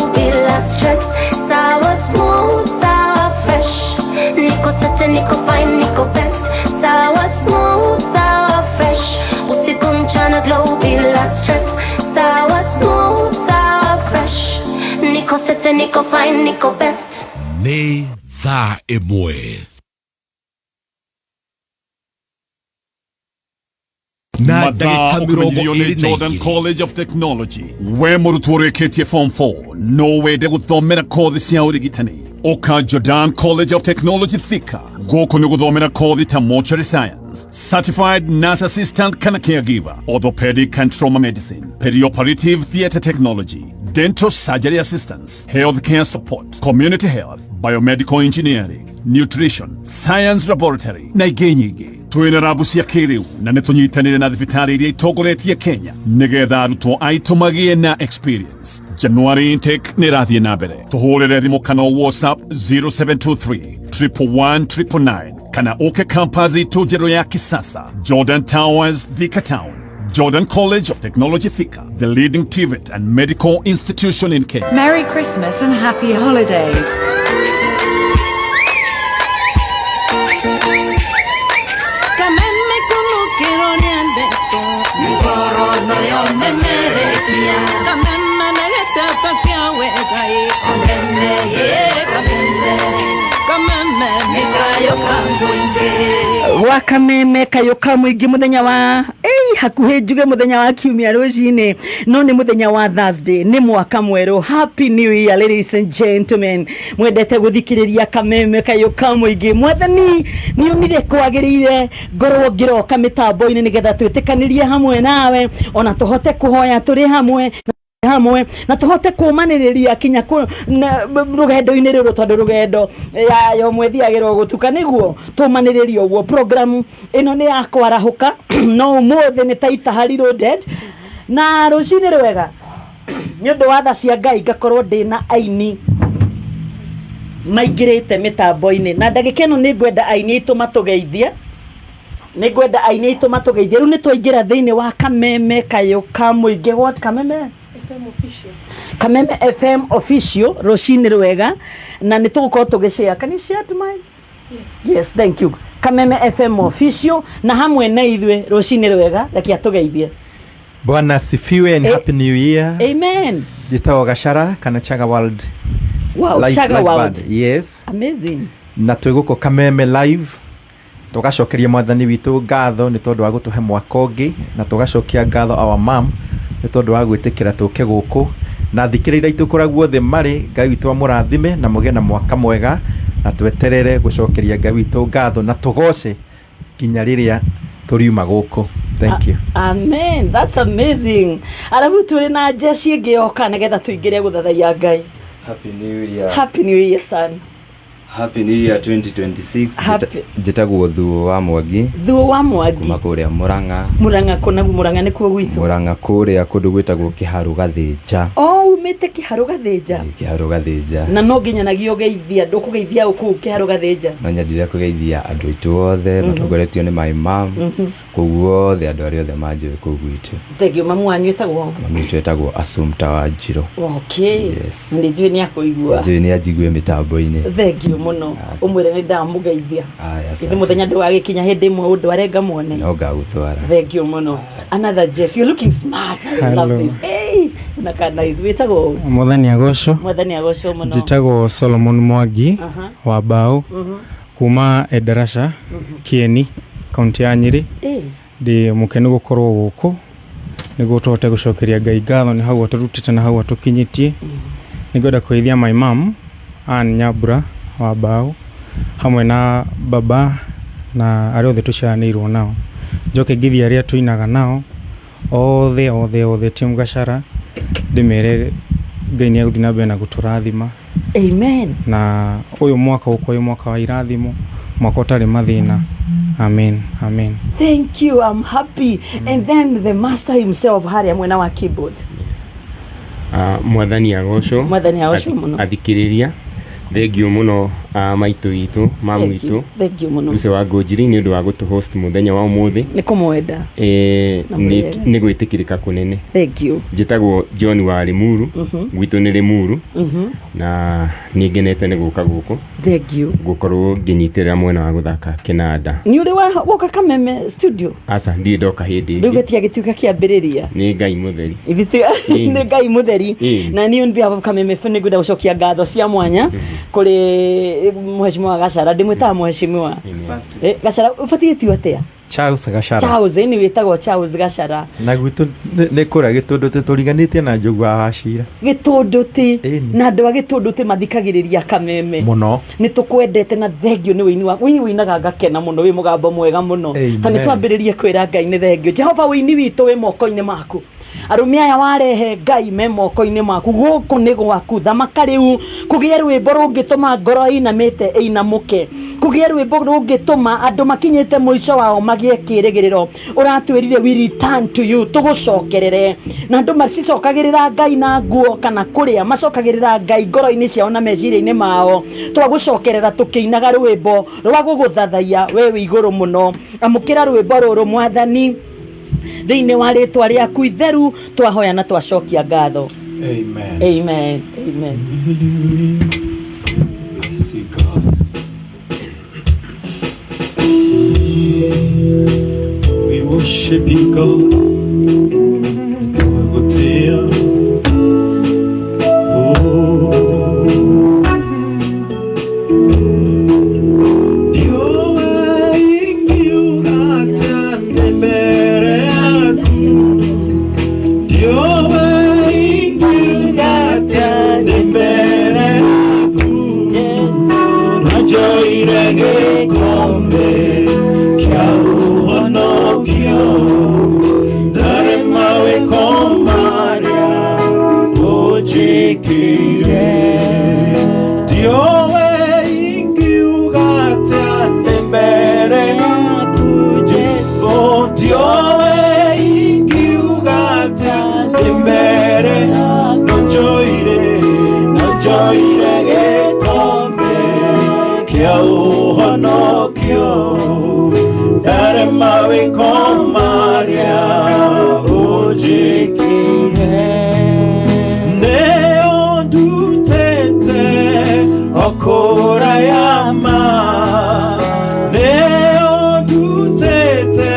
glow bila stress. Sawa smooth, sawa fresh. Niko sete, niko fine, niko best. Sawa smooth, sawa fresh. Usiku mchana glow bila stress. Sawa smooth, sawa fresh. Niko sete, niko fine, niko best. Nĩ thaa 1 na Mathaa ndagĩka mĩrongo ũkũmenyithio nĩ ĩrĩ na Jordan igĩrĩ. College of Technology. We mũrutwo ũrĩkĩtie form 4 no wende gũthomera kothi cia ũrigitani, ũka Jordan College of Technology Thika. Gũkũ nĩ gũthomera kothi ta mortuary science, certified nurse assistant kana caregiver, orthopedic and trauma medicine, perioperative theatre technology, dental surgery assistance, healthcare support, community health, biomedical engineering, nutrition science laboratory na ingĩ nyingĩ. Twĩna rabu cia kĩrĩu na nĩ tũnyitanĩre na thibitarĩ iria itongoretie Kenya nĩgetha arutwo aitũ magĩe na experience. January intake nĩ ĩrathiĩ na mbere. Tũhũrĩre thimũ kana WhatsApp 0723 111 999 kana ũke campus itũ njerũ ya kisasa, Jordan Towers, Thika Town. Jordan College of Technology Thika, the leading TVET and medical institution in Kenya. Merry Christmas and Happy Holidays. Kameme kunukiro nĩandetwo Ngoro yo memerekia. Kameme na gĩteto kĩa wega ĩ. Kameme ĩ kameme. Kameme nĩ kayũ ka mũingĩ. Gwa Kameme kayå ka mũingĩ, mũthenya wa ei hakuhĩ njuge mũthenya wa kiumia rũcinĩ, no nĩ mũthenya wa Thursday, nĩ mwaka mwerũ. Happy New Year, ladies and gentlemen. Mwendete gũthikĩrĩria Kameme kayũ ka mũingĩ. Mwathani nĩ onire kwagĩrĩire ngorwo ngĩroka mĩtambo-inĩ nĩgetha twĩtĩkanĩrie hamwe nawe, ona tũhote kũhoya tũrĩ hamwe na tũhote kũmanĩrĩria kinya rũgendo-inĩ rũrũ, tondũ rũgendo ya yo mwethiagĩrwo gũtuka nĩguo tũmanĩrĩrie ũguo. Program ĩno nĩ ya kwarahũka, no ũmũthĩ nĩ taita hari loaded na rũcinĩ rwega nĩ ũndũ wa tha cia Ngai ngakorwo ndĩna aini maingĩrĩte mĩtambo-inĩ, na ndagĩka ĩno nĩ ngwenda aini aitũ matũgeithie, nĩ ngwenda aini aitũ matũgeithie. Rĩu nĩ twaingĩra thĩinĩ wa Kameme kayũ ka mũingĩ. What Kameme Kameme FM Official, rũcinĩ rwega, na nĩ tũgũkorwo tũgĩshare. Can you share to mine? Yes, thank you. Kameme FM Official na hamwe na ithuĩ rũcinĩ rwega, reke atũgeithie. Bwana asifiwe and happy new year. Amen. Njĩtagwo Gachara kana Chaga World. Wow. Chaga Live World. Band. Yes. Amazing. Na twĩ gũkũ Kameme Live tũgacokeria mwathani witũ ngatho nĩ tondũ wa gũtũhe mwaka ũngĩ, na tũgacokia ngatho our mom nĩ tondũ wa gwĩtĩkĩra tũke gũkũ, na thikĩrĩria aitũ kũrĩa guothe marĩ, Ngai witũ amũrathime na mũgĩe na mwaka mwega, na tweterere gũcokeria Ngai witũ ngatho na tũgoce nginya rĩrĩa tũriuma gũkũ. Thank you. Amen, that's amazing. Arabu tũrĩ na njeci ĩngĩ yoka nĩgetha tũingĩre gũthathaiya Ngai. Happy New Year. Happy New Year, son. Happy New Year 2026. Happy- Njĩtagwo Thuo wa Mwangi. Thuo wa Mwangi. Kuma kũrĩa Mũrang'a. Mũrang'a kũnagu? Mũrang'a nĩkuo gwitũ. Mũrang'a kũrĩa kũndũ gwĩtagwo Kĩharũ Gathĩnja. O umĩte Kĩharũ Gathĩnja? Kĩharũ Gathĩnja. Na no nginyanagia ũgeithia andũ kũgeithia ũ kũu Kĩharũ Gathĩnja? No nyendire kũgeithia andũ aitũ othe matongoretio nĩ my mom kũu guothe, andũ arĩa othe manjũĩ kũu gwitũ. Thengio. Mamu wanyu ĩtagwo? Mami witũ etagwo Assumpta Wanjirũ. Okay. Yes. Nĩ njũĩ nĩ akũigua. Njũĩ nĩ anjigue mĩtambo-inĩ. Thengio mũno, ũmwĩre nĩ ndamũgeithia. Aya, Ĩndĩ asante. mũthenya ndũgagĩkinya hĩndĩ ĩmwe ũndware ngamuone. No ngagũtwara. Thank you mũno. Another Jess, you're looking smart. I love Hello. this. Hey, unakaa nice. Wĩtagwo? Mwathani agocwo. Mwathani agocwo mũno. Njĩtagwo Solomon Mwangi wa Bao kuma Endarasha, Kieni, kaunti ya Nyĩrĩ. Ndĩ mũkenu gũkorwo gũkũ nĩguo tũhote gũcokeria Ngai ngatho nĩ hau atũrutĩte na hau atũkinyĩtie. Nĩngwenda kũgeithia my mom Ann Nyambura wa Bao hamwe na baba na arĩa othe tũciaranĩirwo nao. Njoke ngithie arĩa tũinaga nao othe othe othe, team Gachara, ndĩmere Ngai nĩ egũthiĩ na mbere na gũtũrathima. Amen. Na ũyũ mwaka ũkorwo wĩ mwaka wa irathimo, mwaka ũtarĩ mathĩna. Amen, amen. Thank you, I'm happy. And then the master himself harĩa mwena wa keyboard. Mwathani agocwo. Mwathani agocwo mũno. Athikĩrĩria, thengio mũno. Maitũ witũ, mamu Thank you. witũ Thank you mũno. Lucy wa Ngũnjiri nĩ ũndũ wa gũtũ host mũthenya wa ũmũthĩ. Nĩ kũmwenda. Na mũrĩega. Nĩ gwĩtĩkĩrĩka kũnene. Thank you. Njĩtagwo John wa Limuru, gwitũ nĩ Limuru, na nĩ ngenete nĩ gũka gũkũ Thank you. gũkorwo ngĩnyitĩrĩra mwena wa gũthaka kĩnanda. Nĩ ũrĩ wa woka Kameme studio? Aca, ndirĩ ndoka hĩndĩ Rĩu ĩngĩ. gĩtia gĩtuĩka kĩambĩrĩria. Nĩ Ngai mũtheri. Ithe nĩ Ngai mũtheri. Na niĩ on behalf of Kameme FM nĩngwenda gũcokia ngatho cia mwanya kũrĩ mheshimiwa Gachara. Ndĩmwĩtaga mheshimiwa. Gachara, ũbatiĩ tio atĩa? Charles Gachara. Charles, ĩni wĩtagwo Charles Gachara. Na gwitũ nĩ kũrĩa Gĩtũndũ tũriganĩtie na Njogu wa Wachira. Gĩtũndũtĩ. Ĩni. Na andũ a Gĩtũndũtĩ mathikagĩrĩria Kameme Mũno. nĩ tũkwendete na thengio nĩ wĩini waku. Wĩini wĩinaga ngakena mũno, wĩ mũgambo mwega mũno. Amen. Ta nĩ twambĩrĩrie kwĩra Ngai nĩ thengio. Jehova, wĩini witũ wĩ moko-inĩ maku. Arũme aya warehe Ngai me moko-inĩ maku, gũkũ nĩ gwaku. Thamaka rĩu kũgĩe rwĩmbo rũngĩtũma ngoro ĩinamĩte ĩinamũke, kũgĩe rwĩmbo rũngĩtũma andũ makinyĩte mũico wao magĩe kĩrĩgĩrĩro. Ũratwĩrire we return to you, tũgũcokerere. Na andũ macicokagĩrĩra Ngai na nguo kana kũrĩa, macokagĩrĩra Ngai ngoro-inĩ ciao na meciria-inĩ mao. Twagũcokerera tũkĩinaga rwĩmbo rwa gũgũthathaiya we wĩ igũrũ mũno. Amũkĩra rwĩmbo rũrũ Mwathani, thĩinĩ wa rĩtwa rĩaku itheru twahoya na twacokia ngatho. Amen. Amen. Amen. I see God. We worship you, God. Nĩtwagũtĩĩa. Oh. Ndiũĩ ingiuga atĩa ndĩ mbere yaku. Ndiũĩ ingiuga atĩa ndĩ mbere yaku. Njoire gĩkombe kĩa ũhonokio, ndarĩ mawĩko marĩa ũnjĩkĩire. Ndiũĩ ingiuga atĩa ndĩ mbere yaku, Jesũ. Ndiũĩ ingiuga atĩa ndĩ mbere. No njoire, no njoire gĩkombe kĩa ũhonokio, ndarĩ mawĩko marĩa ũnjĩkĩire. Nĩũndutĩte o kũraya ma, nĩũndutĩte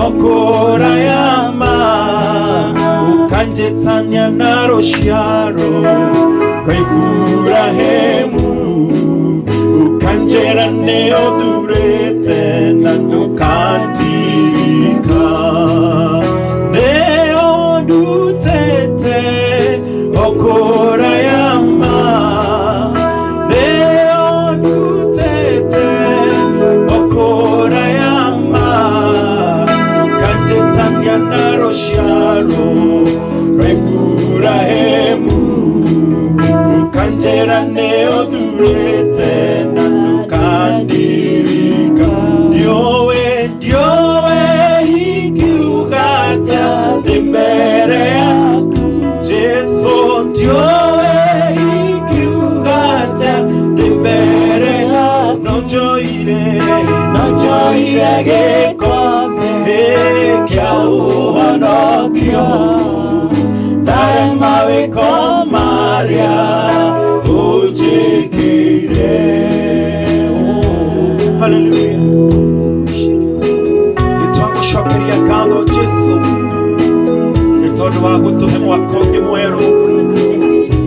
o kũraya ma, ũkanjĩtania na rũciaro rwa Iburahĩmu, ũkanjĩra nĩũthurĩte na ndũkandirika. Nĩũndutĩte o kũraya ma, nĩũndutĩte o kũraya ma, ũkanjĩtania na rũciaro rwa Iburahĩmu, ũkanjĩra nĩũthurĩte na ndũkandirika. Ndiũĩ, ndiũĩ ingiuga atĩa ndĩ mbere yaku, Jesũ. Ndiũĩ ingiuga atĩa ndĩ mbere yaku. No njoire, no njoire gĩkombe kĩa ũhonokio, ndarĩ mawĩko marĩa ũnjĩkĩire. Oh, hallelujah. Nĩtwagũcokeria ngatho Jesũ nĩ tondũ wa gũtũhe mwaka ũngĩ mwerũ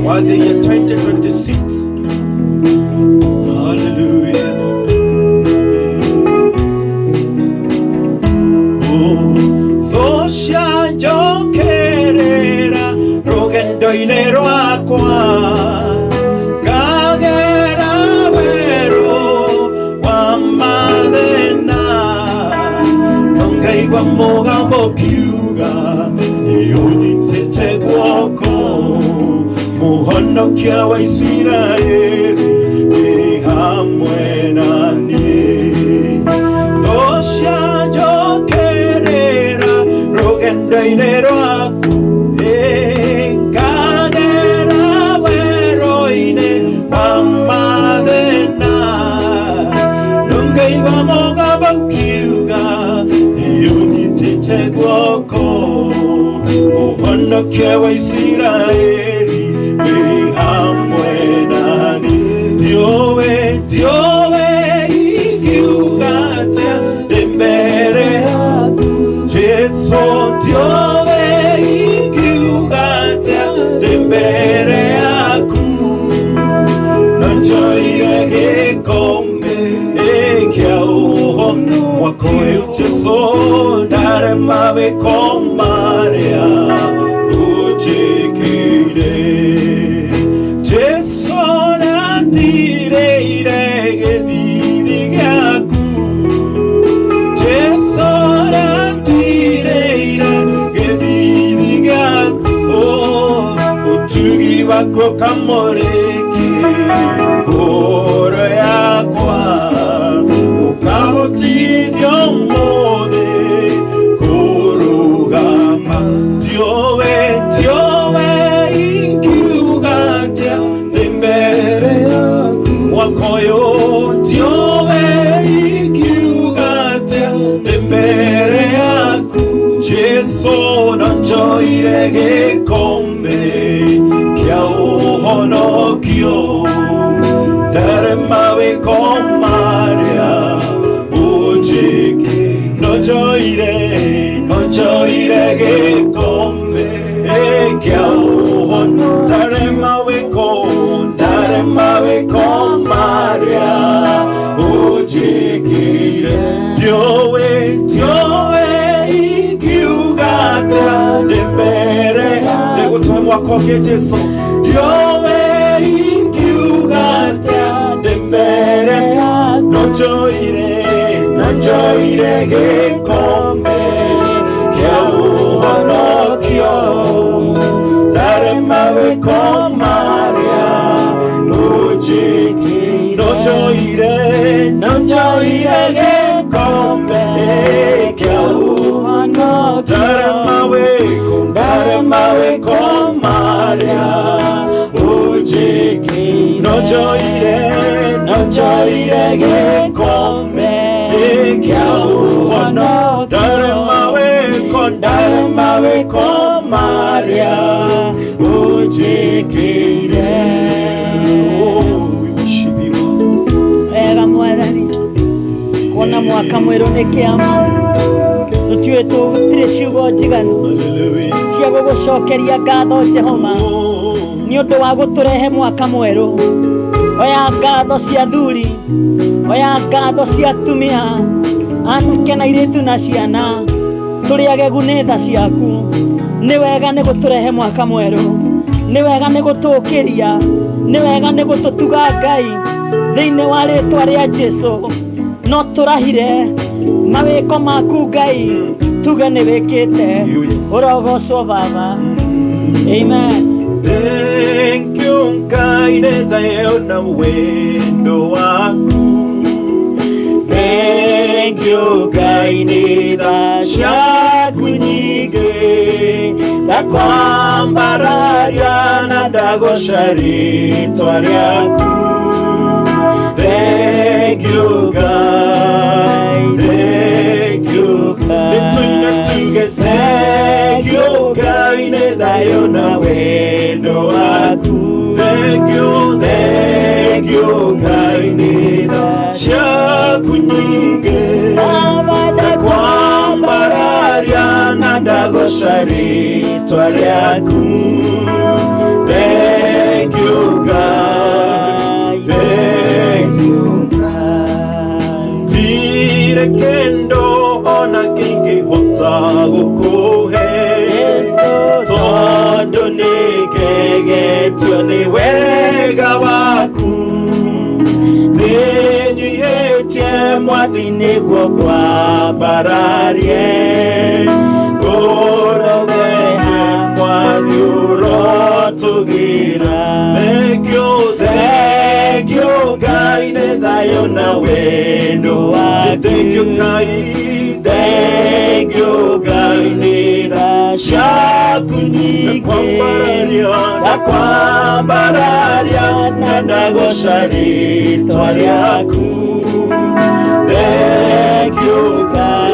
wa the year 2026. Hallelujah. Oh, thũ cianjokerera rũgendo-inĩ rwakwa, ngagera werũ wa mathĩna, no ngaigua mũgambo ũkiuga nĩũnyitĩte guoko, mũhonokia wa Isiraeli wĩ hamwe na niĩ. Thũ cianjokerera rũgendo-inĩ rwaku, ngagera werũ-inĩ wa mathĩna. Mũhonokia wa Isiraeli wĩ hamwe nani. Ndiũĩ, ndiũĩ ingiuga atĩa ndĩ mbere yaku. Jesu, ndiũĩ ingiuga atĩa ndĩ mbere yaku. No njoire gĩkombe kĩa ũhono mwaka ũyũ Jesu, ndarema wĩko marĩa ũnjĩkĩire. Jesu, nandirĩire gĩthithi gĩaku. Jesu, nandirĩire gĩthithi gĩaku. Ũtugi waku ũkamũrĩke ngoro yakwa, ũkahotithia ũmũthĩ kũrũgama. Ndiũĩ, ndiũĩ ingiuga atĩa ndĩ mbere yaku. Mwaka ũyũ ndiũĩ ingiuga atĩa ndĩ mbere yaku. Jesu, no njoire gĩkombe kĩa ũhonokio, ndarema wĩko marĩa ũnjĩkĩ. No njoire, no njoire gĩkombe kĩa ũhonokio, ndarema wĩko, ndarema wĩko marĩa ũnjĩkĩire. Ndiũĩ, ndiũĩ ingiuga atĩa ndĩ mbere nĩgũtũhe mwaka ũngĩ Jesu. Ndiũĩ ingiuga atĩa ndĩ mbere, no njoire, no njoire gĩkombe kĩa ũhonokio, ndarema wĩko marĩa ũnjĩkĩire. No njoire, no njoire gĩkombe kĩa ũhonokio, ndarema wĩko, ndarema wĩko marĩa ũnjĩkĩire. No njoire, no njoire gĩkombe kĩa ũhonokio, ndarema wĩko, ndarema wĩko marĩa ũnjĩkĩire. Oh, we worship you, Lord. Wega Mwathani, kuona mwaka mwerũ nĩ kĩama. Tũtiũĩ, tũtirĩ ciugo njiganu Hallelujah. cia gũgũcokeria ngatho Jehova nĩ ũndũ wa gũtũrehe mwaka mwerũ. Oya ngatho cia thuri, oya ngatho cia atumia, anake na airĩtu na ciana, tũrĩ agegu nĩ tha ciaku. Nĩ wega nĩ gũtũrehe mwaka mwerũ, nĩ wega nĩ gũtũũkĩria, nĩ wega nĩ gũtũtuga Ngai thĩinĩ wa rĩtwa rĩa Jesu. No tũrahire mawĩko maku Ngai, tuge nĩ wĩkĩte. Ũrogocwo Baba. Amen. Thank you, Ngai, nĩ thayũ na wendo waku. Thank you, Ngai, nĩ tha ciaku nyingĩ. Ndakwambararia na ndagooca rĩtwa rĩaku. Thank you, God. Thank you, God. Nĩtũine tuge thank you, Ngai, nĩ thayũ na wendo waku. Thank you, thank you, Ngai, nĩ tha ciaku nyingĩ. Ndakwambararia na ndagooca rĩtwa rĩaku. Thank you, God. Thank you, God. Ndirĩ kĩndũ ona kĩngĩhota gũkũhe, tondũ nĩngegetio nĩ wega waku. Nĩnyiihĩtie Mwathi nĩguo ngwambararie, ũrogete Mwathi ũrotũgĩra. Thank you, thank you, Ngai, nĩ thayũ na wendo waku. Thank you, Ngai. Thank you, Ngai, nĩ tha ciaku nyingĩ. Ndakwambararia na ndagooca rĩtwa rĩaku. Thank you, God.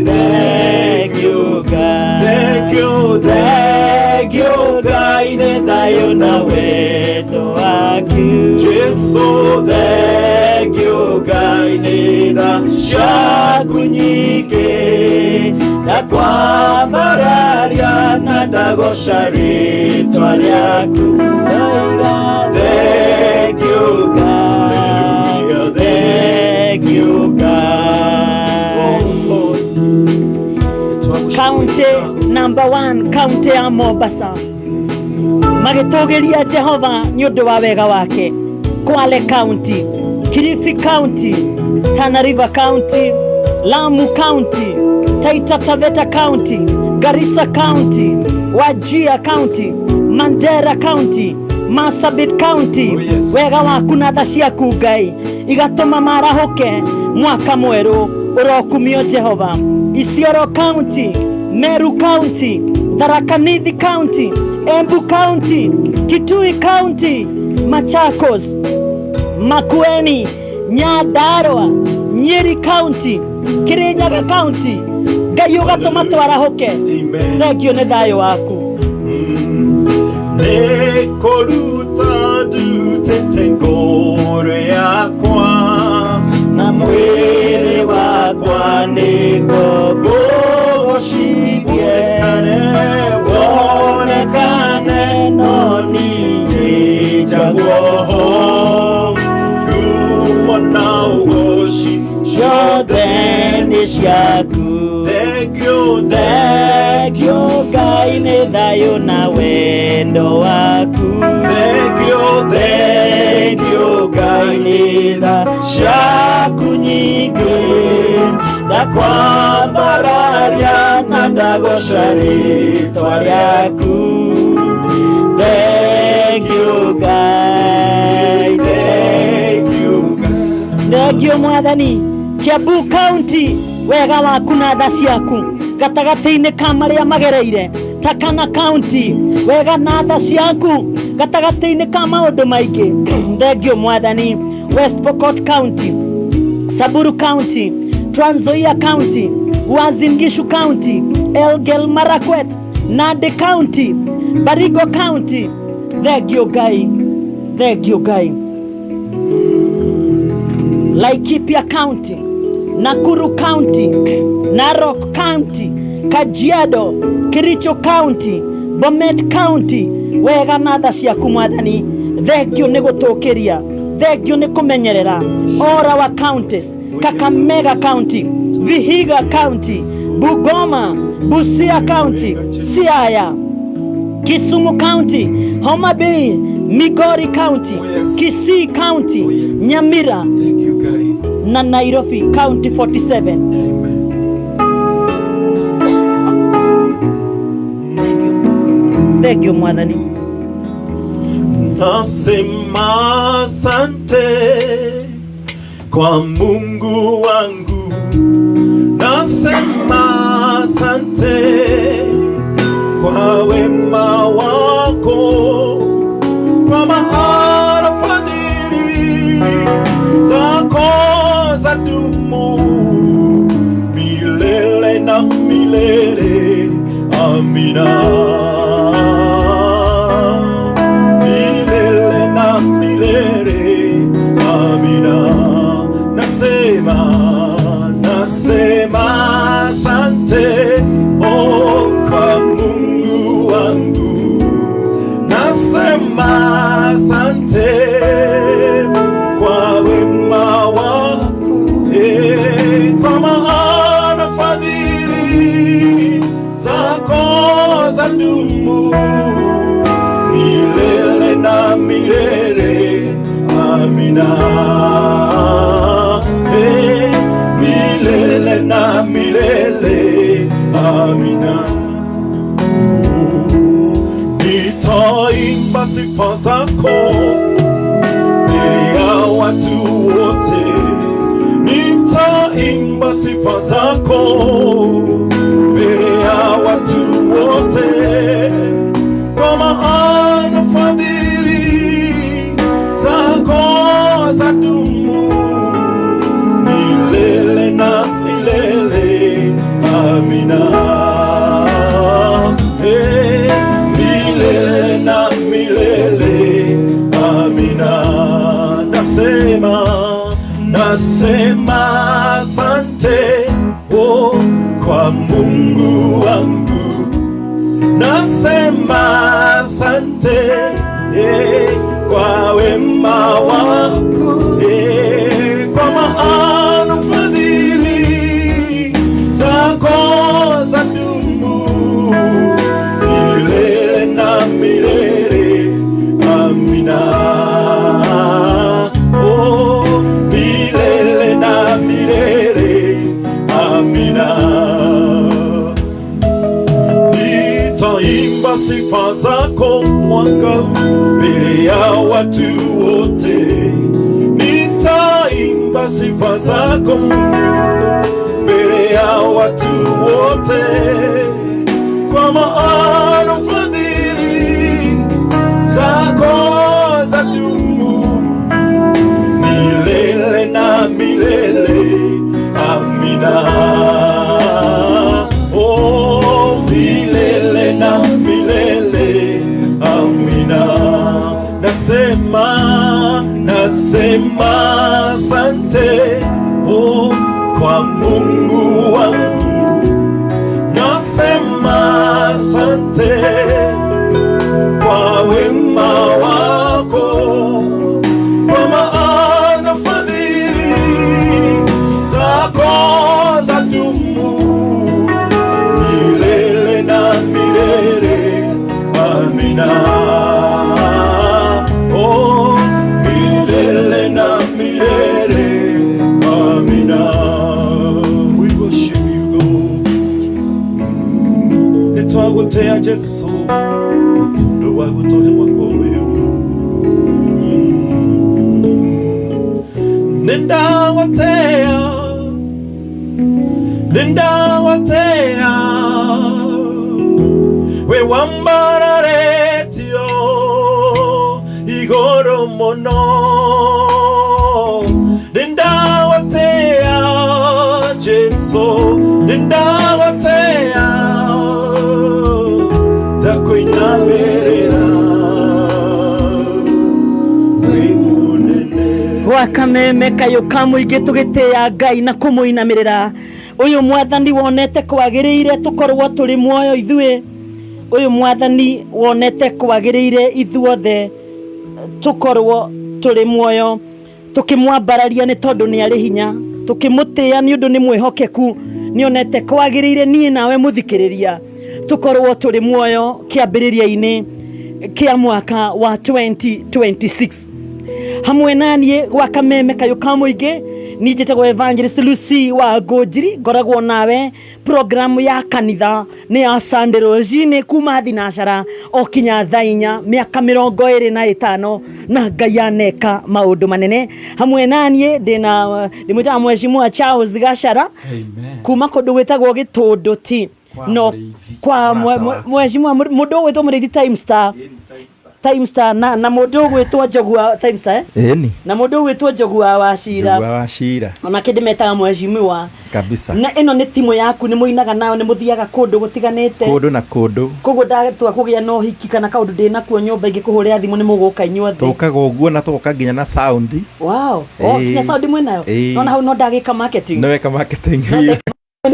Thank you, God. Thank you, Thengio Ngai nĩ thayũ na wendo waku. Jesu, thengio Ngai nĩ tha ciaku nyingĩ, ndakwambararia na ndagoca rĩtwa rĩaku. Thengio Ngai, thengio Ngai. County number 1, county ya Mombasa, magĩtũgĩria Jehova nĩ ũndũ wa wega wake. Kwale County, Kilifi County, Tana River County, Lamu County, Taita Taveta County, Garissa County, Wajir County, Mandera County, Marsabit County. Oh, yes. Wega waku na tha ciaku Ngai igatũma marahũke mwaka mwerũ, ũrokumio Jehova. Isiolo County, Meru County, Tharaka Nithi County, Embu County, Kitui County, Machakos, Makueni, Nyandarua, Nyeri County, Kirinyaga County, Ngai ũgatũma twarahũke. Amen. Thengio nĩ thayũ waku. Nĩ kũruta ndutĩte ngoro yakwa na mwĩrĩ wakwa nĩguo ngũgocithie, wonekane no niĩ njagwo ho, ngumo na ũgoci ciothe nĩ ciaku. Thengio, Thengio Ngai nĩ thayũ na wendo waku. Thengio, Thengio Ngai nĩ tha ciaku nyingĩ, ndakwambararia na ndagoca rĩtwa rĩaku. Thengio Ngai, thengio Ngai. Thengio Mwathani. Kiambu County, wega waku na tha ciaku gatagatĩ-inĩ ka marĩa magereire. Turkana County, wega na tha ciaku gatagatĩ-inĩ ka maũndũ maingĩ. Thengio Mwathani. West Pokot County, Samburu County, Trans Nzoia County, Uasin Gishu County, Elgeyo Marakwet, Nandi County, Baringo County. Thengio Ngai, thengio Ngai. Laikipia County, Nakuru County, Narok County, Kajiado, Kericho County, Bomet County, wega na tha ciaku Mwathani. Thengio nĩ gũtũkĩria, thengio nĩ kũmenyerera. All our counties, Kakamega County, Vihiga County, Bungoma, Busia County, Siaya, Kisumu County, Homa Bay, Migori County, Oh, yes. Kisii County, Oh, yes. Nyamira Thank you, Ngai. na Nairobi County 47. Amen. Thengio Mwathani. Nasema asante kwa Mungu wangu, nasema asante kwa wema wako, kwa maana fadhili zako zadumu milele na milele. Amina. Milele na milele. Amina. Nasema, nasema asante, oh, kwa Mungu wangu. Nasema asante kwa wema wako, kwa maana fadhili zako zadumu milele na milele. Amina. Milele na milele. Amina. Nitaimba sifa zako mbele ya watu wote, nitaimba sifa zako mbele ya watu wote, kwa maana fadhili zako zadumu milele na milele. Amina. Nasema asante oh, kwa Mungu wangu. Nasema asante kwa wema wako kwa maana fadhili zako zadumu milele na milele. Amina. Oh, milele na milele. Amina. Nitaimba sifa zako mwaka mbele ya watu wote. Nitaimba sifa zako mbele ya watu wote, kwa maana fadhili zako zadumu milele na milele. Amina. Oh, milele na milele. Amina. Nasema, nasema asante oh, kwa Mungu wangu. Nasema asante kwa wema wako, kwa maana fadhili zako zadumu milele na milele. Amina. Oh, milele na milele. Amina. We worship you, God. Nitwagotea Jesu mutundo wa gutohe mwaka uyu nindagotea nindagotea we wambararetio igoro mono nindagotea Jesu nindagotea ndakuinamĩrĩra wĩ mũnene Gwakameme kayå ka må ingä tå gä tä a Ngai na kå må inamä rä ra å yå mwathani wonete kwagä rä ire tå korwo tå rä muoyo ithuä å yå mwathani wonete kwagä rä ire ithuothe tå korwo tå rä muoyo tå kä mwambararia nä tondå nä arä hinya tå kä må tä a nä å ndå nä mwä hokeku nä onete kwagä rä ire niä nawe må thikä rä ria tå korwo tå rä muoyo kä ambä rä ria-inä kä a mwaka wa 2026 hamwe naniä gwa kameme kayå ka må ingä ni njätagwo Evangelist Lucy wa Ngũnjiri ngoragwo nawe programu ya kanitha nä ya Sunday rũcinĩ kuma thinacara o kinya thaa inya mĩaka 25 na Ngai aneka maũndũ manene hamwe naniĩ ndĩna ndĩmwĩtaga Mheshimiwa Charles Gachara kuma kũndũ gwĩtagwo Gĩtũndũ ti no kwa mheshimiwa mũndũ ũgwĩtwo Mũrĩithi Time Star Time Star na mũndũ ũgwĩtwo Njogua Time Star eh? Ĩni. Na mũndũ ũgwĩtwo Njogua wa Cira Njogua wa Cira. Onake ndĩmetaga mheshimiwa kabisa. Na ĩno nĩ timu yaku nĩ mũinaga nayo nĩ mũthiaga kũndũ gũtiganĩte Kũndũ na kũndũ. Koguo ndatua kũgĩa na ũhiki kana kaũndũ ndĩnakuo nyũmba ingĩkũhũrĩra thimũ nĩ mũgũka inyuothe. Tũkaga ũguo na tũgoka nginya na sound. Wow. Oh, nginya sound mwĩnayo. Ĩĩ. Nona hau no ndagĩka marketing. Nĩ weka marketing biũ.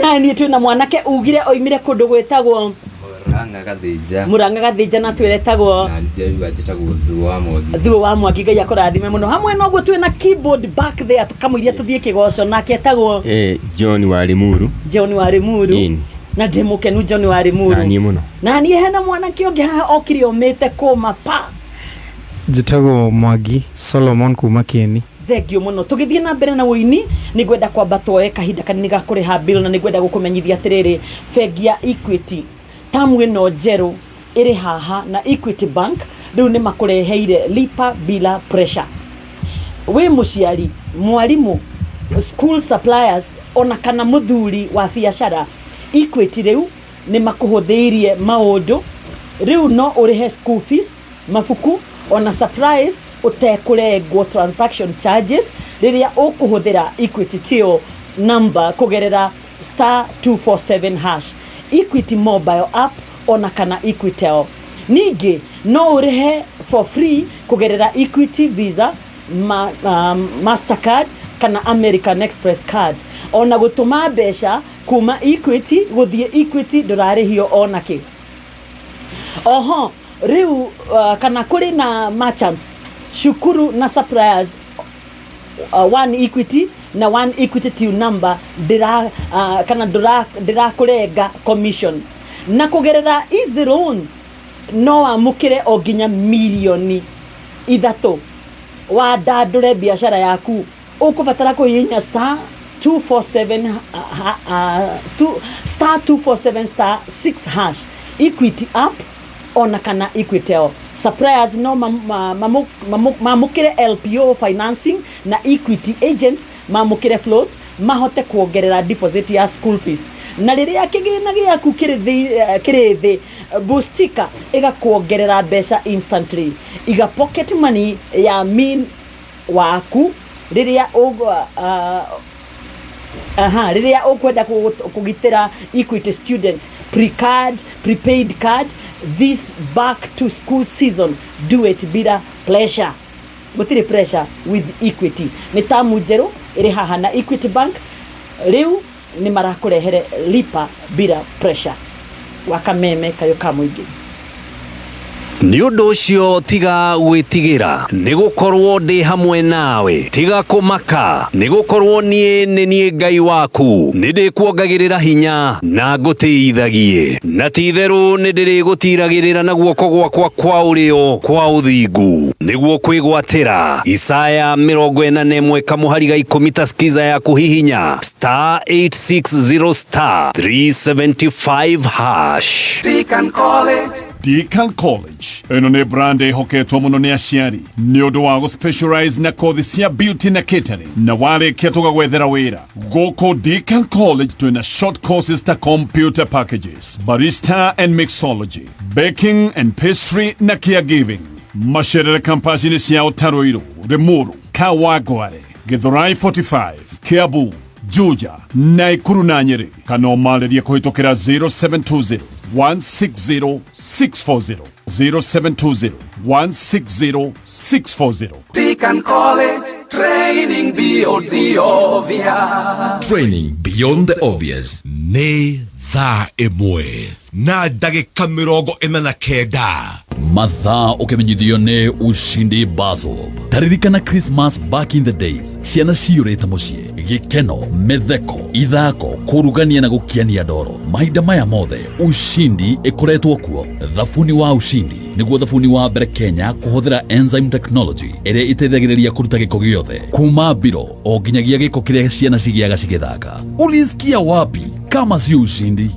Na niĩ twĩna mwanake ugire oimire kũndũ gwĩtagwo Murang'a Gathĩnja. Murang'a Gathĩnja na twĩretagwo Na njĩrua njĩtagwo Thuo wa Mwangi. Thuo wa Mwangi Ngai akũrathime mũno hamwe na ũguo twĩna keyboard back there tũkamũiria tũthiĩ kĩgoco nake etagwo John wa Limuru. John wa Limuru. Ĩni. Na ndĩ mũkenu John wa Limuru. Na niĩ mũno. Na niĩ hena mwanake ũngĩ haha okire ũmĩte kũma pa. Njĩtagwo Mwangi Solomon kuma Kieni. Thengio mũno tũgĩthiĩ na mbere na ũini nĩ ngwenda kwamba tuoe kahinda kanini ga kũrĩha bill na nĩ ngwenda gũkũmenyithia atĩrĩrĩ bengi ya Equity tamu ĩno njerũ ĩrĩ haha na Equity Bank rĩu nĩ makũreheire lipa bila pressure wĩ mũciari mwarimũ school suppliers ona kana mũthuri wa biacara Equity rĩu nĩ makũhũthĩirie maũndũ rĩu no ũrĩhe school fees mabuku ona supplies ũtekũrengwo transaction charges rĩrĩa ũkũhũthĩra Equity Till number kũgerera star 247 hash Equity mobile app ona kana Equitel ningĩ no ũrĩhe for free kũgerera Equity Visa Mastercard Kana American Express card, ona gũtũma mbeca kuma Equity gũthiĩ Equity ndũrarĩhio ona kĩ. Oho rĩu kana kũrĩ na merchants, cukuru na suppliers, One Equity na One Equity Till number ndĩra kana ndũra ndĩrakũrenga commission, na kũgerera easy loan no wamũkĩre o nginya 3 mirioni wandandũre biacara yaku. Ũkũbatara kũhihinya star 247 two, star 247 star 6 hash, Equity app ona kana Equitel. Suppliers no mamũkĩre LPO financing na Equity agents mamũkĩre float mahote kuongerera deposit ya school fees. Na rĩrĩa kĩgĩna gĩaku kĩrĩ thĩ, kĩrĩ thĩ, Boostika ĩgakuongerera mbeca instantly. Iga pocket money ya min waku rĩrĩa aha rĩrĩa ũkwenda kũgitĩra Equity student pre-card, prepaid card this back to school season. Do it bila pressure. Gũtirĩ pressure with Equity. Nĩ tamu njerũ ĩrĩ haha na Equity Bank rĩu nĩ marakũrehere lipa bila pressure. Wakameme kayo ka mũingĩ. Nĩ ũndũ ũcio tiga gwĩtigĩra, nĩ gũkorwo ndĩ hamwe nawe. Tiga kũmaka, nĩ gũkorwo niĩ nĩ niĩ Ngai waku. Nĩ ndĩkuongagĩrĩra hinya na ngũtĩithagie, na ti-itherũ nĩ ndĩrĩgũtiragĩrĩra na guoko gwakwa kwa ũrĩo kwa ũthingu nĩguo kwĩgwatĩra. Isaya 41 kamũhari ga 10. Ta skiza ya kũhihinya star 860 star 375 hash. Deacon College. Deacon College ĩno nĩ brand ĩhoketwo mũno nĩ aciari nĩ ũndũ wa gũspecialize na kothi cia beauty na catering, na warĩkia tũgagwethera wĩra. Gũkũ Deacon College twĩna short courses ta computer packages, barista and mixology, baking and pastry na caregiving. Macerere kampasi-inĩ ciao ta Ruiru, Limuru, Kawangware, Githurai 45, Kiambu, Juja, Naikuru na Nyeri, kana ũmarĩrie kũhĩtũkĩra 0720 160 640, 0720 160 640. Deacon College, training beyond the obvious. Training beyond the obvious. Nĩ thaa 1:49. Mathaa ũkĩmenyithio nĩ Ushindi Bazob. Taririkana Christmas back in the days, ciana ciyũrĩte mũciĩ, gĩkeno, mĩtheko, ithako, kũrugania na gũkiania ndoro. Mahinda maya mothe Ushindi ĩkoretwo kuo. Thabuni wa Ushindi nĩguo thabuni wa mbere Kenya kũhũthĩra enzyme technology ĩrĩa ĩteithagĩrĩria kũruta gĩko gĩothe kuma mbiro o nginyagia gĩko kĩrĩa ciana cigĩaga cigĩthaka. Ulisikia wapi kama si Ushindi?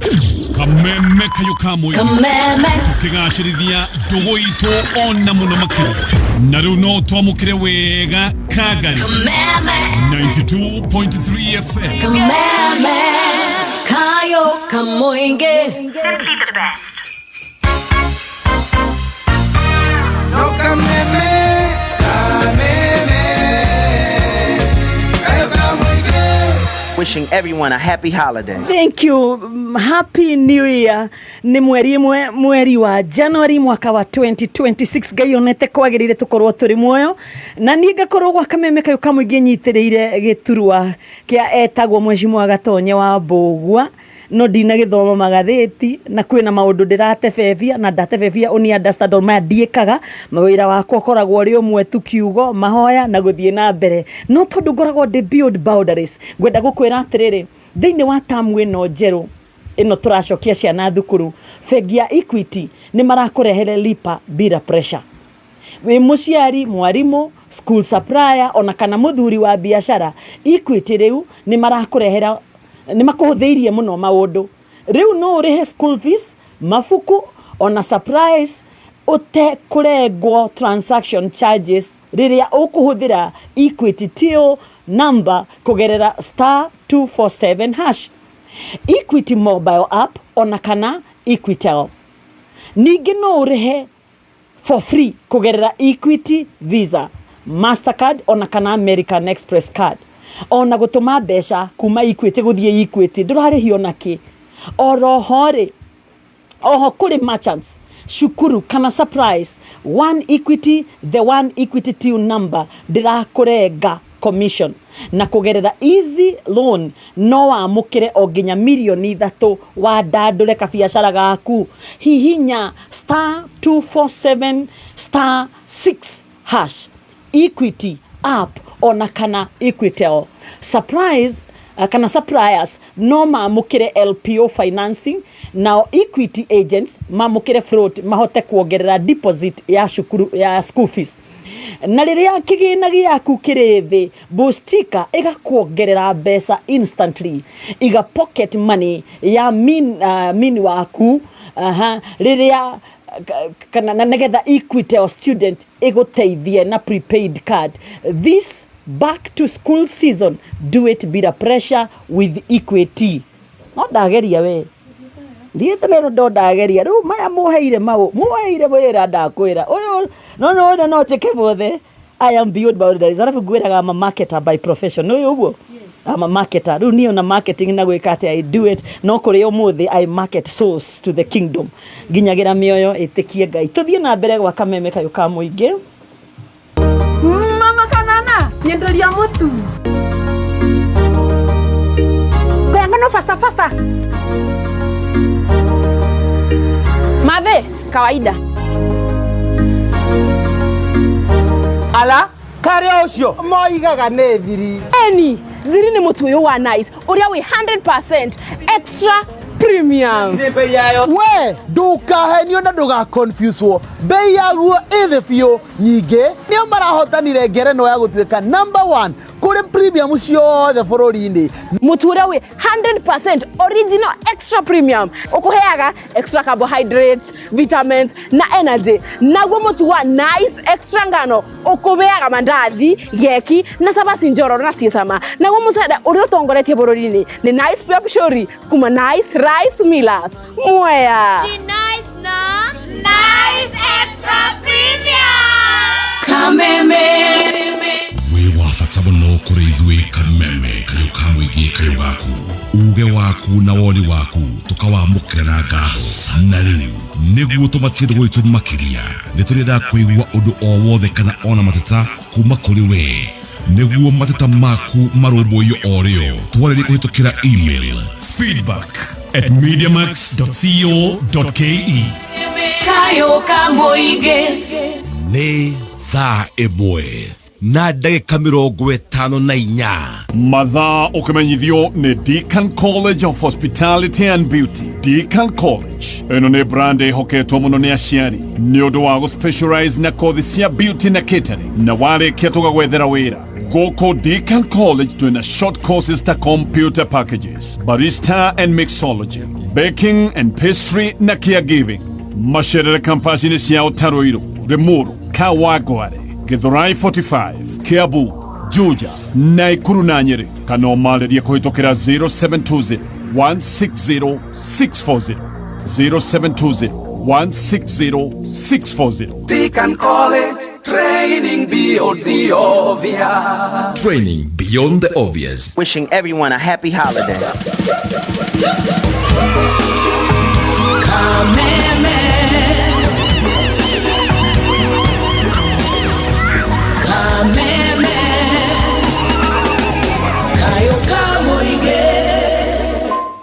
Kameme kayo ka mũingĩ. Kameme. Tũkĩgacĩrithia ndũgũ itũ ona mũno makĩria, na rĩu no twamũkĩre wega Kangari. Kameme. 92.3 FM. Kameme kayo kamoinge. Simply the best. No kameme, kameme, kayo kamuige. Wishing everyone a happy holiday. Thank you. Happy New Year. Nĩ mweri ĩmwe mweri wa January mwaka wa 2026. Ngai onete kwagĩrĩire tũkorwo tũrĩ muoyo na niĩ ngakorwo gwa kameme kayo kamũingĩ nyitĩrĩire gĩturwa kĩa etagwo Mheshimiwa Gatonye wa Mbũgua, no ndinagĩthoma magathĩti na kwĩna maũndũ ndĩratebebia na ndatebebia ũni understand maya ndiĩkaga. Mawĩra wakwa ũkoragwo ũrĩ ũmwe tu, kiugo, mahoya na gũthiĩ na mbere, no tondũ ngoragwo ndĩ beyond boundaries, ngwenda gũkwĩra atĩrĩrĩ, thĩinĩ wa tamu ĩno njerũ ĩno tũracokia ciana thukuru, bengi ya Equity nĩ marakũrehere lipa bila pressure. Wĩ mũciari, mwarimũ, school supplier ona kana mũthuri wa biacara, Equity rĩu nĩ marakũrehera, nĩ makũhũthĩirie mũno maũndũ. Rĩu no ũrĩhe school fees, mabuku ona supplies ũtekũrengwo transaction charges rĩrĩa ũkũhũthĩra Equity Till number kũgerera star 247 hash, Equity mobile app ona kana Equitel. Ningĩ no ũrĩhe for free kũgerera Equity Visa, Mastercard ona kana American Express card. Ona gũtũma mbeca kuma Equity gũthiĩ Equity ndũrarĩhio nakĩ. Oroho rĩ, oho kũrĩ merchants, cukuru kana suppliers, One Equity, the One Equity Till number ndĩrakũrenga. Commission na kũgerera easy loan no wamũkĩre o nginya mirioni 3 wandandũre kabiacara gaku. Hihinya star 247 star 6 hash Equity app ona kana Equitel Surprise kana suppliers no mamũkĩre LPO financing, nao Equity agents mamũkĩre float mahote kuongerera deposit ya cukuru ya school fees. Na rĩrĩa kĩgĩna gĩaku kĩrĩ thĩ, Boostika ĩgakuongerera mbeca instantly. Iga pocket money ya min waku, aha, rĩrĩa kana na nĩgetha Equitel student ĩgũteithie na prepaid card. This back to school season, do it bila pressure with Equity. No ndageria we thiĩte rĩu, ndo ndageria rĩu maya mũheire mau mũheire wĩra, ndakwĩra ũyũ no no no no njĩke mothe. I am beyond boundaries. Arabu ngwĩraga I'm a marketer by profession, ũyũ ũguo I'm a marketer. Rĩu niĩ ona marketing na gwĩka atĩ I do it, no kũrĩ ũmũthĩ I market souls to the kingdom, nginyagĩra mĩoyo ĩtĩkie Ngai. Tũthiĩ na mbere gwa Kameme kayũ ka mũingĩ. Mama kanana, nyenderia mutu. Ngano faster faster. Madhe, kawaida. Ala, karĩa ũcio moigaga nĩ thiri. Eni, thiri nĩ mũtu ũyũ wa Nice, ũrĩa wĩ 100% extra premium. We ndũkahenio na ndũgaconfuswo, mbei yaguo ĩ thĩ biũ. Nyingĩ nĩo marahotanire ngerenwa ya gũtuĩka number one kũrĩ premium ciothe bũrũri-inĩ. Mũtu ũrĩa wĩ 100% original extra premium ũkũheaga extra carbohydrates, vitamins na energy. Naguo mũtu wa Nice extra ngano ũkũheaga mandathi, geki na cabaci njororo na ciĩ cama. Naguo mũcere ũrĩa ũtongoretie bũrũri-inĩ nĩ Nice Pure Pishori kuma Nice Rice Millers, Mwea. Nice na Nice Extra Premium. Kameme. Wĩ wa bata mũno kũrĩ ithuĩ. Kameme kayũ ka mũingĩ, kayũ gaku, uge waku na woni waku tũkawamũkĩra na ngatho. Na rĩu nĩguo tũmatie ndũgũ itũ makĩria, nĩ tũrĩendaga kũigua ũndũ o wothe kana ona mateta kuma kũrĩ we, nĩguo mateta maku marũmbũiyo o rĩo. Twarĩrie kũhĩtũkĩra email feedback@mediamax.co.ke. Kayo ka mũingĩ. Nĩ thaa 1:54. Mathaa ũkĩmenyithio nĩ Deacon College of Hospitality and Beauty. Deacon College ĩno nĩ brand ĩhoketwo mũno nĩ aciari nĩ ũndũ wa gũspecialize na kothi cia beauty na catering, na warĩkia tũgagwethera wĩra. Gũkũ Deacon College twĩna short courses ta computer packages, barista and mixology, baking and pastry na caregiving. Macerere kampasi-inĩ ciao ta Ruiru, Limuru, Kawangware, Githurai 45, Kiambu, Juja, Naikuru na Nyeri, kana ũmarĩrie kũhĩtũkĩra 0720 160 640, 0720 160 640. Deacon College, training beyond the obvious. Training beyond the obvious. Wishing everyone a happy holiday. Kameme. Kameme. Kayo ka mũingĩ.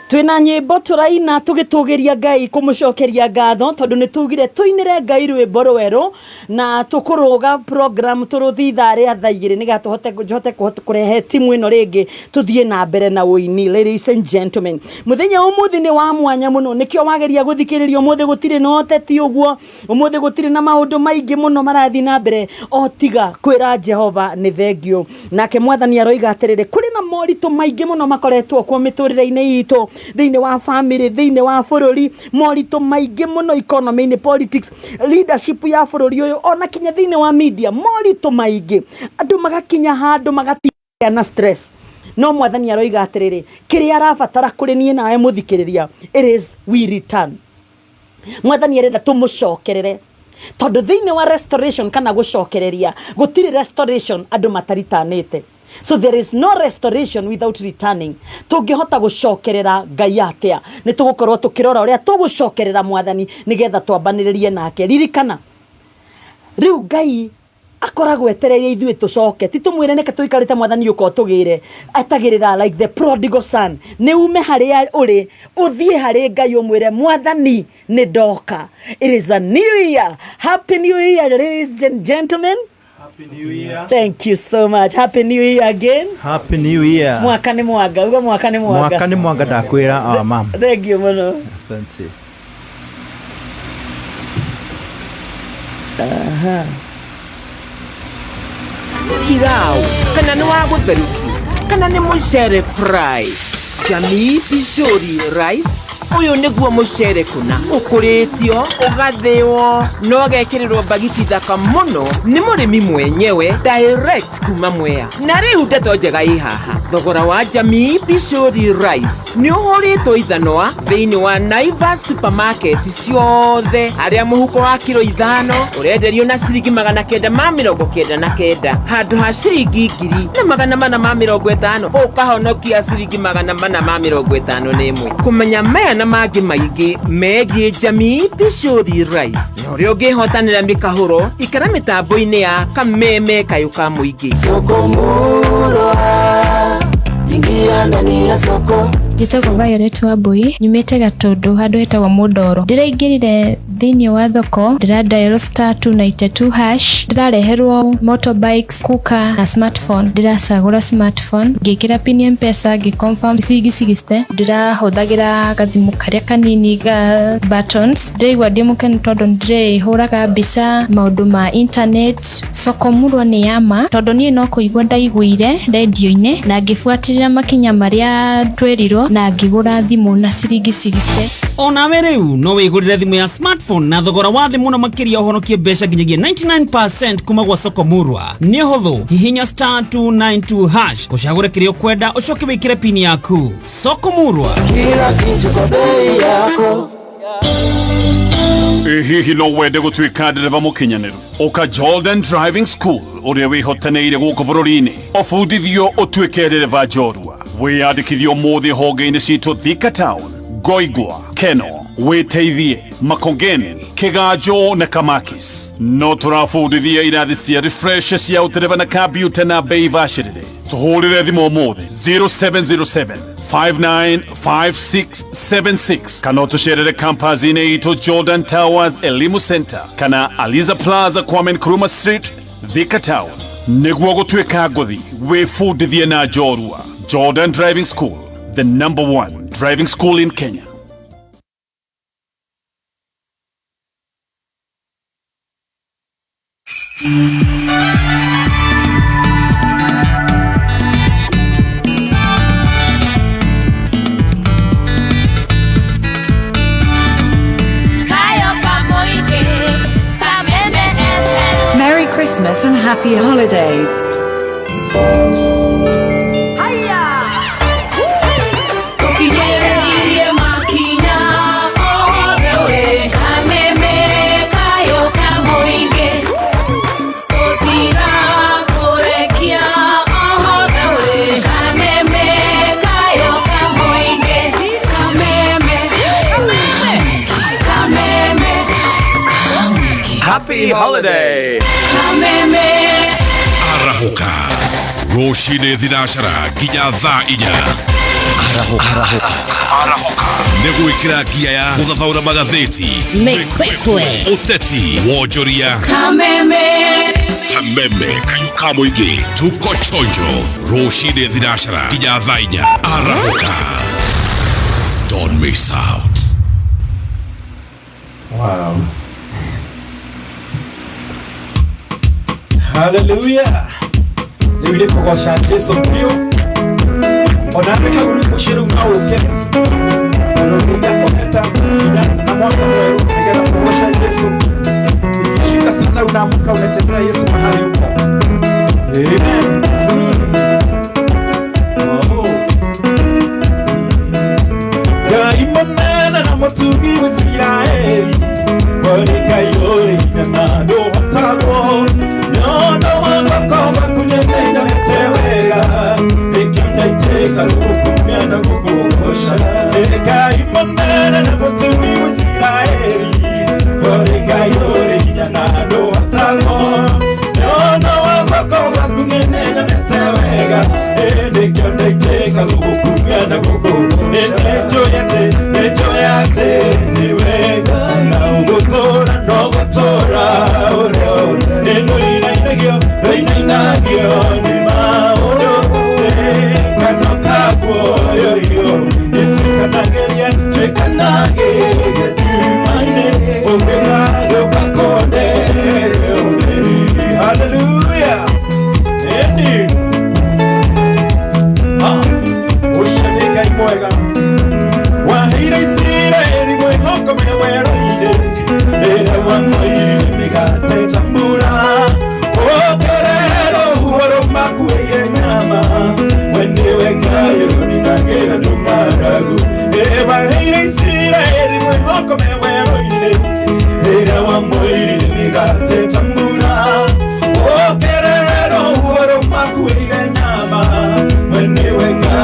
Twina nyimbo turaina tugitugiria Ngai, kumucokeria ngatho, tondu ni tugire tuinire Ngai rwimbo rweru na tukuruga program turuthi ithaa ria thaa 2 nigetha tuhote njote kurehe timu ino ringi tuthie na mbere na uini. Ladies and gentlemen, muthenya umuthi ni wa mwanya muno, nikio wageria guthikiriria. Umuthi gutiri na uteti uguo, umuthi gutiri na maundu maingi muno marathi na mbere o tiga kwira Jehova ni thengio. Nake Mwathani aroiga atiriri, kuri na moritũ maingi muno makoretwo kuo miturire-ini itu, thiini wa family, thiini wa bururi, moritũ maingi muno economy-inĩ, politics, leadership ya bururi uyu, ona kinya thiini wa media, moritũ maingi, andu magakinya handu magatia na stress. No Mwathani aroiga atiriri, kiria arabatara kuri nie nawe muthikiriria, it is we return. Mwathani arenda tumucokerere, tondu thiini wa restoration kana gucokereria gutiri restoration andu mataritanite. So there is no restoration without returning. Tungihota gucokerera Ngai atia? Ni tugukorwo tukirora uria tugucokerera Mwathani nigetha twambaniririe nake. Ririkana riu Ngai Akoragwo etereire ithuĩ tũcoke, ti tũmwĩre nĩke tũikarĩte mwathani ũka ũtũgĩre. Etagĩrĩra like the prodigal son, nĩ ume harĩa ũrĩ ũthiĩ harĩ Ngai ũmwĩre mwathani nĩ ndoka. It is a new year. Happy new year, ladies and gentlemen. Happy New Year. Thank you so much. Happy new year again. Happy New Year. Mwaka nĩ mwanga, uga mwaka nĩ mwanga. Mwaka nĩ mwanga, ndakwĩra our mom. Thank you mũno. Asante. Aha. Pilau kana nĩ wa gũtherũkio kana nĩ mũcere fry, Jamii Pishori Rice ũyũ nĩguo mũcere kũna ũkũrĩtio, ũgathĩo na ũgekĩrĩrwo mbagiti thaka mũno nĩ mũrĩmi mwenyewe direct kuma Mwea. Na rĩu ndeto njega ĩ haha, thogora wa Jamii Pishori Rice nĩ ũhũrĩtwo ithanwa thĩinĩ wa Naivas supermarket ciothe, harĩa mũhuko wa kiro 5 ũrenderio na ciringi 999 handũ ha ciringi 1450, ũkahonokia ciringi 451. Kũmenya maya na mangĩ maingĩ megiĩ Jamii Pishori Rice na ũrĩa ũngĩhotanĩra mĩkahũro, ikara mĩtambo-inĩ ya Kameme kayũ ka mũingĩ. Soko murwa, ingia ndani ya soko. Njĩtagwo Violet Wambui, nyumĩte Gatũndũ handũ hetagwo Mũndoro. Ndĩraingĩrire thĩinĩ wa thoko, ndĩra dial *292#, ndĩrareherwo motorbikes, cooker na smartphone. Ndĩracagũra smartphone, ngĩkĩra pin ya M-Pesa, ngĩ confirm ciringi 60. Ndĩrahũthagĩra gathimũ karĩa kanini ga buttons. Ndĩraigua ndĩ mũkenu tondũ nĩndĩrĩhũraga mbica maũndũ ma internet. Soko Murwa nĩ ya ma tondũ niĩ no kũigua ndaiguire rendio-inĩ na ngĩbuatĩrĩra makinya marĩa twerirwo na ngĩgũra thimũ na ciringi 60. Onawe rĩu no wĩgũrĩre thimũ ya smartphone na thogora wa thĩ mũno makĩria, ũhonokie mbeca nginyagia 99% kuma gwa Soko Murwa. Nĩ ũhũthũ, hihinya *292# ũcagũre kĩrĩa ũkwenda, ũcoke wĩkĩre pini yaku. Soko Murwa, kila kitu kwa bei yako. Hihi no wende gũtuĩka ndereba mũkinyanĩru? Ũka Jordan Driving School ũrĩa wĩhotanĩire gũkũ bũrũri-inĩ, ũbundithio ũtuĩke ndereba njorua. Wĩyandĩkithio ũmũthĩ honge-inĩ citũ Thika Town, Goigwa, Keno, Wĩteithie, Makongeni, Kĩganjo na Kamakis. No tũrabundithia irathi cia refresh cia ũtereba na kambiuta na bei bacĩrĩre. Tũhũrĩre thimũ ũmũthĩ 0707 595676 kana ũtũcerere campus-inĩ itũ Jordan Towers Elimu Center kana Aliza Plaza, Kwame Nkrumah Street, Thika Town. Nĩguo gũtuĩka ngũthi, wĩbundithie na njorua. Jordan Driving School, the number one driving school in Kenya. Kayo kamoike, Kameme FM. Merry Christmas and Happy Holidays. Haya! Tukinyerere makinya othe we, Kameme kayo kamoike. Tũtirakũrekia othe we, Kameme kayo kamoike. Kameme, Kameme, Happy holiday! Kameme. Arahũka rũcinĩ thinacara nginya thaa 4. Arahũka nĩ gwĩkĩra ngia ya gũthathaũra magathĩti, Mĩkwekwe, ũteti, wonjoria. Kameme. Kameme kayũ ka mũingĩ, tuko chonjo rũcinĩ thinacara nginya thaa 4. Arahũka, don't miss out. Wow. Hallelujah. Rĩu nĩ kũgoca Jesu biũ. Ona hau rĩ mũciĩ rĩu no ũke tondũ nĩ akũheta hinya na mwaka mwerũ nĩgetha kũgoca Jesu. Ikishika sana unaamka unachezea Yesu mahali uko. Amen. Oh. Ngai mũnene na mũtugi wa Isiraeli, ũrĩ Ngai ũrĩ hinya na ndũhotagwo. Nyondo wakwa wakunyemenyerete wega, nĩkĩo ndaitĩka gũgũkumia na gũkũgoca. Ngai mũnene na mũtugi wa Isiraeli, ũrĩ Ngai ũrĩ hinya na ndũhotagwo.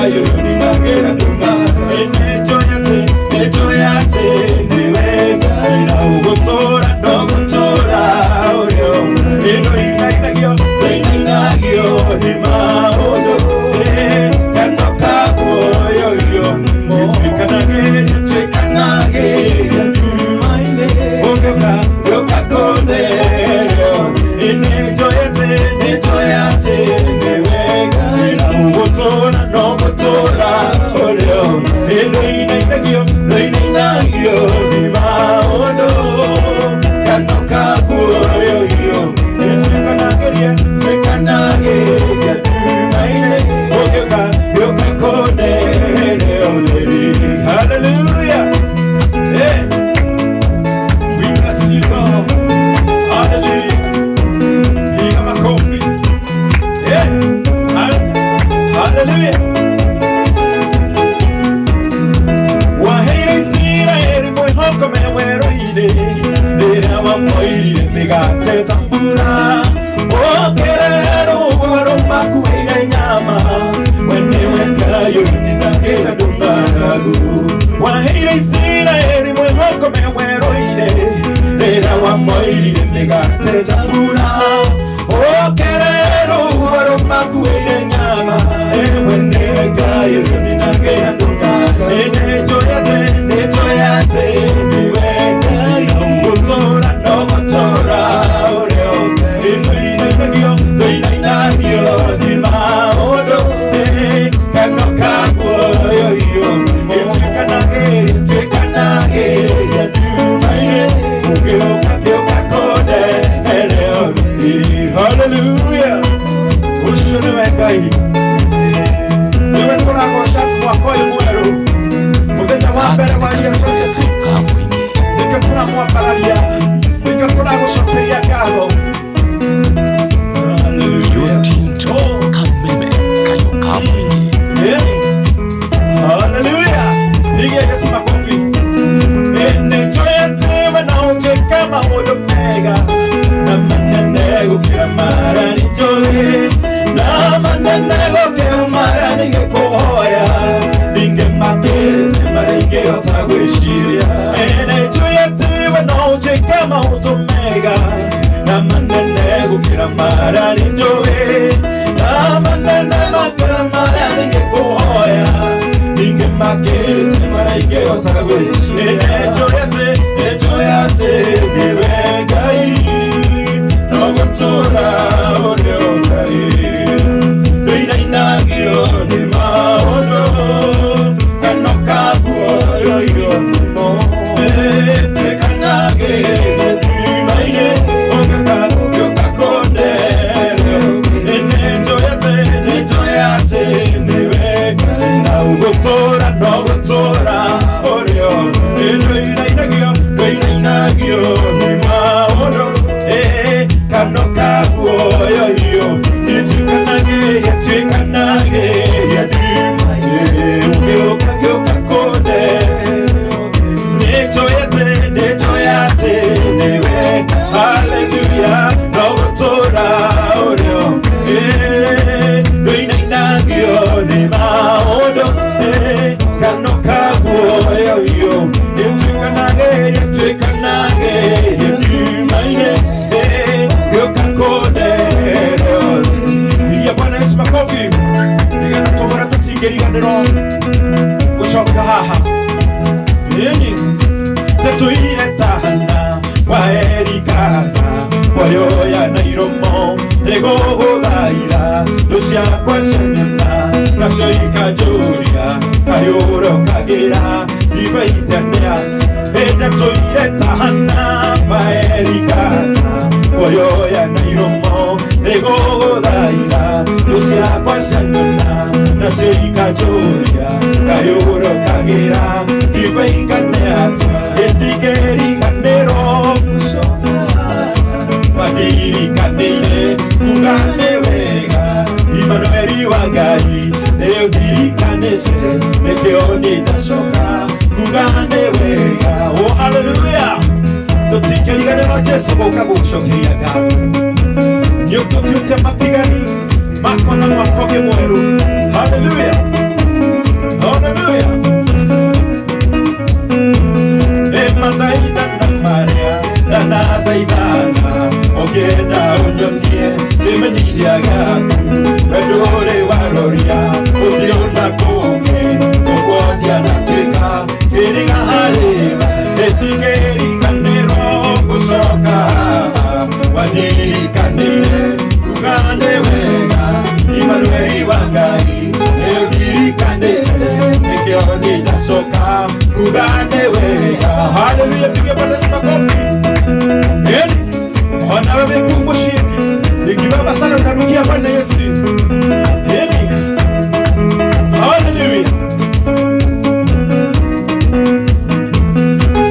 Ngai ũyũ ndinagĩra ndũng'ara nĩnjũĩ atĩ nĩwe Ngai na ũgũtũũra no gũtũũra ũrĩa ĩno inainagio ndũinainagio nĩ maũndũ kano kaguoyoyo ĩtuĩkanagĩria tuĩkanagĩria ndumainĩ ũngĩũka gĩũka kũnderio nĩnjũĩ atĩ nĩwe Ngai na ũgũtũũra no gũtũũra ũrĩa ĩno inainagio ndũinainagio nĩ maũndũ kano kaguoyoyo ĩtuĩkanagĩria tuĩkanagĩria ndumainĩ ũngĩũka gĩũka kũnderio ũtheri. Hallelujah. Hey. We bless you, God. Hallelujah. Piga makofi. Hey. Hallelujah. Waheire Isiraeli mwĩhoko me werũ-inĩ rĩrĩa wamoirire mĩgate ta mbura ũkĩrehe rũhuho rũmakuĩire nyama we nĩwe Ngai ũyũ ndinagĩra ndũng'aragu. Waheire Isiraeli mwĩhoko me werũ-inĩ rĩrĩa wamoirire mĩgate ta mbura ũkĩrehe rũhuho rũmakuĩire nyama we nĩwe Ngai ũyũ ndinagĩra ndũng'aragu. Nĩnjũĩ atĩ nĩwe Ngai ũgũtũũra no gũtũũra ũrĩa ĩtũinainagio tũinainagio nĩ maũndũ kano kaguoyoyo ĩtuĩkanagĩria tuĩkanagĩria ndumainĩ ũngĩũka gĩũka kũndehere ũtheri. Hallelujah. Ũcio nĩwe Ngai nĩwe tũragoca mwaka ũyũ mwerũ mũthenya wa mbere wa year 26 nĩkĩo tũramwambararia nĩkĩo tũragũcokeria ngatho. Kameme kayo ka mũingĩ. Hallelujah. Piga Yesu makofi. Nĩnjũĩ atĩ we no ũnjĩke maũndũ mega na manene gũkĩra marĩa njũĩ na manene gũkĩra marĩa ningĩkũhoya ningĩmakĩte marĩa ingĩhota gwĩciria. Nĩnjũĩ atĩ we no ũnjĩke maũndũ mega na manene gũkĩra marĩa njũĩ na manene gũkĩra marĩa ningĩkũhoya ningĩmakĩte marĩa ingĩhota gwĩciria. Nĩnjũĩ atĩ nĩwe Ngai no gũtũũra ũrĩa Ngai ndũinainagio nĩ maũndũ kano kaguoyoyo tuĩkanagĩria ndumainĩ ũngĩũka gĩũka kũnderio. Nĩnjũĩ atĩ nĩwe Ngai na ũgũtũũra no gũtũũra ũrĩa ndũinainagio ndũinainagio nĩ maũndũ kano kaguoyoyo ituĩkanagĩria tuĩkanagĩria ndumainĩ ũngĩũka gĩũka kũnderio. Nĩnjũĩ atĩ nĩwe Hallelujah no gũtũũra ũrĩa ndũinainagio nĩ maũndũ kano kaguoyoyo ĩtuĩkanagĩria tuĩkanagĩria ndumainĩ gĩũka kũnderio. Pigia Bwana Yesu makofi nĩgetha tũmwĩre tũtingĩriganĩrwo gũcoka haha ĩni tetũire tahana kwa erikata kwarĩoya na iromo nĩgũgũthaira thũ ciakwa cianyona nacio ikanjũria kayũro kagĩra ndibaitania ĩndatũire tahana kwa erikata kwarĩoya na iromo nĩgũgũthaira thũ ciakwa cianyona nacio ikanjũria kayũro kagĩra ndibaikania ndingĩriganĩrwo mandirikanĩire kuga nĩ wega Imanueli wa Ngai nĩ ũndirikanĩte nĩkĩo nĩ ndacoka kuga nĩ wega. Oh, hallelujah. Tũtingĩriganĩrwo Jesũ gũka gũgũcokeria ngatho nĩ ũtũtuĩte matigani makwa na mwaka ũngĩ mwerũ. Hallelujah. Ingĩenda ũnyonie kĩmenyithia gĩaku wendo ũrĩ waroria ũthiũ na kũngĩ ũguothia natuĩka kĩriga harĩ we ĩtigĩriganĩrwo gũcoka wanirikanire kuga nĩ wega Imanueli wa Ngai nĩ ũndirikanĩte nĩkĩo niĩ ndacoka kuga nĩ wega. Haleluya, piga Bwana Yesu makofi. Eli, ona wewe kuu mũciĩ ikibaba sana unarukia Bwana Yesu. Eli, haleluya.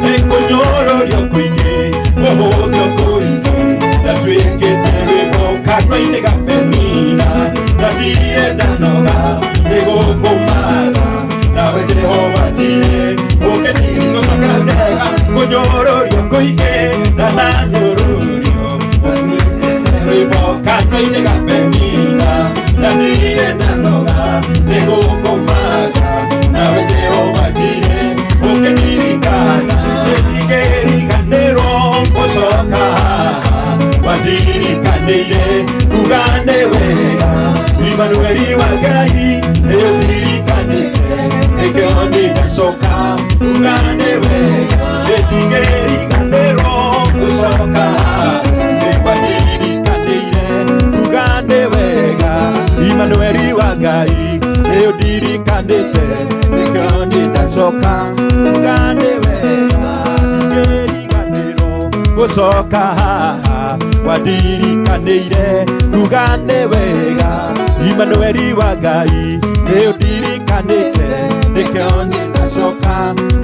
Nĩkũnyororio kũingĩ kũhũthio kũingĩ ndatuĩkĩte rwĩmbo kanua-inĩ ga Penina na ndirĩ ndanoga nĩgũkũmatha nawe Jehova Jire ũkĩndirikanaga wega kũnyororio kũingĩ na ndanyũrũrio ndatuĩkĩte rwĩmbo kanua-inĩ ga Penina na ndirĩ ndanoga nĩgũkũmatha nawe Jehova Jire ũkĩndirikana nĩndigĩriganĩrwo gũcoka wandirikanĩire kuga nĩ wega Imanueli wa Ngai nĩ ũndirikanĩte nĩkĩo niĩ ndacoka kuga nĩ wega nĩndigĩriganĩrwo gũcoka wandirikanĩire kuga nĩ wega Imanueli wa Ngai nĩ ũndirikanĩte nĩkĩo niĩ ndacoka kuga nĩ wega ndigĩriganĩrwo gũcoka haha wandirikanĩire kuga nĩ wega Imanueli wa Ngai nĩ ũndirikanĩte nĩkĩo niĩ ndacoka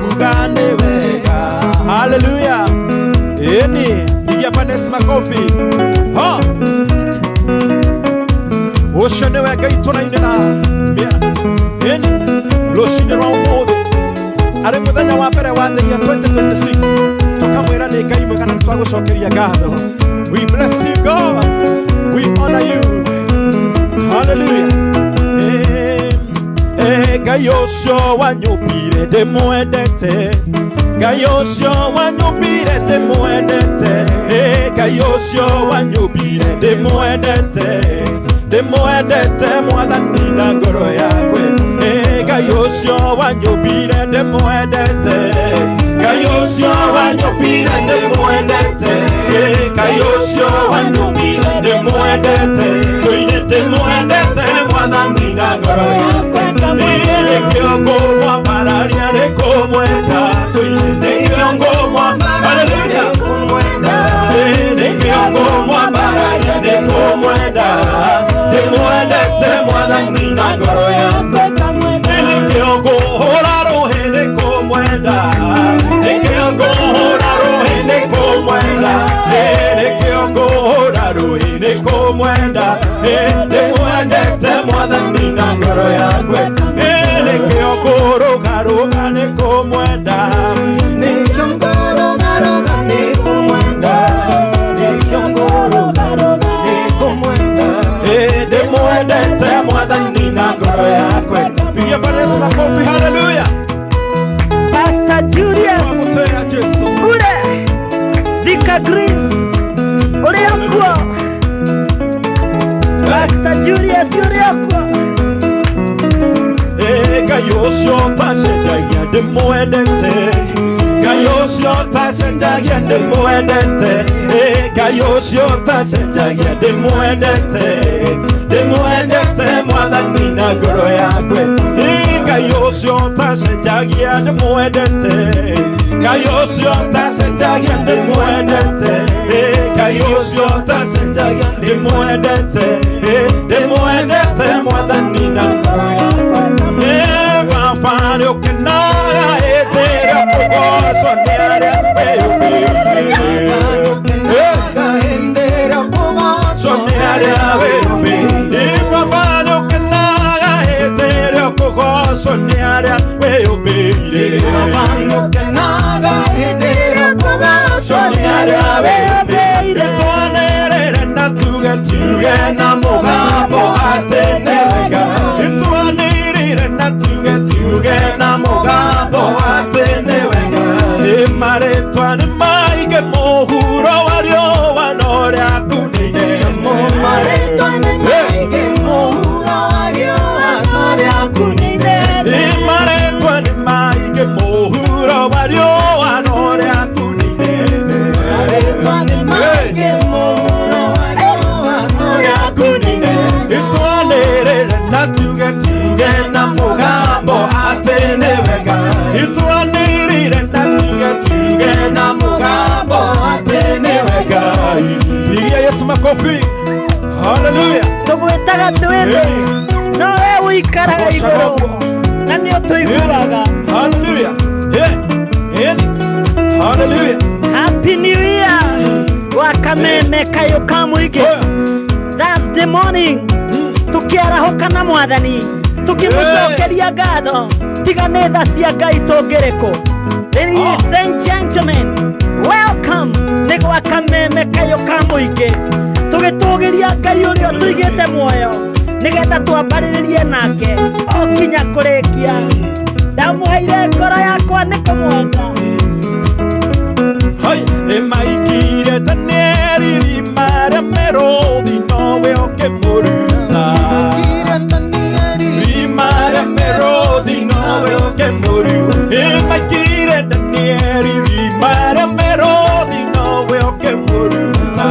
kuga nĩ wega. Haleluya. Eni, pigia Bwana Yesu makofi. Ha. Ũcio nĩwe Ngai tũrainĩra. Eni, rũcinĩ rwa ũmũthĩ arĩ mũthenya wa mbere wa the year 2026 tũkamwĩra nĩ Ngai mwega na nĩtwagũcokeria ngatho. We bless you God, we honor you. Hallelujah. Ngai ũcio wanyũmbire ndĩmwendete Ngai ũcio wanyũmbire ndĩmwendete Ngai ũcio wanyũmbire ndĩmwendete ndĩmwendete Mwathani na ngoro yakwe Ngai ũcio wanyũmbire ndĩmwendete Ngai ũcio wanyũmbire ndĩmwendete Ngai ũcio wanyũmbire ndĩmwendete tũine ndĩmwendete Mwathani na ngoro yakwe nĩkĩo ngũmwambararia nĩkũmwenda tũine nĩkĩo ngũmwambararia nĩkĩo ngũmwambararia nĩkũmwenda ndĩmwendete Mwathani na ngoro yakwa nĩkĩo ngũhũra rũhĩ nĩkũmwenda nĩkĩo ngũhũra rũhĩ nĩkũmwenda nĩkĩo ngũhũra rũhĩ nĩkũmwenda ndĩmwendete Mwathani na ngoro yakwa nĩkĩo ngũrũgarũga nĩkũmwenda nĩkĩo ngũrũgarũga nĩkũmwenda nĩkĩo ngũrũgarũga nĩkũmwenda ndĩmwendete Mwathani na ngoro yakwa. Pigia Bwana Yesu makofi. Haleluya. Pastor Julius kule Thika Greens ũrĩa kuo Pastor Julius ũrĩa kuo Ngai ũcio ũtacenjagia ndĩmwendete Ngai ũcio ũtacenjagia ndĩmwendete Ngai ũcio ũtacenjagia ndĩmwendete ndĩmwendete Mwathani na ngoro yakwe Ngai ũcio ũtacenjagia ndĩmwendete Ngai ũcio ũtacenjagia ndĩmwendete Ngai ũcio ũtacenjagia ndĩmwendete ndĩmwendete Mwathani na ngoro yakwe Baba nĩũkenaga hĩndĩ ĩrĩa kũgocwo nĩ arĩa wĩyũmbĩire nĩ arĩa wĩyũmbĩire Baba nĩũkenaga hĩndĩ ĩrĩa kũgocwo nĩ arĩa wĩyũmbĩire Baba nĩũkenaga hĩndĩ ĩrĩa kũgocwo nĩ arĩa wĩyũmbĩire Twanĩrĩre na tuge tuge na mũgambo atĩ nĩ wega Twanĩrĩre na tuge tuge na mũgambo atĩ nĩ wega Nĩ marĩtwa nĩ maige mũhuro wa riũa na ũrĩa Makofi. Hallelujah. Tũgwĩtaga twĩ thĩ no we ũikaraga igũrũ na nĩ ũtũiguaga. Hallelujah. Yeah. Yeah. Hallelujah. Happy New Year wa kameme kayũ ka mũingĩ. Thursday morning tukiarahũka na mwathani tukĩmũcokeria ngatho tiga nĩ tha cia Ngai tũngĩrĩkũ. Ladies and gentlemen, welcome nĩ gwa kameme kayũ ka mũingĩ tũgĩtũgĩria Ngai ũrĩa ũtũigĩte muoyo nĩgetha twambarĩrĩrie nake o kinya kũrĩkia. Ndamũheire ngoro yakwa nĩ kũmwenda. Hai, emaikire Danieli marĩa merũthi nowe ũkĩmũruta. Marĩa merũthi nowe ũkĩmũruta. Emaikire Danieli marĩa merũthi nowe ũkĩmũruta.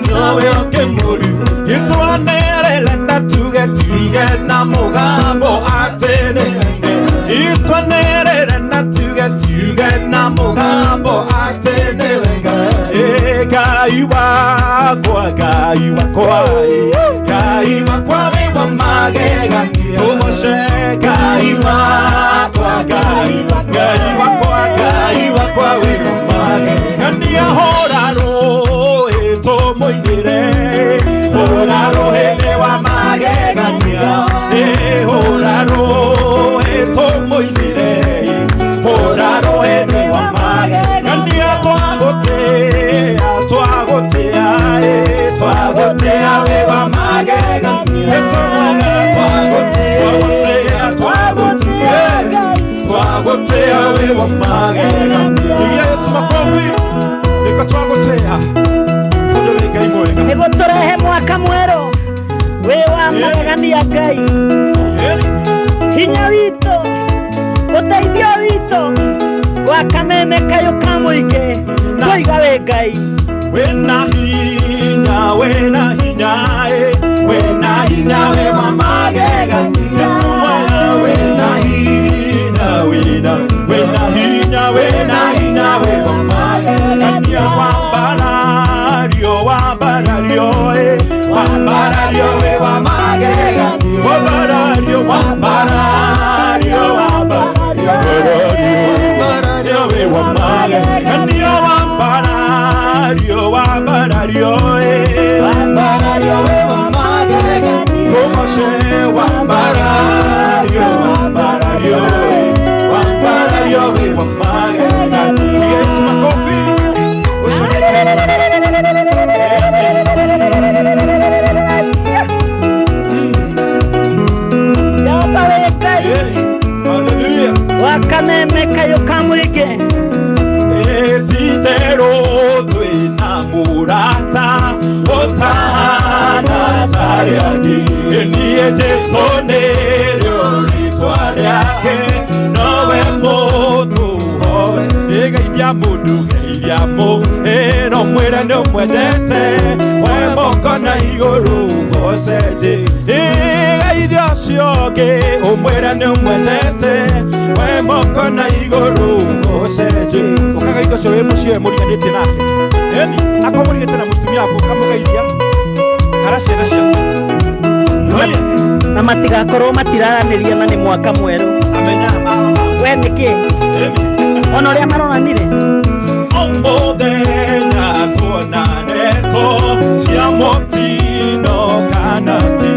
Nowe ũkĩmũruta. Itwanerere na tuge tuge na mũgambo atĩ nĩ Itwanerere na tuge tuge na mũgambo atĩ nĩwe Ngai. Ngai wakwa, Ngai wakwa, Ngai wakwa wĩ wa magegania. Tũgoce Ngai wakwa, Ngai Ngai wakwa, Ngai wakwa wĩ wa magegania. Hũra rũhĩ tũmũinĩre, hũra rũhĩ nĩ wa magegania. Hũra rũhĩ tũmũinĩre, hũra rũhĩ nĩ wa magegania. Twagũtĩa, twagũtĩa, twagũtĩa wĩ wa magegania. Yesu mwega, twagũtĩa, twagũtĩa, twagũtĩa wĩ wa magegania. Yesu makofi, nĩko twagũtĩa tondũ wĩ Ngai mwega. Nĩguo tũrehe mwaka mwerũ wĩ wa magegania Ngai. Hinya witũ, ũteithio witũ wa kameme kayũ ka mũingĩ tũiga wĩ Ngai. Wĩna hinya, wĩna hinya, wĩna hinya wĩ wa magegania. Yesu mwega, wĩna hinya, wĩna, wĩna hinya, wĩna hinya wĩ wa magegania. Wambarario, wambarario, wambarario wĩ wa magegania. Wambarario, wambarario, wambarario, wambarario wĩ wa magegania. Wambarario, wambarario, wambarario wĩ wa magegania. Tũgoce wambarario, wambarario, wambarario wĩ wa magegania. Yesu makofi. Jehova wĩ Ngai. Hallelujah. Wa kameme kayũ ka mũingĩ. Titero twĩna mũrata ũtahana ta arĩa angĩ. Niĩ Jesũ nĩrĩo rĩtwa rĩake, nowe mũtũhoe. Geithia mũndũ, geithia mũndũ, no mwĩre nĩ ũmwendete, we moko na igũrũ goce Jesũ. Geithia ũcio ũngĩ, ũmwĩre nĩ ũmwendete, we moko na igũrũ goce Jesũ. Ũkagaithia ũcio wĩ mũciĩ we mũriganĩtie nake. Ĩni, akorwo mũrigĩte na mũtumia waku ũkamũgeithia, kana ciana ciaku. Na matigakorwo matiraranĩria na nĩ mwaka mwerũ. Amenya. We nĩkĩ? Ona ũrĩa maronanire. O mũthenya tuona ndeto cia mũtino kana kĩ,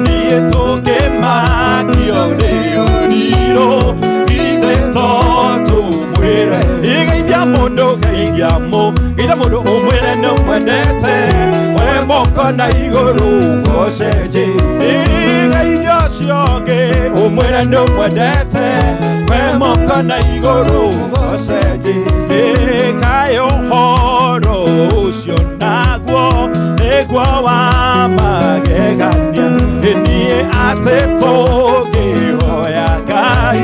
niĩ tũkĩmakio nĩ ũrirũ, ithe to tũmwĩre. Geithia mũndũ, geithia mũndũ, geithia mũndũ ũmwĩre nĩ ũmwendete, we moko na igũrũ goce Jesũ. Geithia ũcio ũngĩ, ũmwĩre nĩ ũmwendete, we moko na igũrũ goce Jesũ. Kaĩ ũhoro ũcio naguo nĩguo wa magegania, niĩ atĩ tũngĩhoya Ngai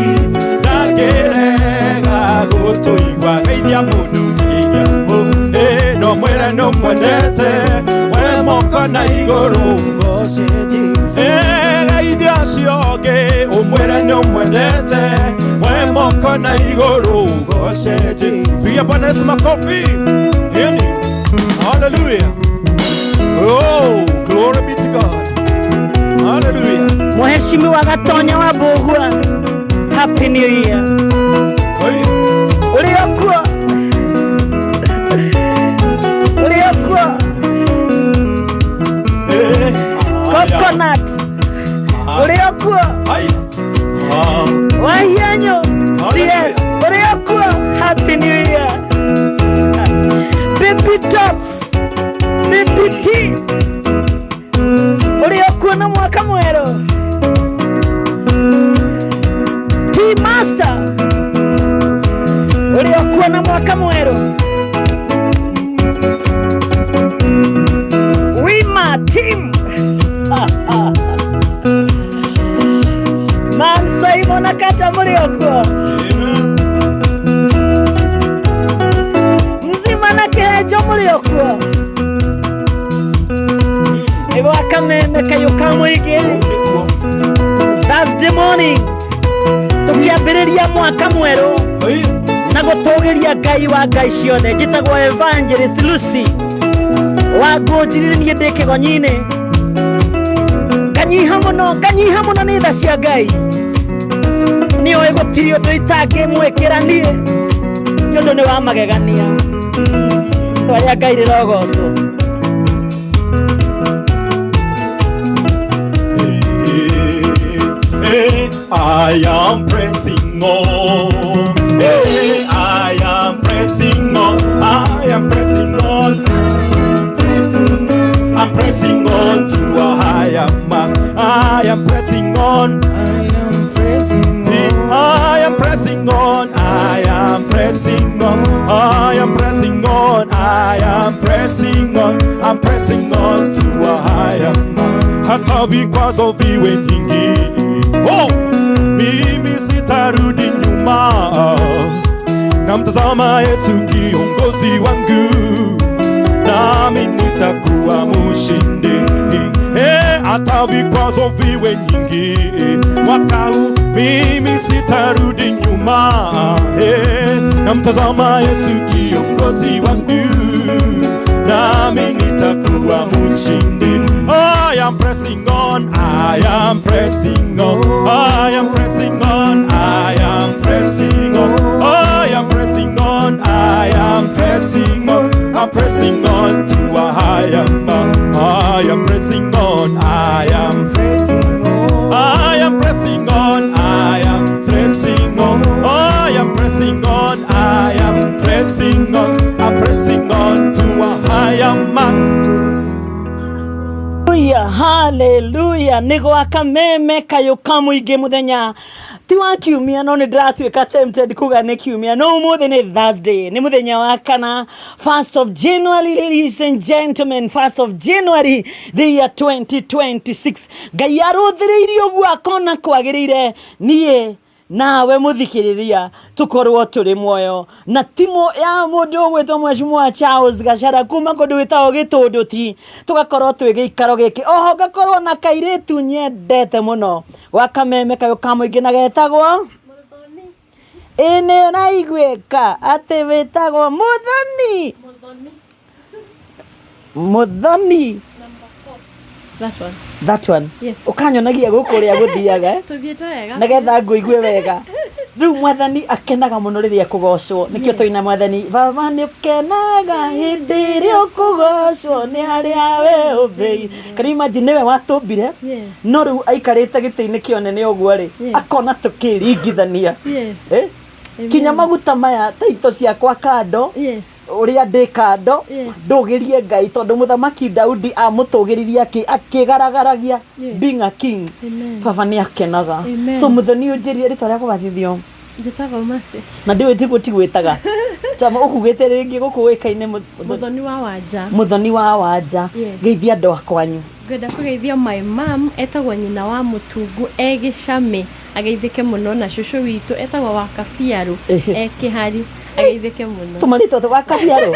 ndangĩrega gũtũigua. Geithia mũndũ, geithia mũndũ, no mwĩre nĩ ũmwendete, we moko na igũrũ goce Jesũ. Geithia ũcio ũngĩ, Umwĩre nĩ ũmwendete. We moko na igũrũ ũgoce Jesu. Pigia Bwana Yesu makofi. Hini. Hallelujah. Oh, glory be to God. Hallelujah. Mheshimiwa Gatonya wa Mbũgua, Happy New Year. Ũrĩ o kuo? Ũrĩ o kuo? Coconut. Ũrĩ o kuo? Wahianyũ. CS. Ũrĩ o kuo? Happy New Year. Baby Tops. Baby T. Ũrĩ o kuo na mwaka mwerũ? T Master. Ũrĩ o kuo na mwaka mwerũ? Wima team. Mam Simon Akata mũrĩ o kuo? Mzima na kĩhenjo mũrĩ o kuo? Nĩ gwa kameme kayũ ka mũingĩ. Thursday morning tũkĩambĩrĩria mwaka mwerũ na gũtũgĩria Ngai wa Ngai ciothe. Njĩtagwo Evangelist Lucy wa ngũnjirire niĩ ndĩ kĩgonyi-inĩ, nganyiha mũno, nganyiha mũno nĩ tha cia Ngai. Nĩoĩ gũtirĩ ũndũ itangĩmwĩkĩra niĩ, nĩ ũndũ nĩ wa magegania. Twarĩa Ngai rĩrogocwo. Hey, I am pressing on. Hey, I am pressing on. I am pressing on. I'm pressing on to a higher mark. I am pressing on. I am pressing on. I am pressing on. I am pressing on. I am pressing on. I am pressing on. I'm pressing on to a higher mark. Hata vikwazo viwe nyingi, oh, mimi sitarudi nyuma. Namtazama Yesu kiongozi wangu, nami nitakuwa mshindi. Hata vikwazo viwe nyingi, mwaka huu mimi sitarudi nyuma. Namtazama Yesu kiongozi wangu, nami nitakuwa mshindi. I am pressing on, I am pressing on, I am pressing on, I am pressing on, I am pressing on, I am pressing on, I'm pressing on to a higher mark. I am pressing on, I am pressing on, I am pressing on, I am pressing on, I am pressing on, I am pressing on, I'm pressing on to a higher mark. Hallelujah, hallelujah. Nĩ gwa kameme kayũ ka mũingĩ mũthenya ti wa kiumia, no nĩ ndĩratuĩka tempted kuga nĩ kiumia, no ũmũthĩ nĩ Thursday, nĩ mũthenya wa kana, 1st of January, ladies and gentlemen, 1st of January the year 2026. Ngai arũthĩrĩirie ũguo akona kwagĩrĩire niĩ nawe mũthikĩrĩria tũkorwo tũrĩ muoyo. Na timu ya mũndũ ũgwĩtwo Mheshimiwa Charles Gachara kuma kũndũ gwĩtagwo Gĩtũndũti, tũgakorwo twĩ gĩikaro gĩkĩ. Oho ngakorwo na kairĩtu nyendete mũno gwa kameme kayũ ka mũingĩ na getagwo ĩ nĩ ũraiguĩka atĩ wĩtagwo Mũthoni. Mũthoni. That one. That one. Yes. Ũkanyonagia gũkũ ũrĩa gũthiaga, eh? Tũthiĩte wega. Nĩgetha ngũigue wega. Rĩu mwathani akenaga mũno rĩrĩa kũgocwo, nĩkĩo tũina mwathani baba nĩ ũkenaga hĩndĩ ĩrĩa ũkũgocwo nĩ harĩa we ũmbĩire. Can you imagine nĩwe watũmbire? Yes. No rĩu aikarĩte gĩtĩ-inĩ kĩa ũnene ũguo rĩ, Yes. akona tũkĩringithania. Yes. Eh? Kinya maguta maya taito ciakwa kando, Yes. ũrĩa ndĩ kando, Yes. ndũgĩrie Ngai tondũ mũthamaki Daudi amũtũgĩririe akĩgaragaragia Yes. being a king. Amen. Baba nĩ akenaga. Amen. So mũthoni ũnjĩrie rĩtwa rĩa kũbatithio. Njĩtagwo Mercy. Na ndiũĩ tiguo tigwĩtaga tama ũkugĩte rĩngĩ gũkũ ũĩkaine Mũthoni wa Wanja. Mũthoni wa Wanja. Yes. Geithia andũ a kwanyu. Ngwenda kũgeithia my mom etagwo nyina wa Mũtungu e Gĩcamĩ, ageithĩke mũno, na cũcũ witũ etagwo wa Kabiarũ Ehe. e Kĩhari, ageithĩke mũno. Tũmarĩtwa tũ wa Kabiarũ.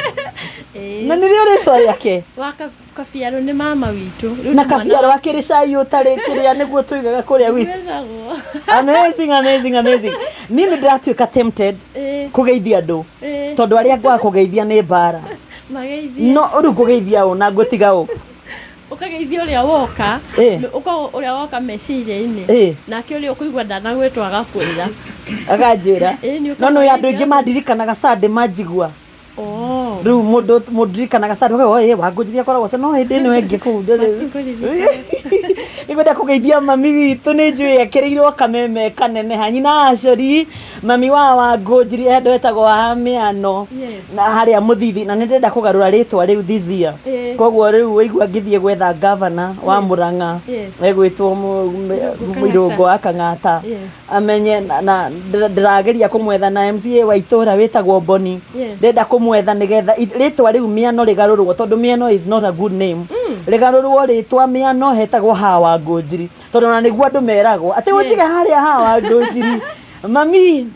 Ĩĩ. Na nĩrĩo rĩtwa rĩake? Wa kabiarũ nĩ mama witũ. Rĩu Na nĩ mwana kabiarũ akĩrĩ cai ũtarĩ kĩrĩa nĩguo tũigaga kũrĩa gwitũ. Wĩragwo. Amazing, amazing, amazing. Niĩ nĩ ndĩratuĩka tempted Ĩĩ. kũgeithia andũ Ĩĩ. tondũ arĩa ngwaga kũgeithia nĩ mbara. Mageithie. No rĩu ngũgeithia ũ na ngũtiga ũ? Ũkageithia ũrĩa woka. Ĩĩ. Ũkorwo ũrĩa woka meciria-inĩ. Ĩĩ. Nake ũrĩa ũkũigua ndanagwĩtwo agakwĩra. Akanjĩra. Ĩĩ, nĩ No nĩ andũ ũkamageithia. aingĩ mandirikanaga Sunday manjigua. Oh. Rĩu mũndũ mũndirikanaga Sunday ũkauga, "Ĩ, Wangũnjiri akoragwo no hĩndĩ ĩno ĩngĩ kũu ndĩrĩ." Nĩngwenda kũgeithia mami witũ nĩ njũĩ ekĩrĩirwo kameme kaneneha nyina Acori mami wa Wangũnjiri he handũ hetagwo ha mĩano Yes. na harĩa mũthithi na nĩndĩrenda kũgarũra rĩtwa rĩu this year Ĩĩ. koguo rĩu waigua ngĩthiĩ gwetha gavana wa Yes. Mũrang'a Yes. egwĩtwo Mũirũngũ wa Kang'ata Yes. amenye na ndĩrageria kũmwetha na MCA wa itũra wĩtagwo Boni Yes. ndĩrenda kũmwetha nĩgetha rĩtwa rĩu mĩano rĩgarũrwo tondũ mĩano is not a good name rĩgarũrwo rĩtwa mĩano hetagwo ha Wangũnjiri tondũ ona nĩguo andũ meragwo atĩ ũnjige harĩa ha Wangũnjiri mami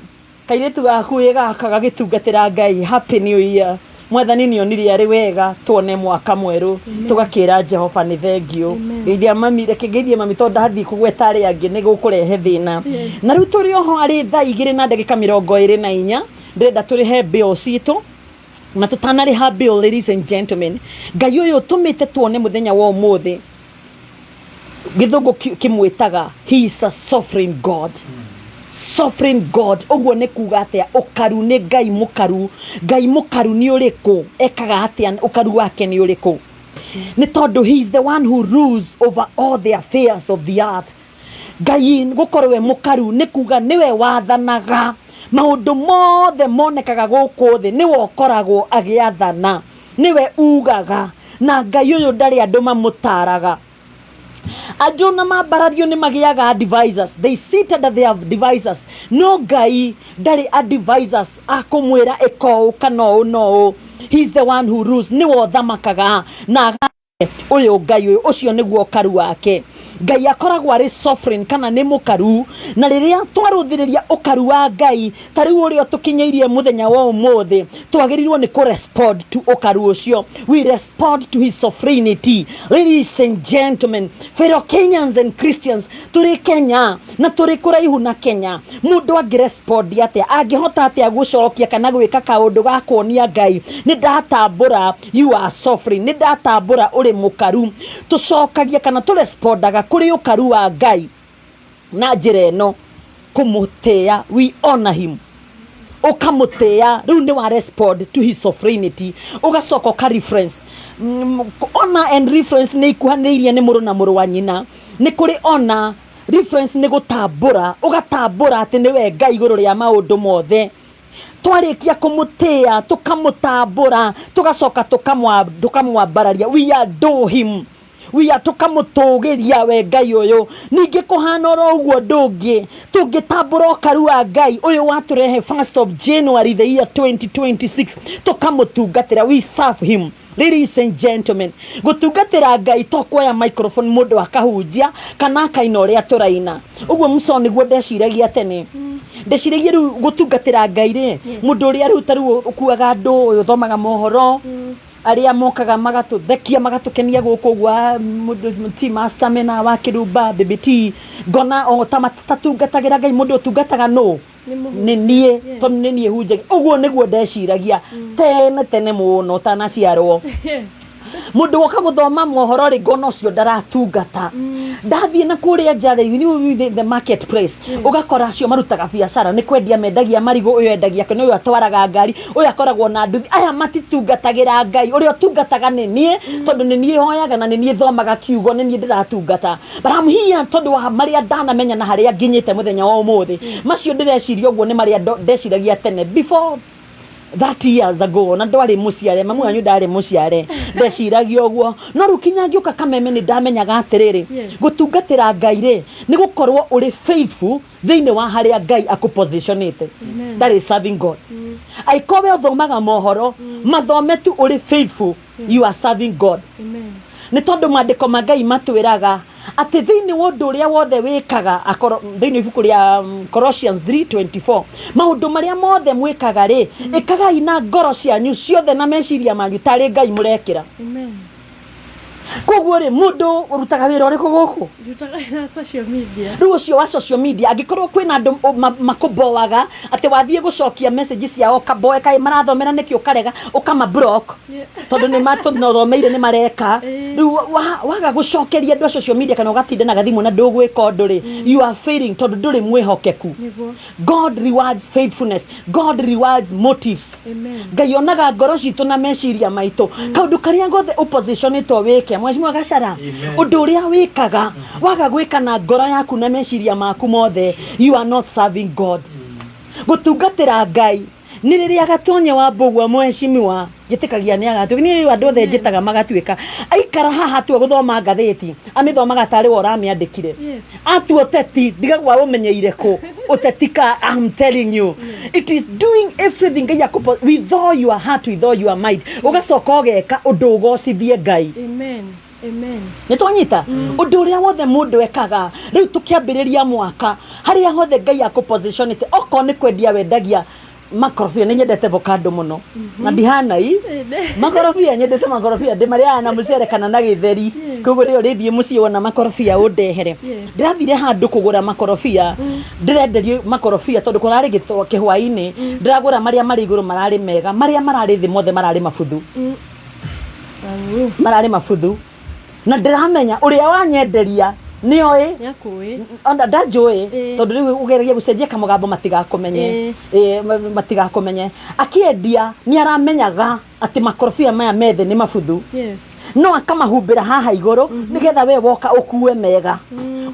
kairĩtu gaku ĩ gaka gagĩtungatĩra Ngai happy new year mwathani nĩ onire arĩ wega tuone mwaka mwerũ tũgakĩra Jehova nĩ thengiũ ngeithia mami reke ngeithie mami tondũ ndathiĩ kũgweta arĩa angĩ nĩ gũkũrehe thĩna Yes. na rĩu tũrĩ oho arĩ thaa igĩrĩ na ndagĩka mĩrongo ĩrĩ na inya ndĩrenda tũrĩhe bill citũ na tũtanarĩha bill ladies and gentlemen Ngai ũyũ ũtũmĩte tuone mũthenya wa ũmũthĩ gĩthũngũ kĩmwĩtaga he is a sovereign god sovereign god ũguo nĩ kuga atĩa ũkaru nĩ ngai mũkaru ngai mũkaru nĩ ũrĩkũ ekaga atĩa ũkaru wake nĩ ũrĩkũ nĩ tondũ he is the one who rules over all the affairs of the earth ngai gũkorwo we mũkaru nĩ kuga nĩwe wathanaga maũndũ mothe monekaga gũkũ thĩ nĩwe ũkoragwo agĩathana nĩwe ugaga na ngai ũyũ ndarĩ andũ mamũtaraga andũ na mambarario nĩ magĩaga advisors they sit under their advisors no ngai ndarĩ advisors akũmwĩra ĩka ũũ kana ũũ na ũũ he is the one who rules nĩwe ũthamakaga na ũyũ ngai ũyũ ũcio nĩguo ũkaru wake ngai akoragwo arĩ sovereign kana nĩ mũkaru na rĩrĩa twarũthĩrĩria ũkaru wa ngai ta rĩu ũrĩa tũkinyĩirie mũthenya wa ũmũthĩ twagĩrĩirwo nĩ kũ-respond to ũkaru ũcio we respond to his sovereignty ladies and gentlemen fellow Kenyans and Christians tũrĩ Kenya na tũrĩ kũraihu na Kenya mũndũ angĩrespond atĩa angĩhota atĩa gũcokia kana gwĩka kaũndũ ga kuonia ngai nĩ ndatambũra you are sovereign nĩ ndatambũra ũrĩ mũkaru tũcokagia kana tũrespondaga kũrĩ ũkaru wa ngai na njĩra ĩno kũmũtĩa we honor him ũkamũtĩa rĩu nĩ wa respond to his sovereignty ũgacoka ũka reference honor and reference nĩ ikuhanĩrĩirie nĩ mũrũ na mũrũ wa nyina nĩ kũrĩ honor reference nĩ gũtambũra ũgatambũra atĩ nĩwe ngai igũrũ rĩa maũndũ mothe twarĩkia kũmũtĩa tũkamũtambũra tũgacoka tũkamwambararia we adore him we are tũkamũtũgĩria we ngai ũyũ ningĩ kũhana oro ũguo ndũngĩ tũngĩtambũra ũkaru wa ngai ũyũ watũrehe 1st of January the year 2026 tũkamũtungatĩra we serve him ladies and gentlemen gũtungatĩra ngai to kuoya microphone mũndũ akahunjia kana akaina ũrĩa tũraina ũguo mũco nĩguo ndeciragia tene ndeciragia rĩu gũtungatĩra ngai rĩ mũndũ ũrĩa rĩu ta rĩu ũkuaga andũ ũyũ ũthomaga mohoro arĩa mokaga magatũthekia magatũkenia gũkũ ũguo mũndũ ti master mena wa kĩrumba BBT ngona o ta matatungatagĩra ngai mũndũ ũtungataga nũ nĩ niĩ tondũ nĩ niĩ hunjagia ũguo nĩguo ndeciragia tene tene mũno ũtanaciarwo mũndũ woka gũthoma mohoro rĩ ngona ũcio ndaratungata ndathiĩ na kũrĩa nja rĩ you the market place ũgakora acio marutaga biacara nĩ kwendia mendagia marigũ ũyũ endagia kĩno ũyũ atwaraga ngari ũyũ akoragwo na nduthi aya matitungatagĩra ngai ũrĩa ũtungataga nĩ niĩ tondũ nĩ niĩ hoyaga na nĩ niĩ thomaga kiugo nĩ niĩ ndĩratungata but I'm here tondũ wa marĩa ndanamenya na harĩa nginyĩte mũthenya wa ũmũthĩ macio ndĩreciria ũguo nĩ marĩa ndeciragia tene before 30 years ago na ndwarĩ mũciare mamu wanyu ndarĩ mũciare ndeciragia ũguo no rĩu kinya ngĩũka kameme nĩ ndamenyaga atĩrĩrĩ gũtungatĩra ngai rĩ nĩ gũkorwo ũrĩ faithful thĩinĩ wa harĩa ngai akũpositionĩte that is serving god angĩkorwo we ũthomaga mohoro mathome tu ũrĩ faithful you are serving god nĩ tondũ maandĩko ma ngai matwĩraga Atĩ thĩinĩ wa ũndũ ũrĩa wothe wĩkaga thĩinĩ wa ibuku rĩa Colossians 3:24, maũndũ marĩa mothe mwĩkaga rĩ, ĩkagai na ngoro cianyu ciothe na meciria manyu tarĩ Ngai mũrekĩra. Amen. Koguo rĩ, mũndũ ũrutaga wĩra ũrĩkũ gũkũ? Ndutaga wĩra social media. Rĩu ũcio wa social media, angĩkorwo kwĩna andũ makũboaga atĩ wathiĩ gũcokia message ciao ũkaboe, kaĩ marathomera nĩkĩ, ũkarega ũkama block, tondũ nĩ matũthomeire nĩ mareka. Rĩu waga gũcokeria andũ a social media kana ũgatinda na gathimũ na ndũgwĩka ũndũ rĩ, you are failing tondũ ndũrĩ mwĩhokeku. God rewards faithfulness. God rewards motives. Amen. Ngai onaga ngoro citũ na meciria maitũ. Kaũndũ karĩa gothe ũpositionĩtwo wĩke, Mheshimiwa Gachara, ũndũ ũrĩa wĩkaga, waga gwĩka na ngoro yaku na meciria maku mothe, you are not serving God. Gũtungatĩra Ngai nĩ rĩrĩa Gatonye wa Mbũgua, mheshimiwa, njĩtĩkagia nĩ agatuĩka, niĩ andũ othe njĩtaga magatuĩka, aikara haha atua gũthoma ngathĩti, amĩthomaga tarĩ we ũramĩandĩkire. Atua ũteti, ndigagwa ũmenyeire kũ ũteti ka, I'm telling you, it is doing everything Ngai akũpo with all your heart, with all your mind, ũgacoka ũgeka ũndũ ũgocithie Ngai. Amen. Amen. Nĩ twanyita ũndũ ũrĩa wothe mũndũ ekaga. Rĩu tũkĩambĩrĩria mwaka, harĩa hothe Ngai akũpositionĩte, okorwo nĩ kwendia wendagia makorobia, nĩ nyendete avocado mũno na ndihana i makorobia, nyendete makorobia, ndĩmarĩaga na mũcere kana na gĩtheri. Koguo rĩo rĩthiĩ mũciĩ wona makorobia ũndehere. Ndĩrathire handũ kũgũra makorobia, ndĩrenderio makorobia tondũ kũrarĩ kĩhwainĩ, ndĩragũra marĩa marĩ igũrũ mararĩ mega, marĩa mararĩ thĩ mothe mararĩ mabuthu, mararĩ mabuthu, na ndĩramenya ũrĩa wanyenderia nĩoĩ. Nĩakũĩ. Ona ndanjũĩ, tondũ rĩu ũgeragia gũcenjia kamũgambo matigakũmenye. Matigakũmenye akĩendia nĩ aramenyaga atĩ makorobia maya methe nĩ mabuthu, no akamahumbĩra haha igũrũ nĩgetha we woka ũkue mega.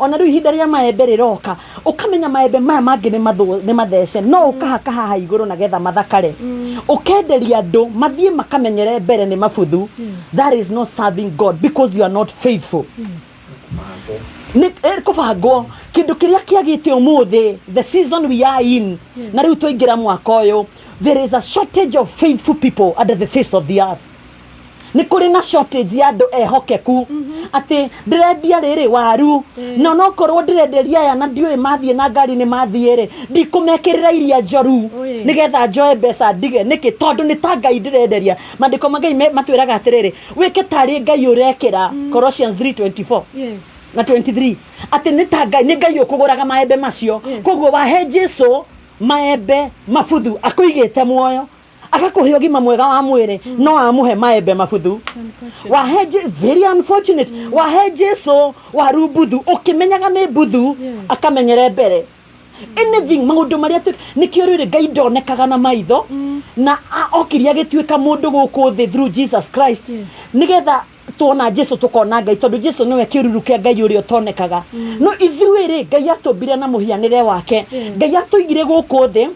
Ona rĩu ihinda rĩa maembe rĩroka, ũkamenya maembe maya mangĩ nĩ mathece, no ũkahaka haha igũrũ nagetha mathakare, ũkenderia andũ mathiĩ makamenyere mbere nĩ mabuthu. That is not serving God because you are not faithful. Nĩ kũbangwo kĩndũ kĩrĩa kĩagĩte ũmũthĩ, the season we are in, na rĩu twaingĩra mwaka ũyũ, there is a shortage of faithful people under the face of the earth. Nĩ kũrĩ na shortage ya andũ ehokeku, atĩ ndĩrendia rĩrĩ waru, no nokorwo ndĩrenderia aya na ndiũĩ mathiĩ na ngari nĩ mathiĩ rĩ, ndikũmekĩrĩra iria njoru nĩgetha njoe mbeca ndige nĩkĩ, tondũ nĩ ta Ngai ndĩrenderia. Maandĩko ma Ngai matwĩraga atĩrĩrĩ, wĩke tarĩ Ngai ũrekĩra, Colossians 3:24 na 23, atĩ nĩ ta Ngai, nĩ Ngai ũkũgũraga maembe macio. Koguo wahe Jesu maembe mabuthu, akũigĩte muoyo, agakũhe ũgima mwega wa mwĩrĩ, no amũhe maembe mabuthu. Wahe very unfortunate. Wahe Jesu waru mbuthu ũkĩmenyaga nĩ mbuthu, akamenyere mbere anything maũndũ marĩa nĩkĩo rĩrĩ Ngai ndonekaga na maitho, na okire agĩtuĩka mũndũ gũkũ thĩ through Jesus Christ, nĩgetha tuona Jesu tukona Ngai, tondũ Jesu nĩwe kĩruru kĩa Ngai ũrĩa ũtonekaga. No ithuĩ rĩ, Ngai atũmbire na mũhianĩre wake. Ngai atũigire gũkũ thĩ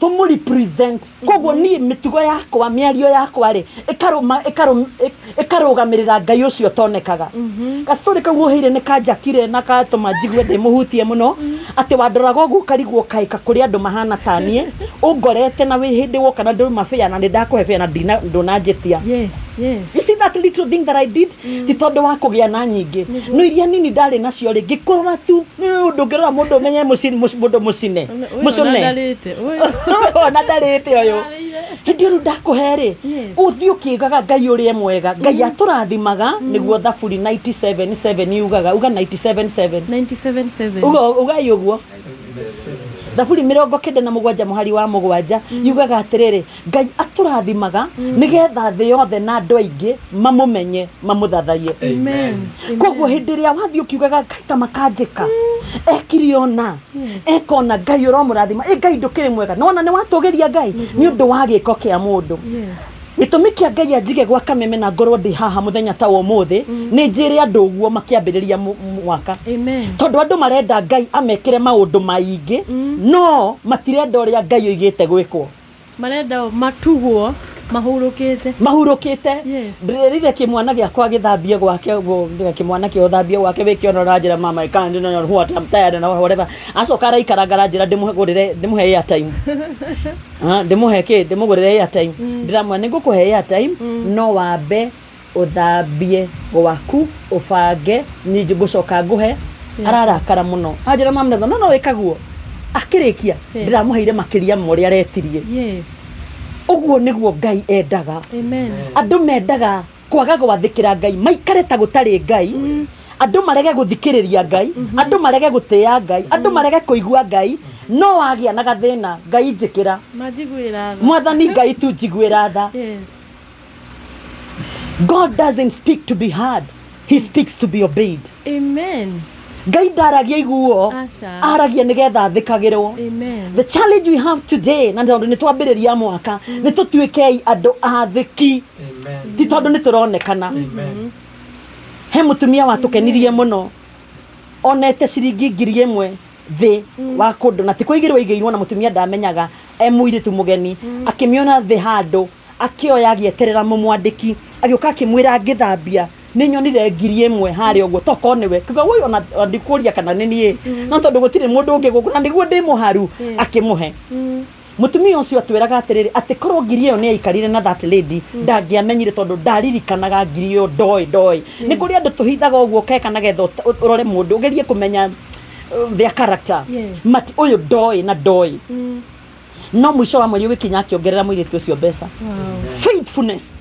tũmũ represent. Koguo niĩ mĩtugo yakwa, mĩario yakwa rĩ, ĩkarũgamĩrĩra Ngai ũcio ũtonekaga. Gacitorĩ kau ũheire nĩ kanjakire na katũma njigue ndĩmũhutie mũno, atĩ wandoraga ũguo ũkarigwo kaĩ kũrĩ andũ mahana ta niĩ ũngorete, na wĩ hĩndĩ woka na ndũma bĩa na nĩ ndakũhe bĩa na ndũnanjĩtia. You see that little thing that I did, ti tondũ wa kũgĩa na nyingĩ, no iria nini ndarĩ nacio rĩ, ngĩkũrora tu nĩ ũndũ ũngĩrora mũndũ ũmenye mũndũ mũcine mũcune. Ndarĩte. Ona ndarĩte ũyũ hĩndĩ ĩyo rĩu ndakũhe rĩ, ũthiĩ ũkĩugaga Ngai ũrĩa mwega, Ngai atũrathimaga. Nĩguo Thaburi 97:7 yugaga, uga 97:7. 97:7. Uga, ugai ũguo. Thaburi 97 mũhari wa 7 yugaga atĩrĩrĩ, Ngai atũrathimaga nĩgetha thĩ yothe na andũ aingĩ mamũmenye, mamũthathaiye. Amen. Koguo hĩndĩ ĩrĩa wathiĩ ũkiugaga Ngai ta makanjĩka ekire ona ekona, Ngai ũromũrathima, ĩ Ngai ndũkĩrĩ mwega, nona nĩ watũgĩria Ngai nĩ ũndũ wa gĩko kĩa mũndũ. Gĩtũmi kĩa Ngai anjige gwa kameme na ngorwo ndĩ haha mũthenya ta wa ũmũthĩ, nĩ njĩre andũ ũguo makĩambĩrĩria mwaka, Amen. tondũ andũ marenda Ngai amekĩre maũndũ maingĩ, no matirenda ũrĩa Ngai oigĩte gwĩkwo. Marenda matugwo mahurũkĩte. Mahurũkĩte. Ndĩrerire kĩmwana gĩakwa gĩthambie gwake ũguo, kĩmwana kĩo thambie gwake wĩkĩona ũranjĩra, "Mama, I can't, what, I'm tired," and whatever. Acoka araikaranga aranjĩra ndĩmũgũrĩre, ndĩmũhe airtime. Ah, ndĩmũhe kĩ, ndĩmũgũrĩre airtime. Ndĩramwĩra nĩ ngũkũhe airtime, no wambe Ũthambie gwaku, ũbange, niĩ ngũcoka ngũhe. Ararakara mũno, anjĩra mama no no wĩkaguo. Akĩrĩkia ndĩramũheire makĩria ma ũrĩa aretirie. Ũguo nĩguo Ngai endaga. Amen. Andũ mendaga kwaga gwathĩkĩra Ngai, maikare ta gũtarĩ Ngai. Andũ marege gũthikĩrĩria Ngai, andũ marege gũtĩĩa Ngai, andũ marege kũigua Ngai. No wagĩa na gathĩna, Ngai njĩkĩra. Manjiguĩra tha. Mwathani Ngai tu njiguĩra tha. God doesn't speak to be heard, he speaks to be obeyed. Amen. Ngai ndaragia iguo. Aca. Aragia nĩgetha athĩkagĩrwo. Amen. The challenge we have today, na tondũ nĩ twambĩrĩria mwaka, nĩ tũtuĩkei andũ athĩki, ti tondũ nĩ tũronekana. He mũtumia watũkenirie mũno, onete ciringi 1000 thĩ wa kũndũ, na ti kũigĩrwo aigĩirwo, na mũtumia ndamenyaga e mũirĩtu mũgeni. Akĩmĩona thĩ handũ, akĩoya, agĩeterera mũmwandĩki agĩũka, akĩmwĩra, "Ngĩthambia nĩ nyonire 1000 harĩa ũguo, tokorwo nĩwe." Kiuga, "Woi, ona ndikũria kana nĩ niĩ, no tondũ gũtirĩ mũndũ ũngĩ gũkũ na nĩguo ndĩ mũharu." Akĩmũhe. Mũtumia ũcio atwĩraga atĩrĩrĩ, atĩ korwo ngiri ĩyo nĩ aikarire na that lady, ndangĩamenyire, tondũ ndaririkanaga ngiri ĩyo, ndoĩ ndoĩ. Nĩ kũrĩ andũ tũhithaga ũguo ũkeka nagetha ũrore mũndũ, ũgerie kũmenya their character. But ũyũ ndoĩ na ndoĩ. No mũico wa mweri ũgĩkinya, akĩongerera mũirĩtu ũcio mbeca. Faithfulness.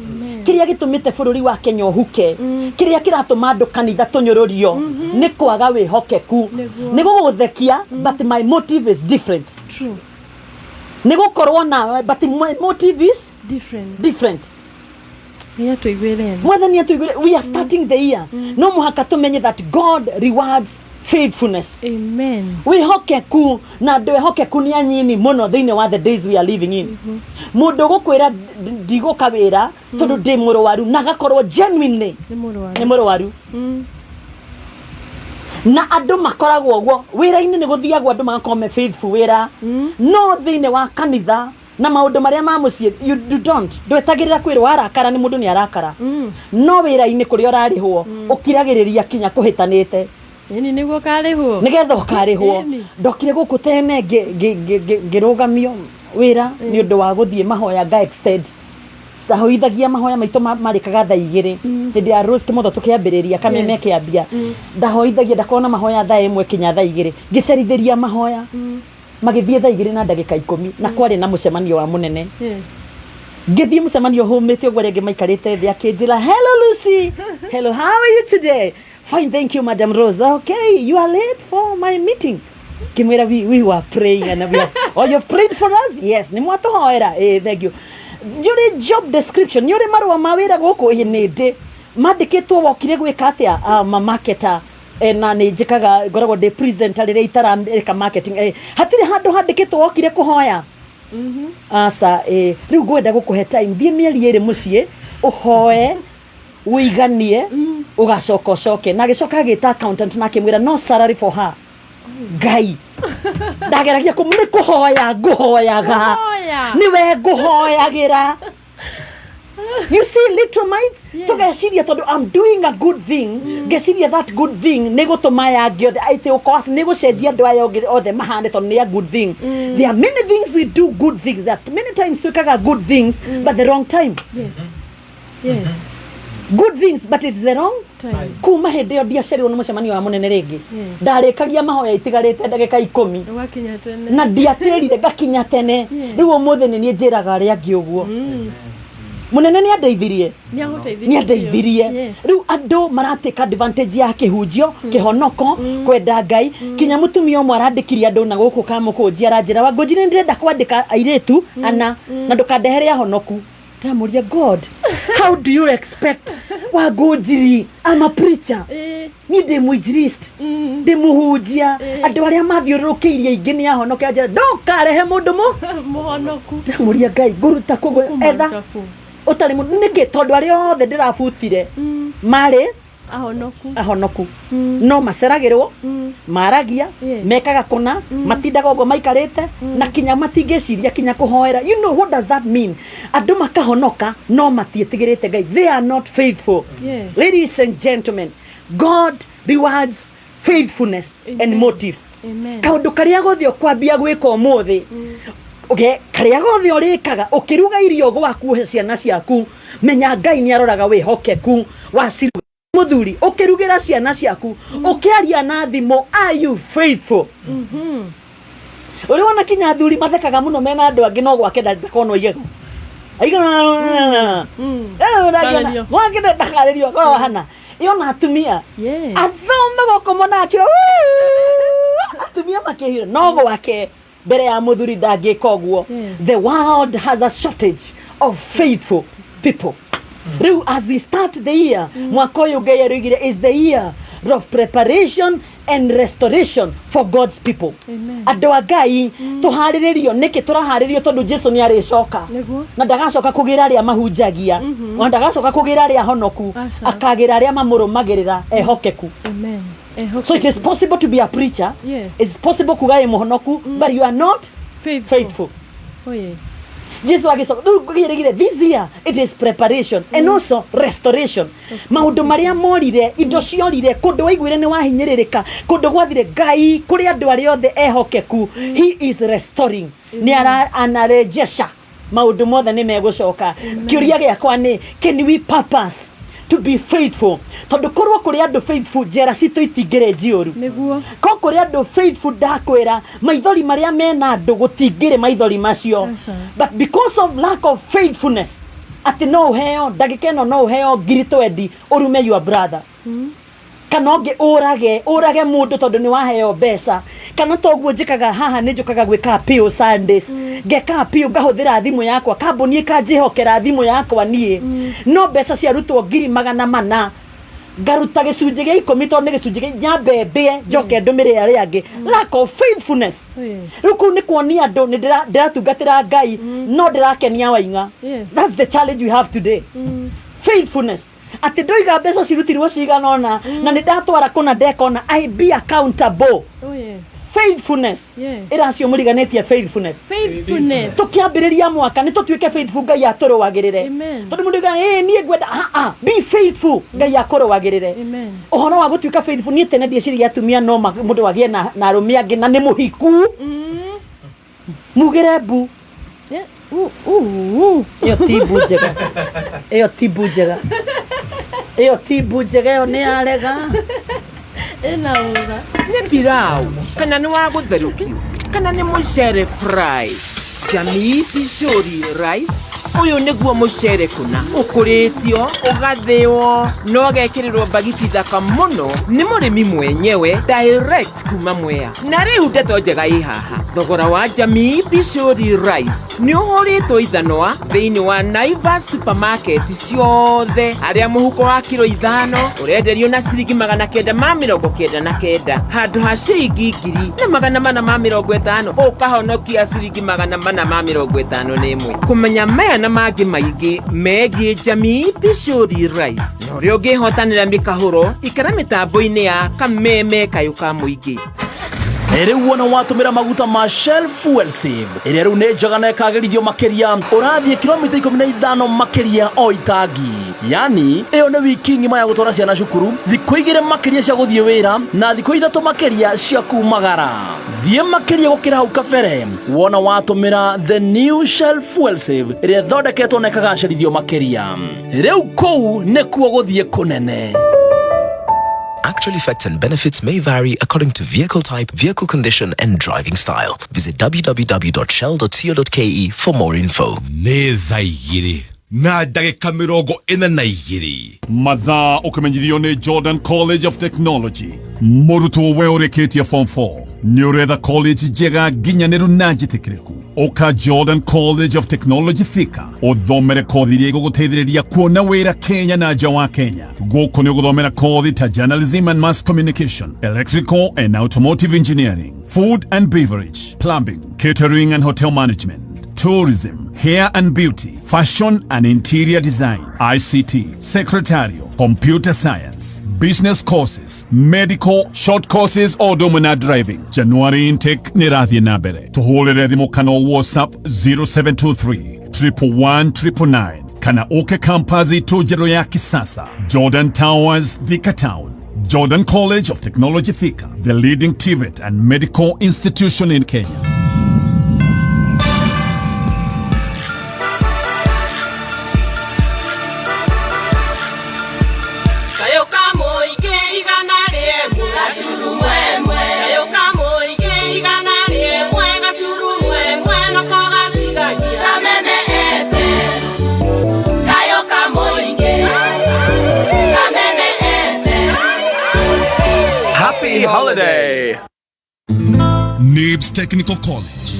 Kĩrĩa gĩtũmĩte bũrũri wa Kenya ũhuke, kĩrĩa kĩratũma andũ kanitha tũnyũrũrio, nĩ kwaga wĩhokeku. Nĩ gũgũthekia, but my motive is different. True. Nĩ gũkorwo nawe, but my motive is different. Different. Nĩ atũiguĩre tha. Mwathani atũiguĩre. We are starting the year, no mũhaka tũmenye that God rewards faithfulness. Amen. Wĩhokeku, na andũ ehokeku nĩ anyini mũno thĩinĩ wa the days we are living in. Mũndũ ũgũkwĩra, "Ndigũka wĩra tondũ ndĩ mũrwaru," na agakorwo genuinely Nĩ mũrwaru. nĩ mũrwaru. Na andũ makoragwo ũguo wĩra-inĩ, nĩ gũthiagwo andũ magakorwo me faithful wĩra, no thĩinĩ wa kanitha na maũndũ marĩa ma mũciĩ, you don't, ndwetagĩrĩra kwĩrwo. Warakara nĩ mũndũ nĩ arakara, no wĩra-inĩ kũrĩa ũrarĩhwo ũkiragĩrĩria kinya kũhĩtanĩte. Ĩni, nĩguo ũkarĩhwo. Nĩgetha ũkarĩhwo. Ndokire gũkũ tene, ngĩrũgamio wĩra nĩ ũndũ wa gũthiĩ mahoya, nga extend. Ndahoithagia mahoya maitũ marĩkaga thaa 2 hĩndĩ ya Rose Kĩmotho, tũkĩambĩrĩria kameme. Kĩambia ndahoithagia, ndakorwo na mahoya thaa 1 kinya thaa 2. Ngĩcerithĩria mahoya magĩthiĩ thaa 2 na ndagĩka 10, na kwarĩ na mũcemanio wa mũnene. Ngĩthiĩ mũcemanio hũmĩte ũguo, arĩa angĩ maikarĩte thĩ, akĩnjĩra, "Hello Lucy." "Hello, how are you today?" "Fine, thank you, Madam Rose." "Okay, you are late for my meeting." Ngĩmwĩra, we were praying and we have, 'Oh, you've prayed for us?' 'Yes.' "Nĩ mwatũhoera?" 'Eh, thank you.' "Nĩ job description, nĩ ũrĩ marũa ma wĩra gũkũ?" 'Ĩ, nĩ ndĩ.' "Mandĩkĩtwo wokire gwĩka atĩa?" "Ma marketer, na nĩ njĩkaga, ngoragwo ndĩ presenter rĩrĩa itareka marketing." "Hatirĩ handũ handĩkĩtwo wokire kũhoya?" "Aca." "Rĩu ngwenda gũkũhe time, thiĩ mĩeri 2 mũciĩ, ũhoe, ũiganie, ũgacoka ũcoke." Na agĩcoka agĩta accountant na akĩmwĩra, "No salary for her." Ngai ndageragia kũ nĩ kũhoya ngũhoyaga. Kũhoya. Nĩwe ngũhoyagĩra. You see, little minds, tũgeciria tondũ I'm doing a good thing, ngeciria that good thing nĩ gũtũma aya angĩ othe it will cause, nĩ gũcenjia andũ aya angĩ othe mahane tondũ nĩ a good thing. There are many things we do good things, there are many times twĩkaga good things, but the wrong time. Good things, but it's the wrong Time. Kuma hĩndĩ ĩyo ndiacerirwo nĩ mũcemanio wa mũnene rĩngĩ. Ndarĩkagia mahoya itigarĩte ndagĩka 10. Ũgakinya tene. Na ndiatĩrire, ngakinya tene. Rĩu ũmũthĩ nĩ niĩ njĩraga arĩa angĩ ũguo. Mũnene nĩ andeithirie. Nĩ agũteithirie. Nĩ andeithirie. Rĩu andũ maratake advantage ya kĩhunjio, kĩhonoko, kwenda Ngai. Kinya mũtumia ũmwe arandĩkirie andũ na gũkũ kamũkũnji, aranjĩra, "Wangũnjiri, nĩ ndĩrenda kwandĩka airĩtu ana na ndũkandehere ahonoku." Ndĩramũria, "God, how do you expect Wangũnjiri? I'm a preacher. Niĩ ndĩ mũinjilist, ndĩ mũhunjia. Andũ arĩa mathiũrũrũkĩirie aingĩ nĩ ahonoke." Anjĩra, "Ndũkarehe mũndũ mũ Mũhonoku. Ndĩramũria, "Ngai, ngũruta kũ etha Ũkũmaruta kũ? Ũtarĩ mũndũ nĩkĩ?" Tondũ arĩa othe ndĩrabutire marĩ Ahonoku. ahonoku, no maceragĩrwo, maragia, mekaga kũna, matindaga ũguo maikarĩte na kinya matingĩciria kinya kũhoera. You know what does that mean? Andũ makahonoka no matiĩtigĩrĩte Ngai. They are not faithful. Ladies and gentlemen, God rewards faithfulness and motives. Amen. Kaũndũ karĩa gothe ũkwambia gwĩka ũmũthĩ, Karĩa gothe ũrĩkaga ũkĩruga irio gwaku ũhe ciana ciaku, menya Ngai nĩ aroraga wĩhokeku wa ciruga. Mũthuri, ũkĩrugĩra ciana ciaku, ũkĩaria na thimũ, are you faithful? Ũrĩ wona kinya athuri mathekaga mũno mena andũ angĩ, no gwake ndakonwo igego. Aigana gwake ndakarĩrio korwo hana ĩyo na atumia athome gũkũ monakĩo atumia makĩhira, no gwake mbere ya mũthuri ndangĩka ũguo. The world has a shortage of faithful people. Rĩu as we start the year, mwaka ũyũ Ngai aroigire is the year of preparation and restoration for God's people. Andũ a Ngai, tũharĩrĩrio nĩkĩ? Tũraharĩrio tondũ Jesu nĩ arĩcoka na ndagacoka kũgĩra arĩa mahunjagia, ona ndagacoka kũgĩra arĩa honoku, akagĩra arĩa mamũrũmagĩrĩra ehokeku. Amen. So it is possible to be a preacher. It's possible kuga wĩ mũhonoku, but you are not faithful. Faithful. Oh yes. Jesu agĩcoka rĩu ngĩrĩgire, this year it is preparation and also restoration. Maũndũ marĩa morire, indo ciorire, kũndũ waiguire nĩ wahinyĩrĩrĩka, kũndũ gwathire, Ngai kũrĩ andũ arĩa othe ehokeku, he is restoring, nĩ ara anarejesha maũndũ mothe nĩ megũcoka. Kĩũria gĩakwa nĩ, can we purpose to be faithful? Tondũ korwo kũrĩ andũ faithful, njera citũ itingĩrĩ njiyũru. Ko kũrĩ andũ faithful, ndakwĩra maithori marĩa mena andũ gũtingĩrĩ maithori macio. But because of lack of faithfulness, atĩ no ũheo ndagĩka ĩno, no ũheo 20,000 ũrume your brother, kana ũngĩ ũrage ũrage mũndũ tondũ nĩ waheo mbeca. Kana toguo njĩkaga haha, nĩ njũkaga gwĩka appeal Sundays, ngeka appeal ngahũthĩra thimũ yakwa, kambuni ĩkanjĩhokera thimũ yakwa niĩ, no mbeca ciarutwo 400,000, ngaruta gĩcunjĩ gĩa 10, tondũ nĩ gĩcunjĩ gĩa nyambe ndĩe njoke ndũmĩre arĩa angĩ. Lack of faithfulness. Rĩu kũu nĩ kuonia andũ nĩ ndĩratungatĩra Ngai no ndĩrakenia waing'a. That's the challenge we have today, faithfulness. Atĩ ndoiga mbeca cirutirwo cigana ũna na nĩ ndatwara kũna ndekona, I be accountable. Oh yes. Faithfulness. Ĩracio mũriganĩtie faithfulness. Faithfulness. Tũkĩambĩrĩria mwaka nĩ tũtuĩke faithful, Ngai atũrũagĩrĩre. Amen. Tondũ mũndũ ugaga, ĩ niĩ ngwenda ah, be faithful, Ngai akũrũagĩrĩre. Amen. Ũhoro wa gũtuĩka faithful, niĩ tene ndieciragia atumia no mũndũ agĩe na arũme angĩ na nĩ mũhiku, mugĩre mbu. Yeah. Ooh, ooh, ooh. Ĩyo ti mbu njega, ĩyo ti mbu njega, ĩyo ti mbu njega, ĩyo nĩ yarega. Ĩna ũra. Nĩ pilau kana nĩ wa gũtherũkio kana nĩ mũcere fry, Jamii Pishori Rice ũyũ nĩguo mũcere kũna ũkũrĩtio ũgathĩo na ũgekĩrĩrwo mbagiti thaka mũno nĩ mũrĩmi mwenyewe direct kuma Mwea. Na rĩu ndeto njega ĩ haha, thogora wa Jamii Pishori Rice nĩ ũhũrĩtwo ithanwa thĩinĩ wa Naivas supermarket ciothe, harĩa mũhuko wa kiro 5 ũrenderio na ciringi 999 handũ ha ciringi 1,450, ũkahonokia ciringi 451. Kũmenya maya na mangĩ maingĩ megiĩ Jamii Pishori Rice na ũrĩa ũngĩhotanĩra mĩkahũro, ikara mĩtambo-inĩ ya Kameme kayũ ka mũingĩ. Rĩu wona watũmĩra maguta ma Shell Fuel Save, ĩrĩa rĩu nĩ njega na ĩkagĩrithio makĩria, ũrathiĩ kilomita 15 makĩria o itangi. Yani ĩyo nĩ wiki ng'ima ya gũtwara ciana cukuru, thikũ 2 makĩria cia gũthiĩ wĩra, na thikũ 3 makĩria cia kumagara. Thiĩ makĩria gũkĩra hau kabere wona watũmĩra the new Shell Fuel Save, ĩrĩa ĩthondeketwo na ĩkagacĩrithio makĩria. Rĩu kũu nĩkuo gũthiĩ kũnene. Actual effects and benefits may vary according to vehicle type, vehicle condition, and driving style. Visit www.shell.co.ke for more info. Nĩ thaa 2:42. Mathaa ũkĩmenyithio nĩ Jordan College of Technology. Mũrutwo we ũrĩkĩtie form 4, nĩ ũretha college njega nginyanĩru na njĩtĩkĩrĩku, ũka Jordan College of Technology Thika ũthomere kothi iria igũgũteithĩrĩria kuona wĩra Kenya na nja wa Kenya. Gũkũ nĩ ũgũthomera kothi ta journalism and mass communication, electrical and automotive engineering, food and beverage, plumbing, catering and hotel management, tourism, hair and beauty, fashion and interior design, ICT, secretarial, computer science, business courses, medical, short courses o ũndũ na driving. January intake nĩ ĩrathiĩ na mbere. Tũhũrĩre thimũ kana WhatsApp 0723 111 999 kana ũke campus itũ njerũ ya kisasa, Jordan Towers, Thika Town. Jordan College of Technology Thika, the leading TVET and medical institution in Kenya. Nibs Technical College.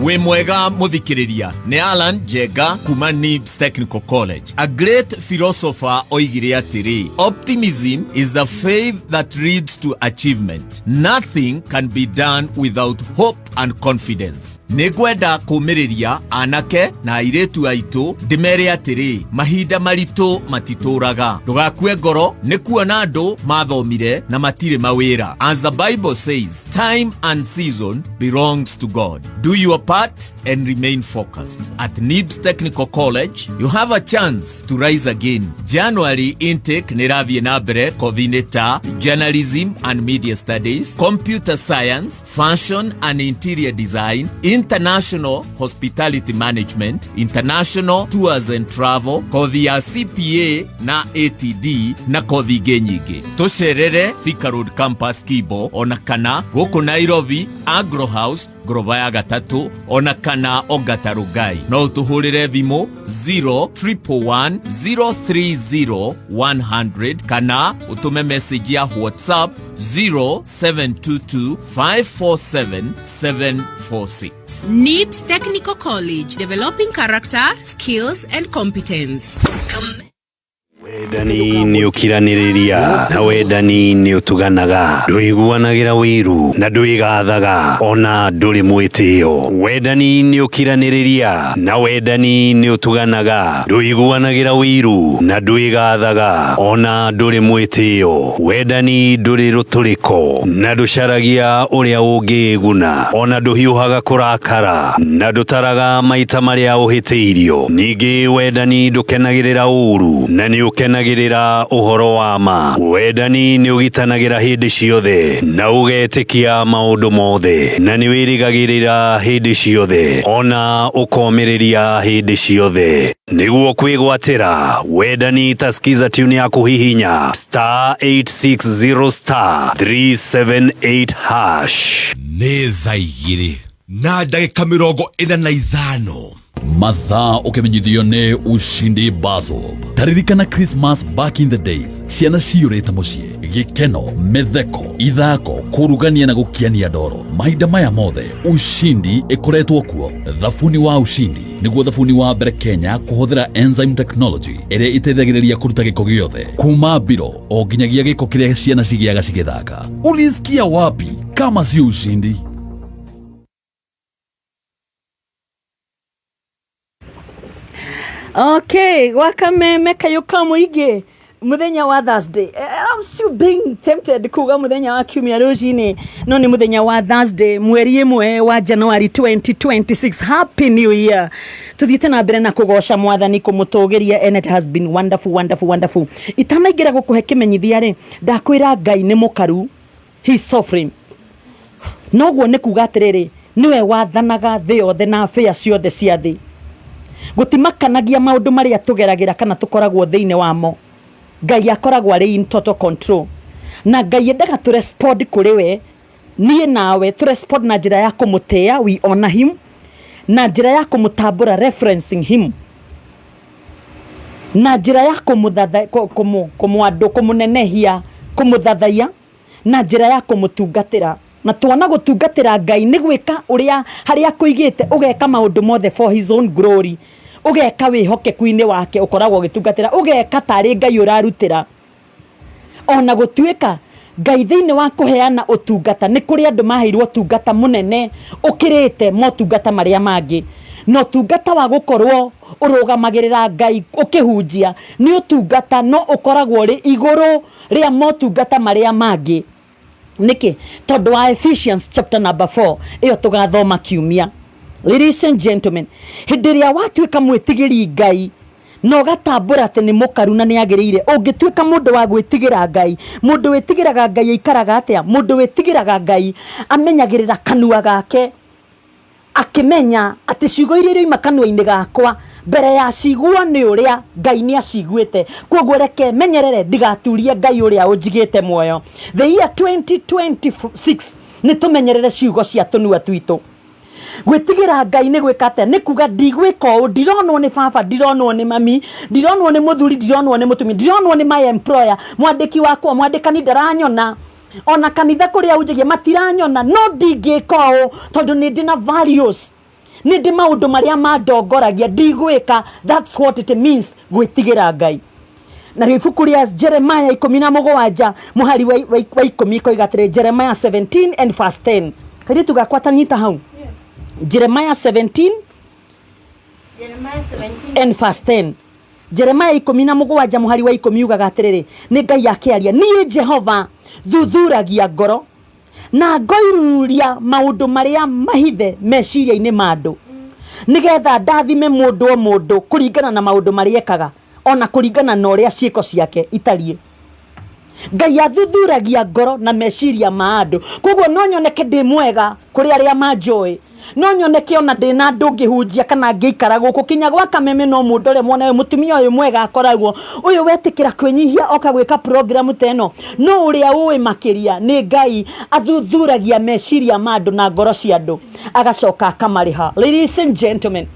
Wĩ mwega mũthikĩrĩria, nĩ Alan Njenga kuma Nibs Technical College. A great philosopher oigire atĩrĩ, "Optimism is the faith that leads to achievement. Nothing can be done without hope and confidence." Nĩ ngwenda kũmĩrĩria anake na airĩtu aitũ ndĩmere atĩrĩ, mahinda maritũ matitũraga. Ndũgakue ngoro nĩ kuona andũ mathomire na matirĩ mawĩra. As the Bible says, time and season belongs to God. Do your part and remain focused. At Nibs Technical College, you have a chance to rise again. January intake nĩ ĩrathiĩ na mbere kothi-inĩ ta Journalism and Media Studies, Computer Science, Fashion and Interior Design, International Hospitality Management, International Tours and Travel, kothi ya CPA na ATD na kothi ingĩ nyingĩ. Tũcerere Thika Road Campus Kibo ona kana gũkũ Nairobi Agro House ngoroba ya gatatũ ona kana Ongata Rongai. No ũtũhũrĩre thimũ 0 130 100 kana ũtũme message ya WhatsApp 0722 547 746. NIBS Technical College, developing character, skills, and competence. Wendani nĩ ũkiranĩrĩria na wendani nĩ ũtuganaga, ndũiguanagĩra wĩiru na ndwĩgathaga ona ndũrĩ mwĩtĩo. Wendani nĩ ũkiranĩrĩria na wendani nĩ ũtuganaga, ndũiguanagĩra wĩiru na ndwĩgathaga ona ndũrĩ mwĩtĩo. Wendani ndũrĩ rũtũrĩko na ndũcaragia ũrĩa ũngĩĩguna ona ndũhiũhaga kũrakara na ndũtaraga maita marĩa ũhĩtĩirio. Ningĩ wendani ndũkenagĩrĩra ũũru na nĩ ũkenagĩrĩra ũhoro wa ma. Wendani nĩ ũgitanagĩra hĩndĩ ciothe na ũgetĩkia maũndũ mothe na nĩ wĩrĩgagĩrĩra hĩndĩ ciothe ona ũkomĩrĩria hĩndĩ ciothe. Nĩguo kwĩgwatĩra wendani ta skiza tune ya kũhihinya star 860 star 378 hash. Nĩ thaa 2:45. Mathaa ũkĩmenyithio nĩ Ushindi Bazob. Taririkana Christmas back in the days, ciana ciyũrĩte mũciĩ, gĩkeno, mĩtheko, ithako, kũrugania na gũkiania ndoro. Mahinda maya mothe Ushindi ĩkoretwo kuo. Thabuni wa Ushindi nĩguo thabuni wa mbere Kenya kũhũthĩra enzyme technology ĩrĩa ĩteithagĩrĩria kũruta gĩko gĩothe kuma mbiro o nginyagia gĩko kĩrĩa ciana cigĩaga cigĩthaka. Ulisikia wapi kama si Ushindi? Okay, gwakameme kayũ ka mũingĩ muthenya wa Thursday. I'm still being tempted kuga muthenya wa kiumia rũcinĩ, no nĩ muthenya wa Thursday, mweri 1 wa January 2026. Happy New Year! Tuthiĩte na mbere na kũgoca Mwathani, kũmũtũgĩria, and it has been wonderful, wonderful, wonderful. Itanaingĩra gũkũhe kĩmenyithia rĩ, ndakwĩra Ngai nĩ mũkaru, he is sovereign. Noguo nĩ kuga atĩrĩrĩ, nĩwe wathanaga thĩ yothe na bĩa ciothe cia thĩ. Gũtimakanagia maũndũ marĩa tũgeragĩra kana tũkoragwo thĩinĩ wamo, Ngai akoragwo arĩ in total control. Na Ngai endaga tũ respond kũrĩ we, niĩ nawe tũ respond na njĩra ya kũmũtĩĩa, we honor him, na njĩra ya kũmũtambũra, referencing him, na njĩra ya kũmũthatha kũmwandũ, kũmũnenehia, kũmũthathaiya, na njĩra ya kũmũtungatĩra. Na twana gũtungatĩra Ngai nĩ gwĩka ũrĩa harĩa kũigĩte, ũgeka maũndũ mothe for his own glory, ũgeka wĩhokeku-inĩ wake, ũkoragwo ũgĩtungatĩra, ũgeka tarĩ Ngai ũrarutĩra. Ona gũtuĩka Ngai thĩinĩ wa kũheana ũtungata nĩ kũrĩ andũ maheirwo ũtungata mũnene ũkĩrĩte motungata marĩa mangĩ, na ũtungata wa gũkorwo ũrũgamagĩrĩra Ngai ũkĩhunjia nĩ ũtungata no ũkoragwo ũrĩ igũrũ rĩa motungata marĩa mangĩ. Nĩkĩ? Tondũ wa Ephesians chapter number 4 ĩyo tũgathoma kiumia. Ladies and gentlemen, hĩndĩ ĩrĩa watuĩka mwĩtigĩri Ngai na ũgatambũra atĩ nĩ mũkaru na nĩ agĩrĩire, ũngĩtuĩka mũndũ wa gwĩtigĩra Ngai, mũndũ wĩtigĩraga Ngai aikaraga atĩa? Mũndũ wĩtigĩraga Ngai amenyagĩrĩra kanua gake, akĩmenya atĩ ciugo iria iroima kanua-inĩ gakwa mbere ya ciguo nĩ ũrĩa Ngai nĩ aciguĩte. Koguo reke menyerere ndigaturie Ngai ũrĩa ũnjigĩte muoyo. The year 2026 nĩ tũmenyerere ciugo cia tũnua twitũ. Gwĩtigĩra Ngai nĩ gwĩka atĩa? Nĩ kuga ndigwĩka ũũ, ndironwo nĩ baba, ndironwo nĩ mami, ndironwo nĩ mũthuri, ndironwo nĩ mũtumia, ndironwo nĩ my employer, mwandĩki wakwa, mwandĩkani ndaranyona. Ona kanitha kũrĩa hunjagia matiranyona, no ndingĩka ũũ tondũ nĩ ndĩ na values, nĩ ndĩ maũndũ marĩa mandongoragia, ndigwĩka. That's what it means gwĩtigĩra Ngai. Na rĩu ibuku rĩa Jeremiah 17 mũhari wa 10 ikoiga atĩrĩ, Jeremiah 17 and verse 10. Kairĩtu gakwa tanyita hau. Jeremiah 17 Jeremiah 17 and verse 10. Jeremiah 17 mũhari wa 10 ugaga atĩrĩrĩ, nĩ Ngai akĩaria, niĩ Jehova thuthuragia ngoro na ngoiruria maũndũ marĩa mahithe meciria-inĩ ma andũ, nĩgetha ndathime mũndũ o mũndũ kũringana na maũndũ marĩa ekaga, ona kũringana na ũrĩa ciĩko ciake itariĩ. Ngai athuthuragia ngoro na meciria ma andũ. Koguo no nyoneke ndĩ mwega kũrĩ arĩa manjũĩ, no nyoneke ona ndĩ na andũ ngĩhunjia kana ngĩikara gũkũ kinya gwa Kameme, no mũndore mwone ũyũ mũtumia ũyũ mwega akoragwo ũyũ wetĩkĩra kwĩnyihia oka gwĩka program ta ĩno. No ũrĩa ũĩ makĩria nĩ Ngai. Athuthuragia meciria ma andũ na ngoro cia andũ, agacoka akamarĩha. Ladies and gentlemen,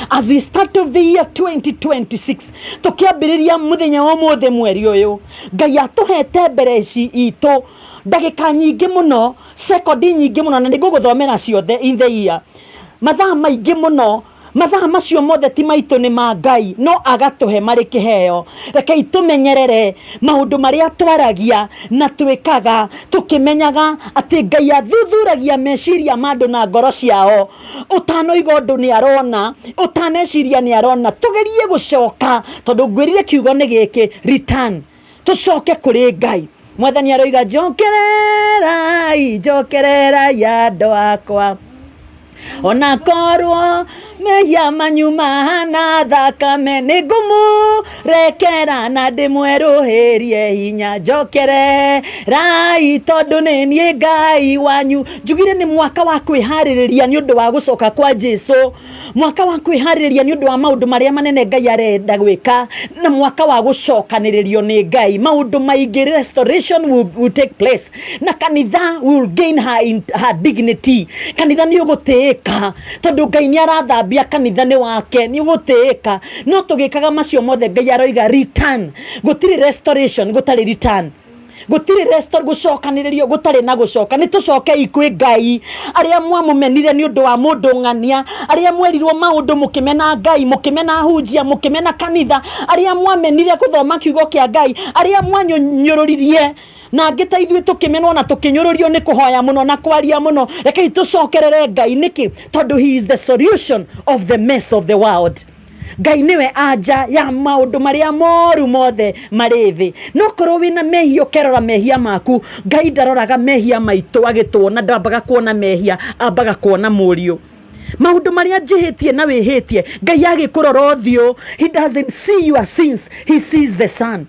as we start of the year 2026, tukiambĩrĩria mũthenya wa ũmũthĩ, mweri ũyũ Ngai atũhete mbere ici itũ ndagĩka nyingĩ mũno, sekondi nyingĩ mũno, na nĩ ngũgũthomera ciothe in the year, mathaa maingĩ mũno. Mathaa macio mothe ti maitũ, nĩ ma Ngai, no agatũhe marĩ kĩheo. Rekei tũmenyerere maũndũ marĩa twaragia na twĩkaga, tũkĩmenyaga atĩ Ngai athuthuragia meciria ma andũ na ngoro ciao. Ũtanoiga ũndũ nĩ arona, ũtaneciria nĩ arona. Tũgerie gũcoka, tondũ ngwĩrire kiugo nĩ gĩkĩ, return. Tũcoke kũrĩ Ngai. Mwathani aroiga, njokererai, njokererai andũ akwa, ona korwo mehia manyu mahana thakame, nĩ ngũmũrekera na ndĩmwerũhĩrie hinya. Njokererai, tondũ nĩ niĩ Ngai wanyu. Njugire nĩ mwaka wa kwĩharĩrĩria nĩ ũndũ wa gũcoka kwa Jesu, mwaka wa kwĩharĩrĩria nĩ ũndũ wa maũndũ marĩa manene Ngai arenda gwĩka, na mwaka wa gũcokanĩrĩrio nĩ Ngai. Maũndũ maingĩ, restoration will take place, na kanitha will gain her dignity. Kanitha nĩ ũgũtĩĩka tondũ Ngai nĩ arathambia kanitha nĩ wake, nĩ ũgũtĩĩka. No tũgĩkaga macio mothe, Ngai aroiga return. Gũtirĩ restoration gũtarĩ return, gũtirĩ restore, gũcokanĩrĩrio gũtarĩ na gũcoka. Nĩ tũcokei kwĩ Ngai. Arĩa mwamũmenire nĩ ũndũ wa mũndũ ng'ania, arĩa mwerirwo maũndũ mũkĩmena Ngai, mũkĩmena hunjia, mũkĩmena kanitha, arĩa mwamenire gũthoma kiugo kĩa Ngai, arĩa mwanyũrũririe na angĩ ta ithuĩ tũkĩmenwo na tũkĩnyũrũrio nĩ kũhoya mũno na kwaria mũno, rekei tũcokerere Ngai. Nĩkĩ? Tondũ he is the solution of the mess of the world. Ngai nĩwe anja ya maũndũ marĩa moru mothe marĩ thĩ. No korwo wĩna mehia, ũkerora mehia maku, Ngai ndaroraga mehia maitũ agĩtuona. Ndambaga kuona mehia, ambaga kuona mũriũ. Maũndũ marĩa njĩhĩtie na wĩhĩtie, Ngai agĩkũrora ũthiũ, he doesn't see your sins, he sees the Son.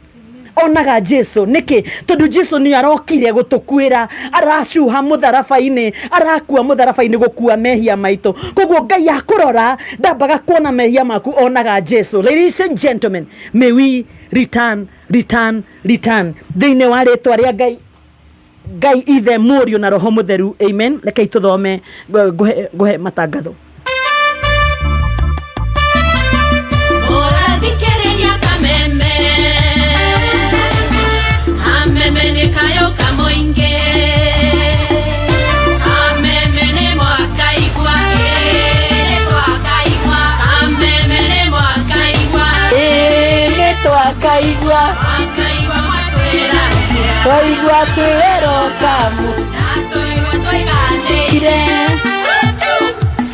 Onaga Jesu. Nĩkĩ? Tondũ Jesu nĩ arokire gũtũkuĩra, aracuha mũtharaba-inĩ, arakua mũtharaba-inĩ gũkua mehia maitũ. Koguo Ngai akũrora ndambaga kuona mehia maku, onaga Jesu. Ladies and gentlemen, may we return, return, return, thĩinĩ wa rĩtwa rĩa Ngai, Ngai Ithe, Mũriũ na Roho Mũtheru, amen. Rekei tũthome, ngũhe matangatho. Ũrathikĩrĩria Kameme, Kameme nĩ kayũ kamũingĩ, Kameme nĩ mwakaigua, ĩĩ twakaigua, Kameme nĩ mwakaigua, ĩĩ nĩ twakaigua, mwakaigua mwatwĩra atĩa, twaigua twĩrwo kamu na twaigua twaiganĩire. Ire.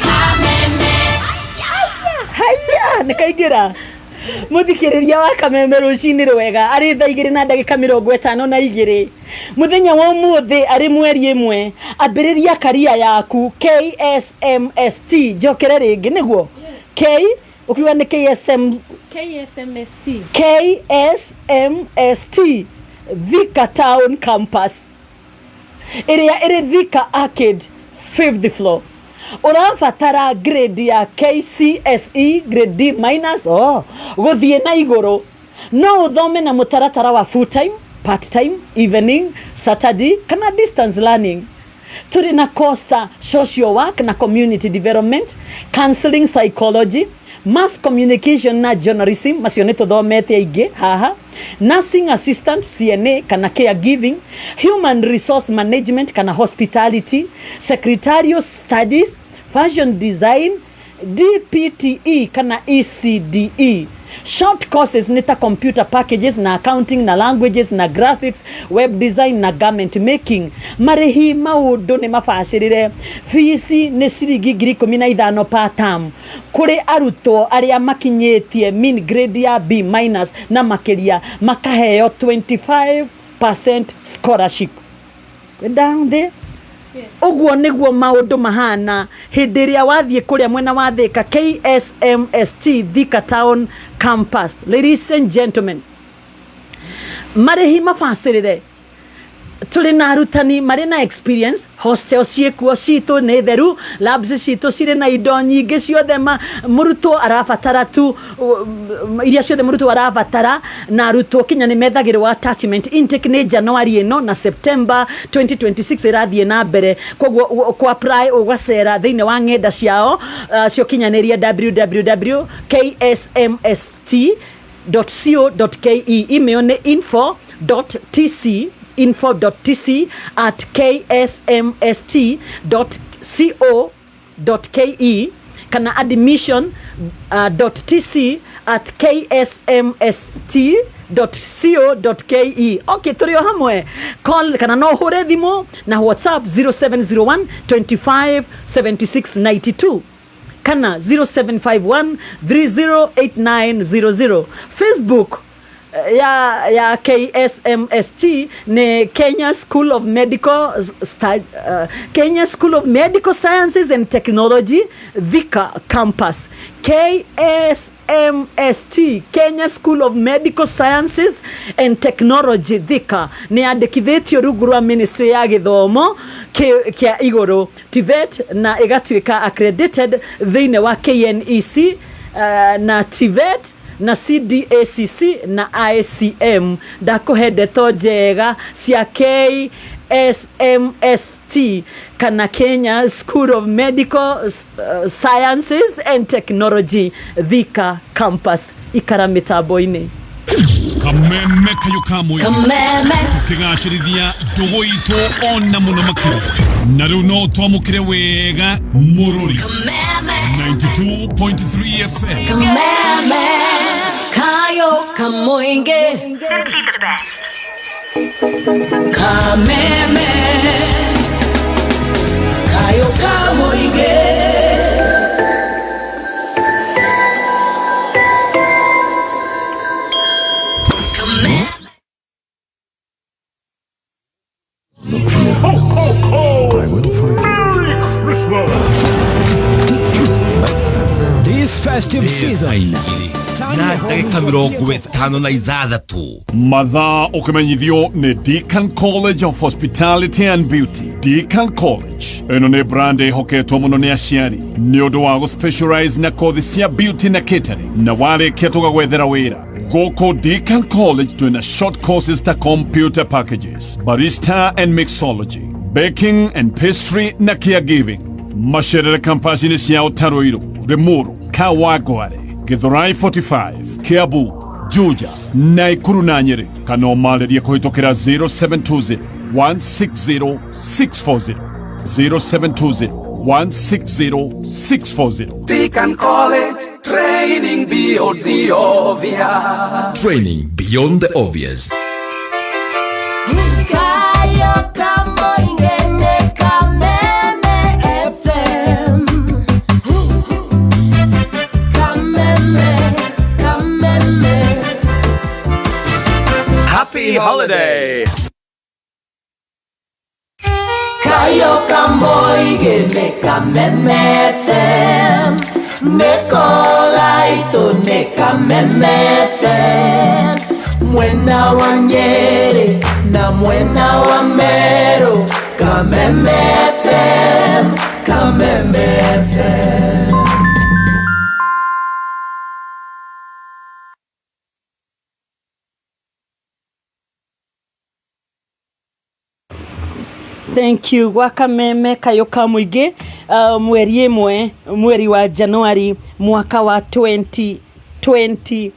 Kameme. Haya, nĩ kaingĩra. Mũthikĩrĩria wa Kameme, rũcinĩ rwega. Arĩ thaa 2:52 mũthenya wa ũmũthĩ, arĩ mweri 1. Ambĩrĩria karia yaku KSMST. Njokere rĩngĩ nĩguo K ũkiuga nĩ KSM. KSMST. KSMST Thika Town Campus ĩrĩa ĩrĩ Thika Arcade, fifth floor. Ũrabatara grade ya KCSE grade D minus, oh, gũthiĩ na igũrũ. No ũthome na mũtaratara wa full time, part time, evening, Saturday kana distance learning. Tũrĩ na course ta social work na community development, counseling psychology, Mass communication na journalism, macio nĩ tũthomete aingĩ haha. Nursing assistant, CNA kana caregiving, human resource management kana hospitality, secretarial studies, fashion design, DPTE kana ECDE. Short courses nĩ ta computer packages na accounting na languages na graphics, web design na garment making. Marĩhi maũndũ nĩ mabacĩrĩre. Fees nĩ ciringi 15,000 per term kũrĩ arutwo arĩa makinyĩtie mean grade ya B minus na makĩria, makaheo 25% scholarship. Down there ũguo nĩguo maũndũ mahana hĩndĩ ĩrĩa wathiĩ kũrĩa mwena wa Thika, KSMST Thika Town Campus. Ladies and gentlemen, marĩhi mabacĩrĩre, tũrĩ na arutani marĩ na experience, hostel ciĩkuo citũ nĩ theru, labs citũ cirĩ na indo nyingĩ ciothe ma mũrutwo arabatara tu, iria ciothe mũrutwo arabatara, na arutwo kinya nĩ methagĩrwo attachment. Intake nĩ January ĩno na September 2026 ĩrathiĩ na mbere. Koguo ku apply ũgacera thĩinĩ wa ng'enda ciao cia ũkinyanĩria, www ksmst co.ke. Email nĩ info.tc info.tc@ksmst.co.ke kana admission.tc@ksmst.co.ke. Okay, tũrĩ o hamwe. Call kana no ũhũre thimũ na WhatsApp 0701 25 76 92 kana 0751 308900. Facebook ya KSMST ni Kenya School of Medical Sciences and Technology Thika Campus. KSMST, Kenya School of Medical Sciences and Technology Thika, nĩ yandĩkithĩtio rungu rwa Ministry ya gĩthomo kĩa igũrũ, TVET, na ĩgatuĩka accredited thĩinĩ wa KNEC na TVET na CDACC na ICM. Ndakũhe ndeto njega cia KSMST kana Kenya School of Medical Sciences and Technology Thika Campus. Ikara mĩtambo-inĩ. Kameme kayo ka mũingĩ. Kameme. Tũkĩgacĩrithia ndũgũ itũ ona mũno makĩria, na rĩu no twamũkĩre wega mũrũri 92.3 FM. Kameme kayo kamoinge. Kameme kayo kamoinge. I will find Merry Christmas. This festive season, na ndagĩka 56. Mathaa ũkĩmenyithio nĩ Deacon College of Hospitality and Beauty. Deacon College ĩno nĩ brand ĩhoketwo mũno nĩ aciari nĩ ũndũ wa gũspecialize na kothi cia beauty na catering, na warĩkia tũgagwethera wĩra. Gũkũ Deacon College twĩna short courses ta computer packages, barista and mixology, baking and pastry na caregiving. Macerere kampasi-inĩ ciao ta Ruiru, Limuru, Kawangware, Githurai 45, Kiambu, Juja, Naikuru na Nyeri, kana ũmarĩrie kũhĩtũkĩra 0720 160 640, 0720 160 640. Deacon College, training beyond the obvious. Training beyond the obvious. Kayo kamoinge ne Kameme FM. Kameme, Kameme. Happy holiday! Kayo kamoinge ne Kameme FM. Nekolaito ne Kameme FM. Mwena wa Nyeri na mwena wa Meru. Kameme FM, Kameme FM. Thank you. Gwa Kameme Kayũ ka Mũingĩ, mweri 1 mweri wa Januari mwaka wa 2026.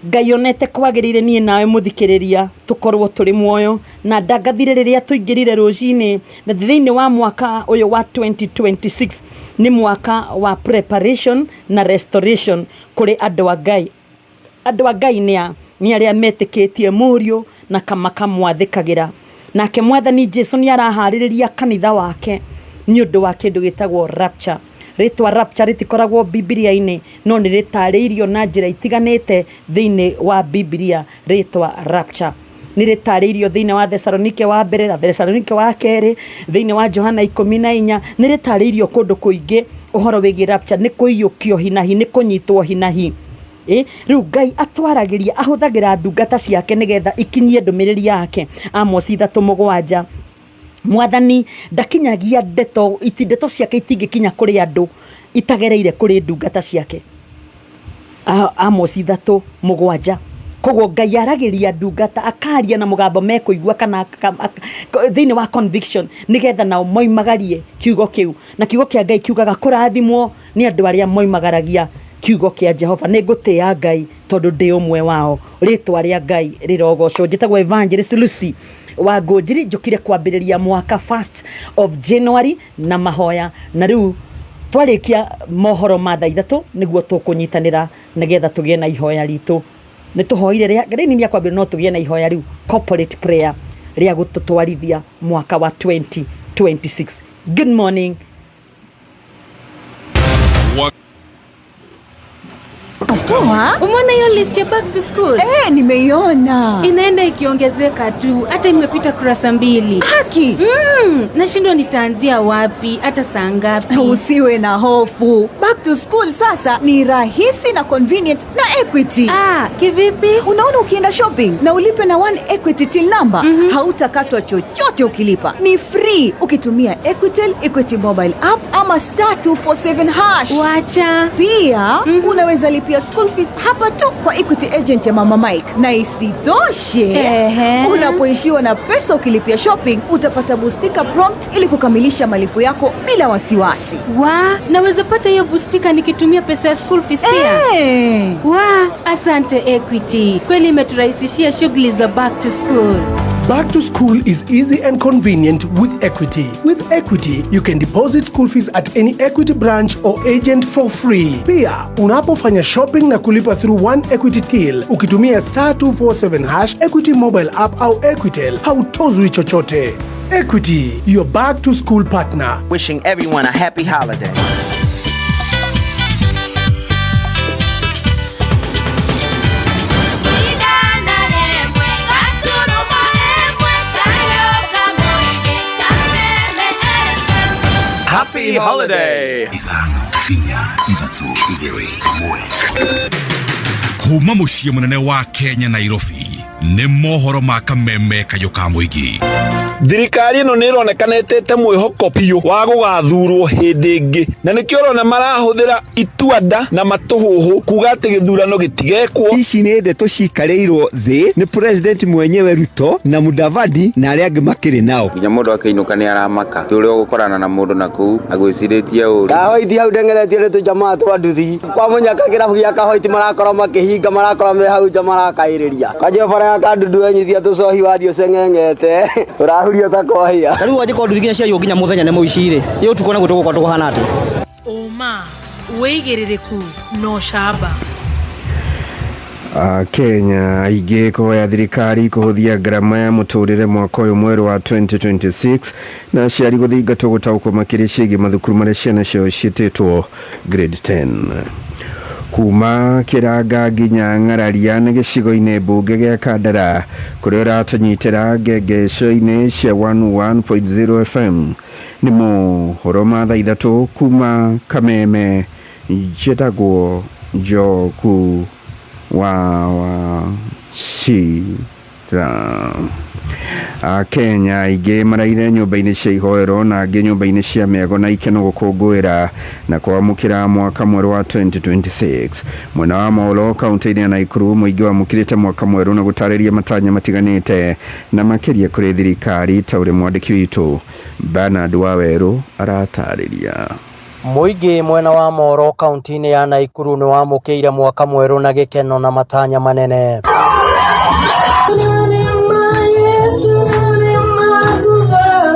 Ngai onete kwagĩrĩire niĩ nawe mũthikĩrĩria tũkorwo tũrĩ muoyo na ndangathire rĩrĩa tũingĩrire rũcinĩ na thĩinĩ wa mwaka ũyũ wa 2026 nĩ mwaka wa preparation na restoration kũrĩ andũ a Ngai. Andũ a Ngai nĩ arĩa metĩkĩtie Mũriũ na makamwathĩkagĩra. Nake Mwathani Jesu nĩ araharĩrĩria kanitha wake nĩ ũndũ wa kĩndũ gĩtagwo rapture. Rĩtwa rapture rĩtikoragwo Bibilia-inĩ no nĩ rĩtarĩirio na njĩra itiganĩte thĩinĩ wa Bibilia. Rĩtwa rapture nĩ rĩtarĩirio thĩinĩ wa Thesalonike wa mbere na Thesalonike wa kerĩ, thĩinĩ wa Johana 14, nĩ rĩtarĩirio kũndũ kũingĩ ũhoro wĩgiĩ rapture. Nĩ kũiyũkio hinahi, nĩ kũnyitwo hinahi. Rĩu Ngai atwaragĩria, ahũthagĩra ndungata ciake nĩgetha ikinyie ndũmĩrĩri yake. Amos 3:7, Mwathani ndakinyagia ndeto, ndeto ciake itingĩkinya kũrĩ andũ itagereire kũrĩ ndungata ciake. Amos 3:7. Koguo Ngai aragĩria ndungata, akaria na mũgambo mekũigua kana thĩinĩ wa conviction nĩgetha nao moimagarie kiugo kĩu. Na kiugo kĩa Ngai kiugaga kũrathimwo nĩ andũ arĩa moimagaragia kiugo kĩa Jehova. Nĩ ngũtĩĩa Ngai tondũ ndĩ ũmwe wao. Rĩtwa rĩa Ngai rĩrogocwo. Njĩtagwo Evangelist Lucy wa Ngũnjiri, njũkire kwambĩrĩria mwaka 1st of January na mahoya, na rĩu twarĩkia mohoro ma thaa 3 nĩguo tũkũnyitanĩra nĩgetha tũgĩe na ihoya ritũ. Nĩ tũhoire rĩnini rĩa kwambĩrĩria, no tũgĩe na ihoya rĩu corporate prayer rĩa gũtũtwarithia mwaka wa 2026. Good morning. Poa. Umeona hiyo list ya back to school? Nimeiona. Inaenda ikiongezeka tu, hata imepita kurasa 2. Haki. Nashindwa nitaanzia wapi, hata saa ngapi? Usiwe na hofu. Back to school sasa ni rahisi na convenient na Equity. Kivipi? Unaona, ukienda shopping na ulipe na One Equity till number, hautakatwa chochote ukilipa. Ni free ukitumia Equitel, Equity mobile app ama *247#. Wacha. Pia unaweza lipia school fees hapa tu kwa Equity agent ya Mama Mike. Na isitoshe, unapoishiwa na pesa ukilipia shopping, utapata bustika prompt ili kukamilisha malipo yako bila wasiwasi. Naweza pata hiyo bustika nikitumia pesa ya school fees pia? Asante Equity. Kweli imeturahisishia shughuli za back to school. Back to school is easy and convenient with Equity. With Equity, you can deposit school fees at any Equity branch or agent for free. Pia, unapofanya shopping na kulipa through One Equity Till, ukitumia *247# Equity mobile app au Equitel, hautozwi chochote. Equity, your back to school partner. Wishing everyone a happy holiday. Happy holiday. 5 4 3 2 1. Kuma mũciĩ mũnene wa Kenya Nairobi nĩ mohoro ma Kameme Kayũ ka Mũingĩ. Thirikari ĩno nĩ ĩronekana ĩtete mwĩhoko biũ wa gũgathurwo hĩndĩ ĩngĩ, na nĩkĩo ũrona marahũthĩra ituanda na matũhũhũ kuga atĩ gĩthurano gĩtigekwo. Ici nĩ ndeto cikarĩirwo thĩ nĩ president mwenyewe Ruto na Mudavadi na arĩa angĩ makĩrĩ nao. Nginya mũndũ akĩinũka nĩ aramaka ti ũrĩa ũgũkorana na mũndũ na kũu agwĩcirĩtie ũru. Kahoiti hau ndengeretie nĩ tũjamaa twa nduthi kwa mũnyaka kĩrabu gĩa Kahoiti marakorwo makĩhinga, marakorwo me hau nja marakaĩrĩria kwanjia bara ya kandudu enyithia tũcohi wathiĩ ũceng'eng'ete ũrahurio ta kohia. Ta rĩu wanjĩkorwo nduthi nginya ciaiywo nginya mũthenya nĩ mũici rĩ, ĩ ũtukũ naguo tũgũkorwo tũhana atĩa? Ũma, wĩigĩrĩrĩku na ũcamba. Kenya aingĩ kũhoya thirikari kũhũthia ngarama ya mũtũrĩre mwaka ũyũ mwerũ wa 2026 na aciari gũthingatwo gũtaũkwo makĩria ciĩgiĩ mathukuru marĩa ciana ciao ciĩtĩtwo grade 10. Kuma Kĩranga nginya Ng'araria nĩ gĩcigo-inĩ mbunge gĩa Kandara kũrĩa ũratũnyitĩra ngengeco-inĩ cia 101.0 FM. Nĩ mohoro ma thaa 3 kuma Kameme. Njĩtagwo Njoku wa Wachira. Akenya aingĩ maraire nyũmba-inĩ cia ihoero na angĩ nyũmba-inĩ cia mĩago na ikeno gũkũngũĩra na kwamũkĩra mwaka mwerũ wa 2026. Mwena wa Molo kaunti-inĩ ya Naikuru, mũingĩ wamũkĩrĩte mwaka mwerũ na gũtarĩria matanya matiganĩte na makĩria kũrĩ thirikari, ta ũrĩa mwandĩki witũ Bernard Wawerũ aratarĩria. Mũingĩ mwena wa Moro kaunti-inĩ ya Naikuru nĩ wamũkĩire mwaka mwerũ na gĩkeno na matanya manene.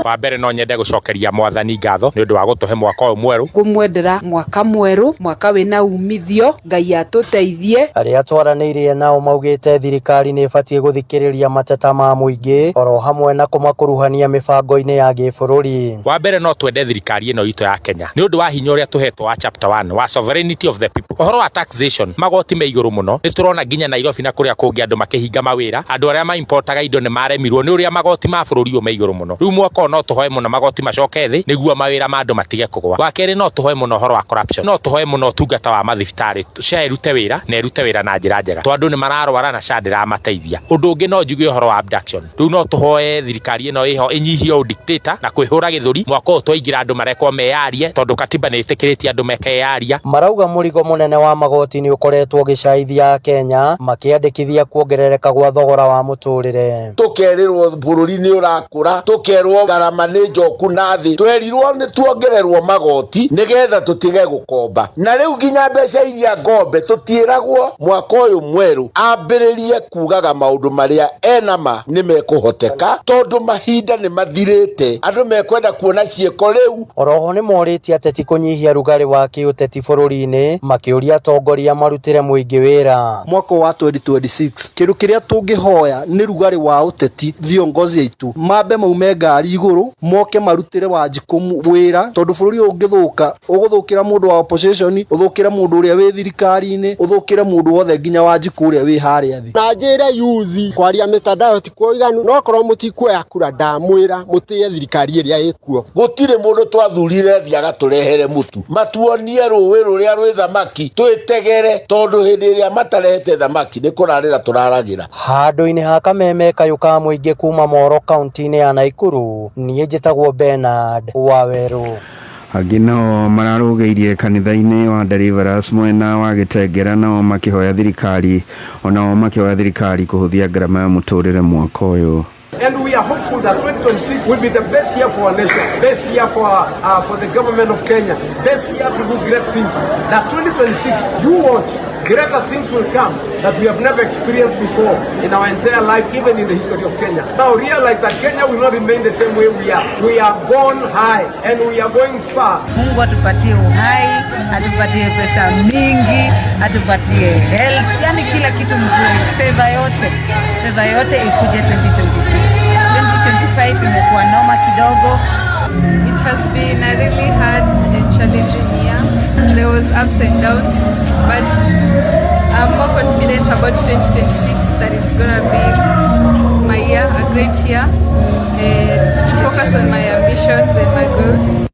Wa mbere, no nyende gũcokeria Mwathani ngatho nĩ ũndũ wa gũtũhe mwaka ũyũ mwerũ. Ngũmwendera mwaka mwerũ, mwaka wĩna umithio, Ngai atũteithie. Arĩa twaranĩirie nao maugĩte thirikari nĩ ĩbatiĩ gũthikĩrĩria mateta ma mũingĩ oro hamwe na kũmakuruhania mĩbango-inĩ ya gĩbũrũri. Wa mbere, no twende thirikari ĩno itũ ya Kenya nĩ ũndũ wa hinya ũrĩa tũhetwo wa chapter 1 wa sovereignty of the people. Ũhoro wa taxation, magoti me igũrũ mũno. Nĩ tũrona nginya Nairobi na kũrĩa kũngĩ andũ makĩhinga mawĩra. Andũ arĩa maimportaga indo nĩ maremirwo nĩ ũrĩa magoti ma bũrũri ũyũ me igũrũ mũno. Rĩu mwaka ũyũ no tũhoe mũno magoti macoke thĩ nĩguo mawĩra ma andũ matige kũgwa. Wa kerĩ, no tũhoe mũno ũhoro wa corruption. No tũhoe mũno ũtungata wa mathibitarĩ, SHA ĩrute wĩra na ĩrute wĩra na njĩra njega, tondũ andũ nĩ mararwara na SHA ndĩramateithia. Ũndũ ũngĩ, no njuge ũhoro wa abduction. Rĩu no tũhoe thirikari ĩno ĩho ĩnyihie ũdictator na kwĩhũra gĩthũri. Mwaka ũyũ twaingĩra, andũ marekwo meyarie tondũ katiba nĩ ĩtĩkĩrĩtie andũ mekeyaria. Marauga mũrigo mũnene wa magoti nĩ ũkoretwo ũgĩcaithia Akenya, makĩandĩkithia kuongerereka gwa thogora wa mũtũrĩre. Tũkerĩrwo bũrũri nĩ ũrakũra, tũkerwo ngarama nĩ njoku na thĩ, twerirwo nĩ tuongererwo magoti nĩgetha tũtige gũkomba, na rĩu nginya mbeca iria ngombe tũtiĩragwo. Mwaka ũyũ mwerũ ambĩrĩrie kugaga maũndũ marĩa enama nĩ mekũhoteka, tondũ mahinda nĩ mathirĩte, andũ mekwenda kuona ciĩko rĩu. Oroho nĩ morĩtie ateti kũnyihia rugarĩ wa kĩũteti bũrũri-inĩ, makĩũria atongoria marutĩre mũingĩ wĩra. Mwaka wa 2026, kĩndũ kĩrĩa tũngĩhoya nĩ rugarĩ wa ũteti, viongozi aitũ mambe maume ngari igũrũ, moke marutĩre Wanjikũ wĩra, tondũ bũrũri ũyũ ũngĩthũka, ũgũthũkĩra mũndũ wa opposition, ũthũkĩre mũndũ ũrĩa wĩ thirikari-inĩ, ũthũkĩre mũndũ wothe, nginya Wanjikũ ũrĩa wĩ harĩa thĩ. Na njĩre yuthi, kwaria mitandao ti kũiganu, no korwo mũtikuoya kura, ndamwĩra mũtĩe thirikari ĩrĩa ĩkuo. Gũtirĩ mũndũ twathurire thiĩ agatũrehere mũtu, matuonie rũĩ rũrĩa rwĩ thamaki twĩtegere, tondũ hĩndĩ ĩrĩa matarehete thamaki nĩ kũrarĩra tũraragĩra. Handũ-inĩ ha kameme kayũ ka mũingĩ kuma Moro kaunti-inĩ ya Naikuru, niĩ njĩtagwo Bernard Wawerũ. Angĩ nao mararũgĩirie kanitha-inĩ wa Deliverance mwena wa Gĩtengera, nao makĩhoya thirikari, onao makĩhoya thirikari kũhũthia ngarama ya mũtũrĩre mwaka ũyũ. And we are hopeful that 2026 will be the best year for our nation, best year for the government of Kenya, best year to do great things. That 2026, you want greater things will come that we have never experienced before in our entire life, even in the history of Kenya. Now realize that Kenya will not remain the same way we are. We are gone high and we are going far. Mungu atupatie uhai, atupatie pesa mingi, atupatie health, yani kila kitu mzuri. Favor yote, favor yote ikuje 2026. 2025 imekuwa noma kidogo. It has been a really hard and challenging year. There was ups and downs, but I'm more confident about 2026, that it's gonna be my year, a great year, and to focus on my ambitions and my goals.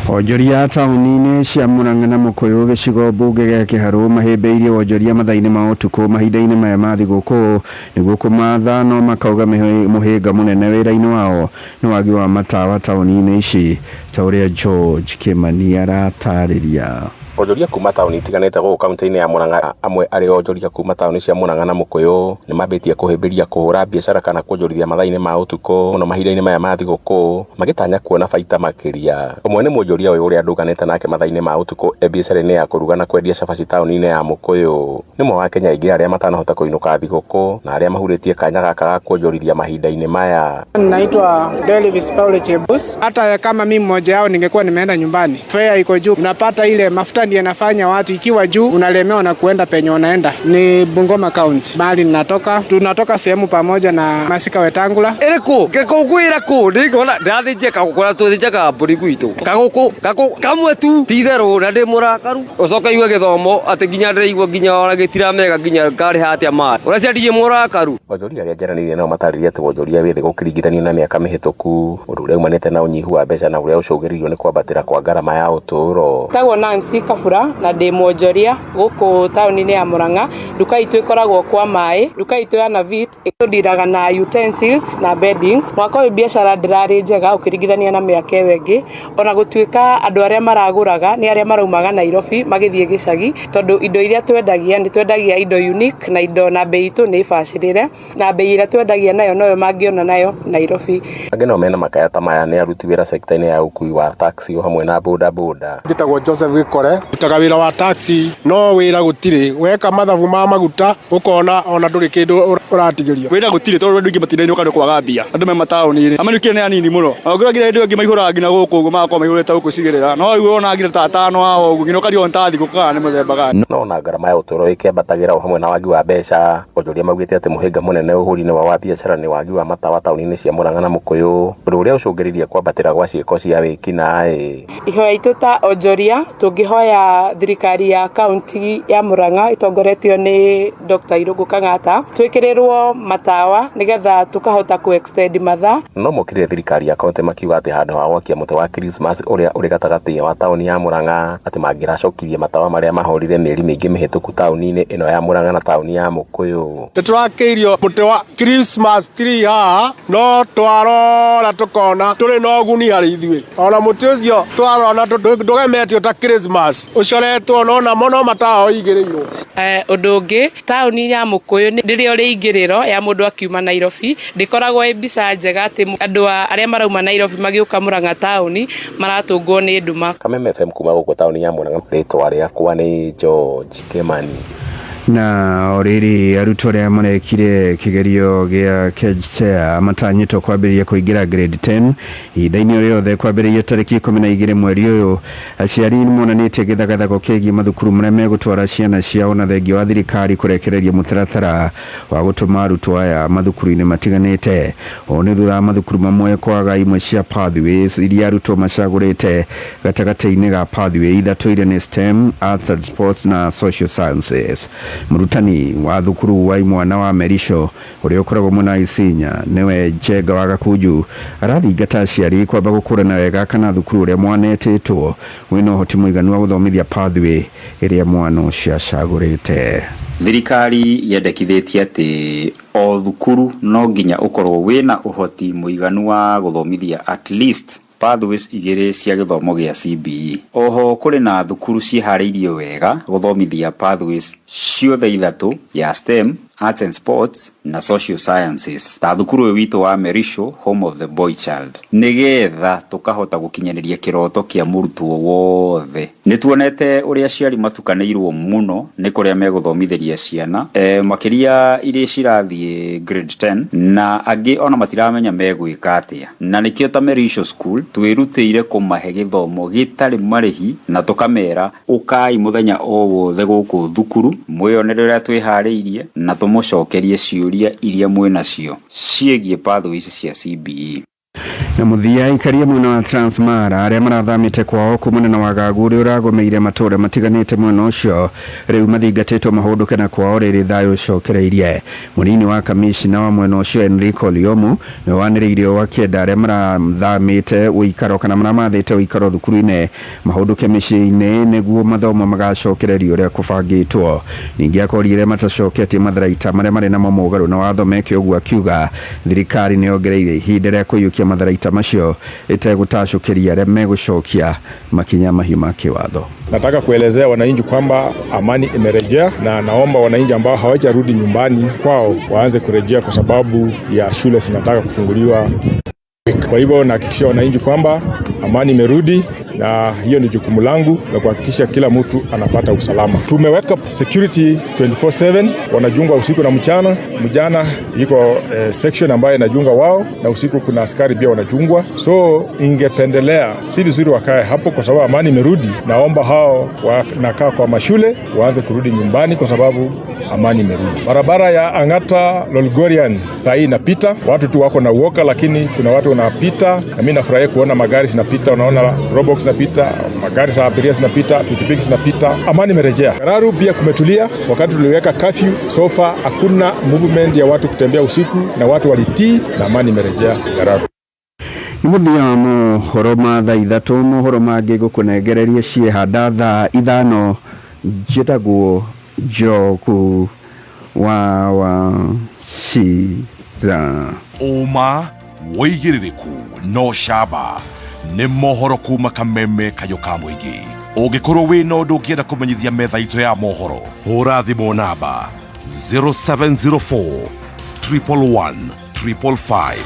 Onjoria taũni-inĩ cia Murang'a na Mũkũyũ, gĩcigo mbunge gĩa Kĩharũ, mahĩmbĩirie wonjoria mathaa-inĩ ma ũtukũ mahinda-inĩ maya ma thigũkũ nĩguo kũmatha, no makauga mũhĩnga mũnene wĩra-inĩ wao nĩ wagi wa matawa taũni-inĩ ici, ta ũrĩa George Kĩmani aratarĩria. Onjoria kuma taũni itiganĩte gũkũ kaunti-inĩ ya Murang'a, amwe arĩ onjoria kuma taũni cia Murang'a na Mũkũyũ, nĩ mambĩtie kũhĩmbĩria kũhũra biacara kana kuonjorithia mathaa-inĩ ma ũtukũ mũno mahinda-inĩ maya ma thigũkũ, magĩtanya kuona baita makĩria. Ũmwe nĩ mwonjoria ũyũ ũrĩa ndũganĩte nake mathaa-inĩ ma ũtukũ e biacara-inĩ ya kũruga na kwendia cabaci taũni-inĩ ya Mũkũyũ. Nĩ ũmwe wa Kenya aingĩ arĩa matanahota kũinũka thigũkũ na arĩa mahurĩtie kanya gaka ga kuonjorithia mahinda-inĩ maya. Naitwa Delvis Paulo Chebus. Hata kama mimi mmoja wao ningekuwa nimeenda nyumbani, fare iko juu, unapata ile mafuta ndiye nafanya watu ikiwa juu, unalemewa na kuenda penye unaenda. Ni Bungoma County mahali ninatoka, tunatoka sehemu pamoja na Masika Wetangula. Ĩrĩkũ ngĩkũngũĩra kũ ndingona ndathĩnjia kagũkũ na tũthĩnjaga mbũri gwitũ, kagũkũ gakũ kamwe tu, ti itherũ, na ndĩ mũrakaru, ũcoke igue gĩthomo atĩ nginya ndĩraigua nginya ona gĩtiramega, nginya ngarĩha atĩa marĩ ũrĩa ndirĩ mũrakaru. Onjoria arĩa njaranĩirie nao matarĩria atĩ wonjoria wĩ thĩ gũkĩringithanio na mĩaka mĩhĩtũku, ũndũ ũrĩa umanĩte na ũnyihu wa mbeca na ũrĩa ũcũngĩrĩirio nĩ kwambatĩra kwa ngarama ya ũtũũro. Tagwo Nancy. Kabura na ndĩ mwonjoria gũkũ taũni-inĩ ya Murang'a. Nduka itũ ĩkoragwo kwa maĩ. Nduka itũ ya Navit ĩtũndiraga na utensils na beddings. Mwaka ũyũ biacara ndĩrarĩ njega ũkĩringithania na mĩaka ĩyo ĩngĩ, ona gũtuĩka andũ arĩa maragũraga nĩ arĩa maraumaga Nairobi magĩthiĩ gĩcagi, tondũ indo iria twendagia nĩ twendagia indo unique na indo na bei itũ nĩ ibacĩrĩre, na bei ĩrĩa twendagia nayo noyo mangĩona nayo Nairobi. Angĩ nao mena makaya ta maya nĩ aruti wĩra sekta-inĩ ya ũkui wa taxi o hamwe na bodaboda. Njĩtagwo Joseph Gĩkore, ndutaga wĩra wa taxi, no wĩra gũtirĩ. Weka mathabu ma maguta ũkona ona ndũrĩ kĩndũ ũratigĩria. Wĩra gũtirĩ tondũ andũ aingĩ matirainũka nĩ kwaga mbia. Andũ me mataũni-inĩ. Amainũkire nĩ anini mũno. Na ũngĩrora nginya hĩndĩ ĩyo angĩ maihũraga nginya gũkũ ũguo magakorwo maihũrĩte gũkũ icigĩrĩra. No rĩu ũrona nginya ta atano ao ũguo nginya ũkarigwo nĩ ta thikũ kana nĩ mũthemba gani. No ona ngarama ya ũtũũro ĩkĩambatagĩra o hamwe na wagi wa mbeca, onjoria maugĩte atĩ mũhĩnga mũnene ũhũri-inĩ wao wa biacara nĩ wagi wa matawa taũni-inĩ cia Murang'a na Mũkũyũ, ũndũ ũrĩa ũcũngĩrĩirie kwambatĩra gwa ciĩko cia wĩkinaĩ. Ihoya itũ ta onjoria tũngĩhoya thirikari ya kaunti ya Murang'a ĩtongoretio nĩ Dr. Irũngũ Kang'ata twĩkĩrĩrwo matawa nĩgetha tũkahota ku extend mathaa. No mokĩrĩre thirikari ya kaunti makiuga atĩ handũ ha gwakia mũtĩ wa Christmas ũrĩa ũrĩ gatagatĩ wa taũni ya Murang'a, atĩ mangĩracokirie matawa marĩa mahorire mĩeri mĩingĩ mĩhĩtũku taũni-inĩ ĩno ya Murang'a na taũni ya Mũkũyũ. Nĩtũrakĩirio mũtĩ wa Christmas tree haha, no twarora tũkona tũrĩ na ũguni harĩ ithuĩ. Ona mũtĩ ũcio twarona ndũgemetio ta Christmas, ũcoretwo no namo no matawa ũigĩrĩirwo. Ũndũ ũngĩ, taũni ya Mũkũyũ rĩrĩa ũrĩ ingĩrĩro ya mũndũ akiuma Nairobi ndĩkoragwo ĩ mbica njega atĩ andũ arĩa marauma Nairobi magĩũka Murang'a taũni maratũngwo nĩ nduma. Kameme FM kuma gũkũ taũni ya Murang'a, rĩtwa rĩakwa nĩ George Kimani. Na o rĩrĩ, arutwo arĩa marekire kĩgerio gĩa KJSEA matanyĩtwo kwambĩrĩria kũingĩra grade 10 ihinda-inĩ o rĩothe kwambĩrĩria tarĩki 12 mweri ũyũ. Aciari nĩ monanĩtie gĩthagathago kĩgiĩ mathukuru marĩa megũtwara ciana ciao, na thengia wa thirikari kũrekereria mũtaratara wa gũtũma arutwo aya mathukuru-inĩ matiganĩte. Ũũ nĩ thutha wa mathukuru mamwe kwaga imwe cia pathways iria arutwo macagũrĩte gatagatĩ-inĩ ga pathway ithatũ iria nĩ STEM, Arts and Sports na Social Sciences. Mũrutani wa thukuru wa imwana wa Merisho ũrĩa ũkoragwo mwena wa Isinya, nĩwe Njenga wa Gakunju, arathingata aciari kwamba gũkũrana wega kana thukuru ũrĩa mwana etĩtwo wĩna ũhoti mũiganu wa gũthomithia pathway ĩrĩa mwana ũcio acagũrĩte. Thirikari yendekithĩtie atĩ o thukuru no nginya ũkorwo wĩna ũhoti mũiganu wa gũthomithia at least pathways igĩrĩ cia gĩthomo gĩa CBE. Oho kũrĩ na thukuru ciĩharĩirie wega gũthomithia pathways ciothe ithatũ ya STEM, Arts and Sports na Social Sciences, ta thukuru ũyũ witũ wa Merisho, Home of the Boy Child, nĩgetha tũkahota gũkinyanĩria kĩroto kĩa mũrutwo wothe. Nĩ tuonete ũrĩa aciari matukanĩirwo mũno nĩ kũrĩa megũthomithĩria ciana, makĩria iria cirathiĩ grade 10, na angĩ ona matiramenya megwĩka atĩa, na nĩkĩo ta Merisho School twĩrutĩire kũmahe gĩthomo gĩtarĩ marĩhi na tũkamera ũkai mũthenya o wothe gũkũ thukuru mwĩyonere ũrĩa twĩharĩirie na tũmũcokerie ciũria iria mwĩnacio ciĩgiĩ pathways cia CBE. Na mũthia, aikaria mwena wa Transmara arĩa marathamĩte kwao kumana na wagagu ũrĩa ũragũmĩire matũũra matiganĩte mwena ũcio rĩu mathingatĩtwo mahũndũke na kwao rĩrĩ thayũ ũcokereirie. Mũnini wa kamishina wa mwena ũcio Enrico Liomu nĩwe wanĩrĩire ũũ akĩenda arĩa marathamĩte ũikaro kana maramathĩte ũikaro thukuru-inĩ mahũndũke mĩciĩ-inĩ nĩguo mathomo magacokererio ũrĩa kũbangĩtwo. Ningĩ akoria arĩa matacoketie matharaita marĩa marĩ namo mũgarũ na watho meke ũguo, akiuga thirikari nĩ yongereire ihinda rĩa kũiyũkia matharaita macio ĩtegũtacũkĩria arĩa megũcokia makinya mahiũ ma kĩwatho. Nataka kuelezea wananchi kwamba amani imerejea, na naomba wananchi ambao hawajarudi nyumbani kwao waanze kurejea kwa sababu ya shule zinataka kufunguliwa. Kwa hivyo nahakikishia wananchi kwamba amani imerudi, na hiyo ni jukumu langu la kuhakikisha kila mtu anapata usalama. Tumeweka security 24/7, wanachungwa usiku na mchana. Mchana iko section ambayo inachunga wao, na usiku kuna askari pia wanachungwa. So ingependelea si vizuri wakae hapo, kwa sababu amani imerudi. Naomba hao wanakaa kwa mashule waanze kurudi nyumbani, kwa sababu amani imerudi. Barabara ya Angata Lolgorian saa hii inapita, watu tu wako na uoga, lakini kuna watu wanapita, na mimi nafurahia kuona magari zinapita, unaona robox zinapita, magari za abiria zinapita, pikipiki zinapita, amani imerejea. Kararu pia kumetulia. Wakati tuliweka curfew, so far hakuna movement ya watu kutembea usiku, na watu walitii na amani imerejea Kararu. Nĩ mũthia wa mohoro ma thaa 3, mohoro mangĩ ngũkũnengereria ciehanda thaa 5. Njĩtagwo Njogu wa Wachira. Ũma, wĩigĩrĩrĩku no camba nĩ mohoro kuma Kameme kayũ ka mũingĩ. Ũngĩkorwo wĩna ũndũ ũngĩenda kũmenyithia metha itũ ya mohoro, hũra thimũ namba 0704 111 555.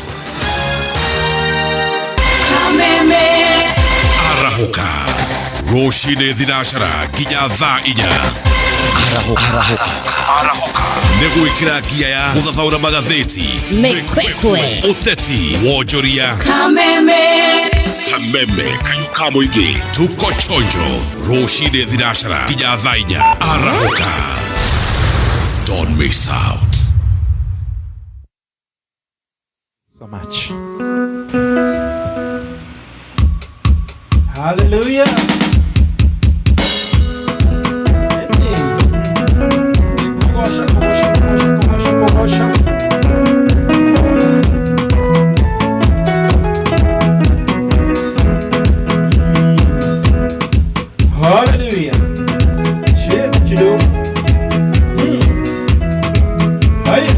Kameme. Arahũka rũcinĩ 6 nginya thaa 4. Arahũka nĩ gwĩkĩra ngia ya gũthathaũra magathĩti, Mĩkwekwe, ũteti, wonjoria. Kameme. Kameme kayũ ka mũingĩ, tuko chonjo rũcinĩ 6 nginya thaa 4. Arahũka, don't miss out. So much. Hallelujah. Kogosha, kogosha, kogosha, kogosha, kogosha. Hallelujah. Cheers, kiddo. Haya.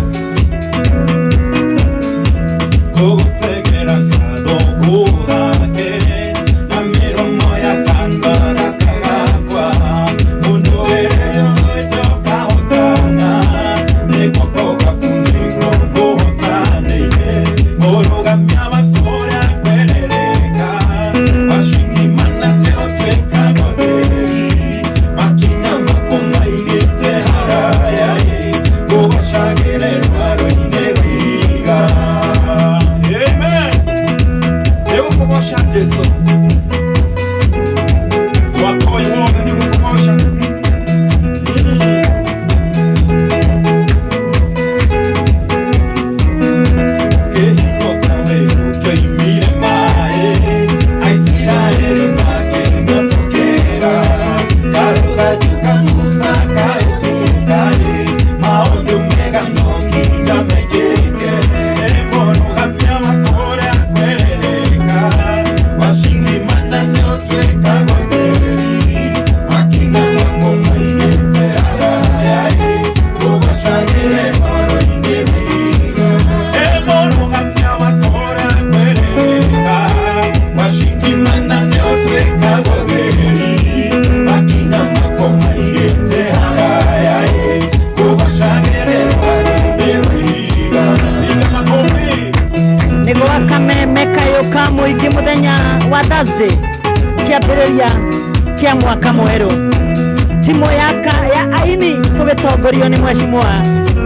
Kugutegera kadogo gake na miromo ya kanwa gakwa mundu wereyo kahotana nĩguo gaku nĩguo kũhotanĩire mũrũgamia wa kũrĩa kwerereka wacingimana nĩũtuĩka gotheri makinya mako maigĩte haraya gũgocagĩre rwaro-inĩ rwiga. Amen. Nĩgũkũgoca Jesu. Mwaka ũyũ wothe nĩgũkũgoca. Kĩhingo kĩa werũ kĩoimire maĩ, Aisiraeli makĩhĩtũkĩra. Karũthanju ka Musa kahĩtũka-ĩ, maũndũ mega no nginya mekĩke. Mũrũgamia wa kũrĩa kwerereka, wacingimana nĩũtuĩka gũtheri. Makinya mako maigĩte haraya-ĩ, gũgocagĩre rwaro-inĩ rwiga. Mũrũgamia wa kũrĩa kwerereka, wacingimana nĩũtuĩka gũtheri. Makinya mako maigĩte haraya-ĩ, gũgocagĩre rwaro-inĩ rwiga. Piga makofi. Nĩ gwa Kameme kayũ ka mũingĩ, mũthenya wa Thursday, kĩambĩrĩria kĩa mwaka mwerũ, timu yaka ya aini tũgĩtongorio nĩ Mheshimiwa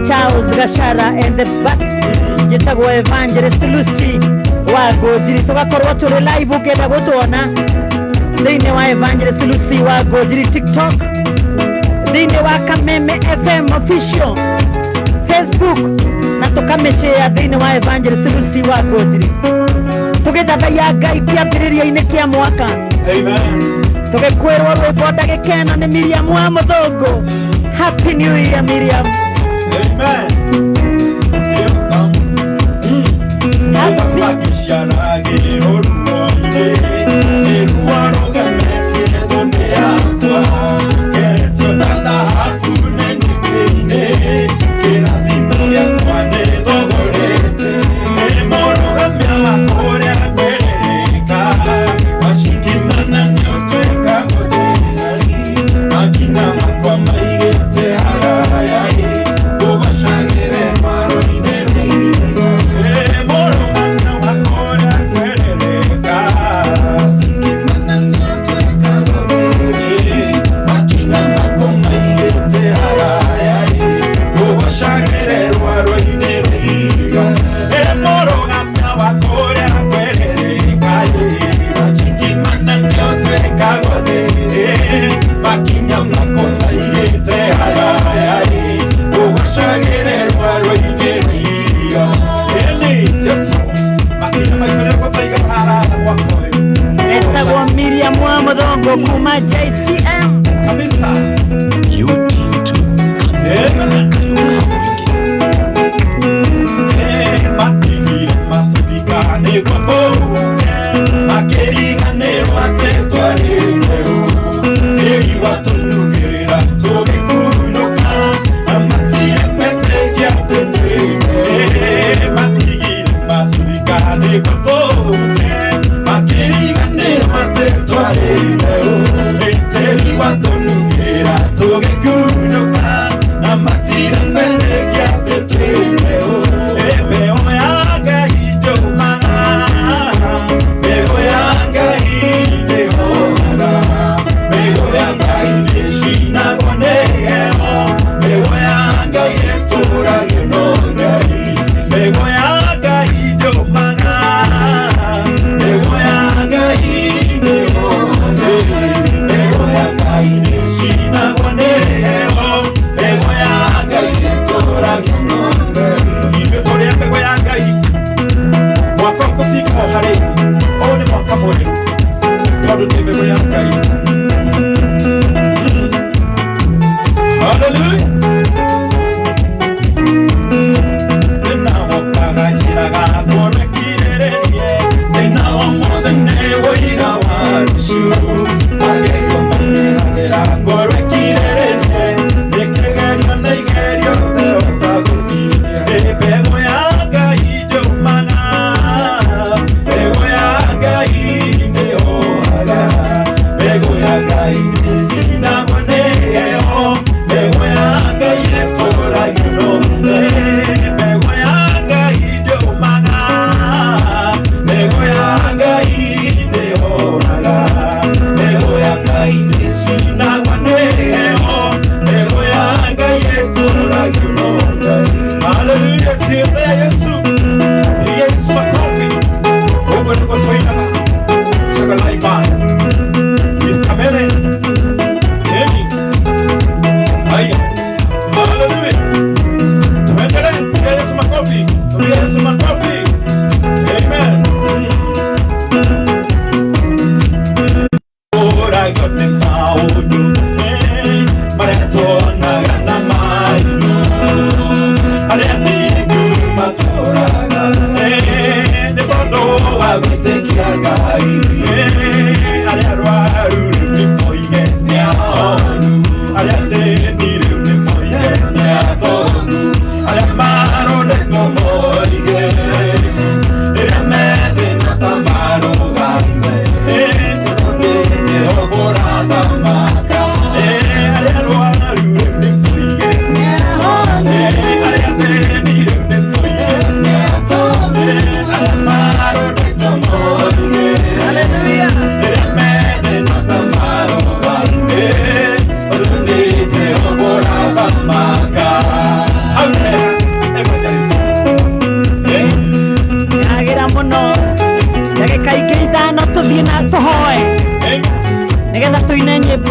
Charles Gashara and the back. Njĩtagwo Evangelist Lucy wa Ngũnjiri. Tũgakorwo tũrĩ live, ũngĩenda gũtuona thĩinĩ wa Evangelist Lucy wa Ngũnjiri TikTok, thĩinĩ wa Kameme FM official Facebook, na tũkamĩshare thĩinĩ wa Evangelist Lucy wa Ngũnjiri, tũgĩthathaiya Ngai kĩambĩrĩria-inĩ kĩa mwaka. Amen. Tũgĩkwĩrwo rwĩmbo ndagĩka ĩno nĩ Miriam wa Mũthũngũ. Happy New Year, Miriam. Amen. Happy. Etagwo Miriam wa Mũthũngũ kuma JCM. Kabisa. You tune to Amen.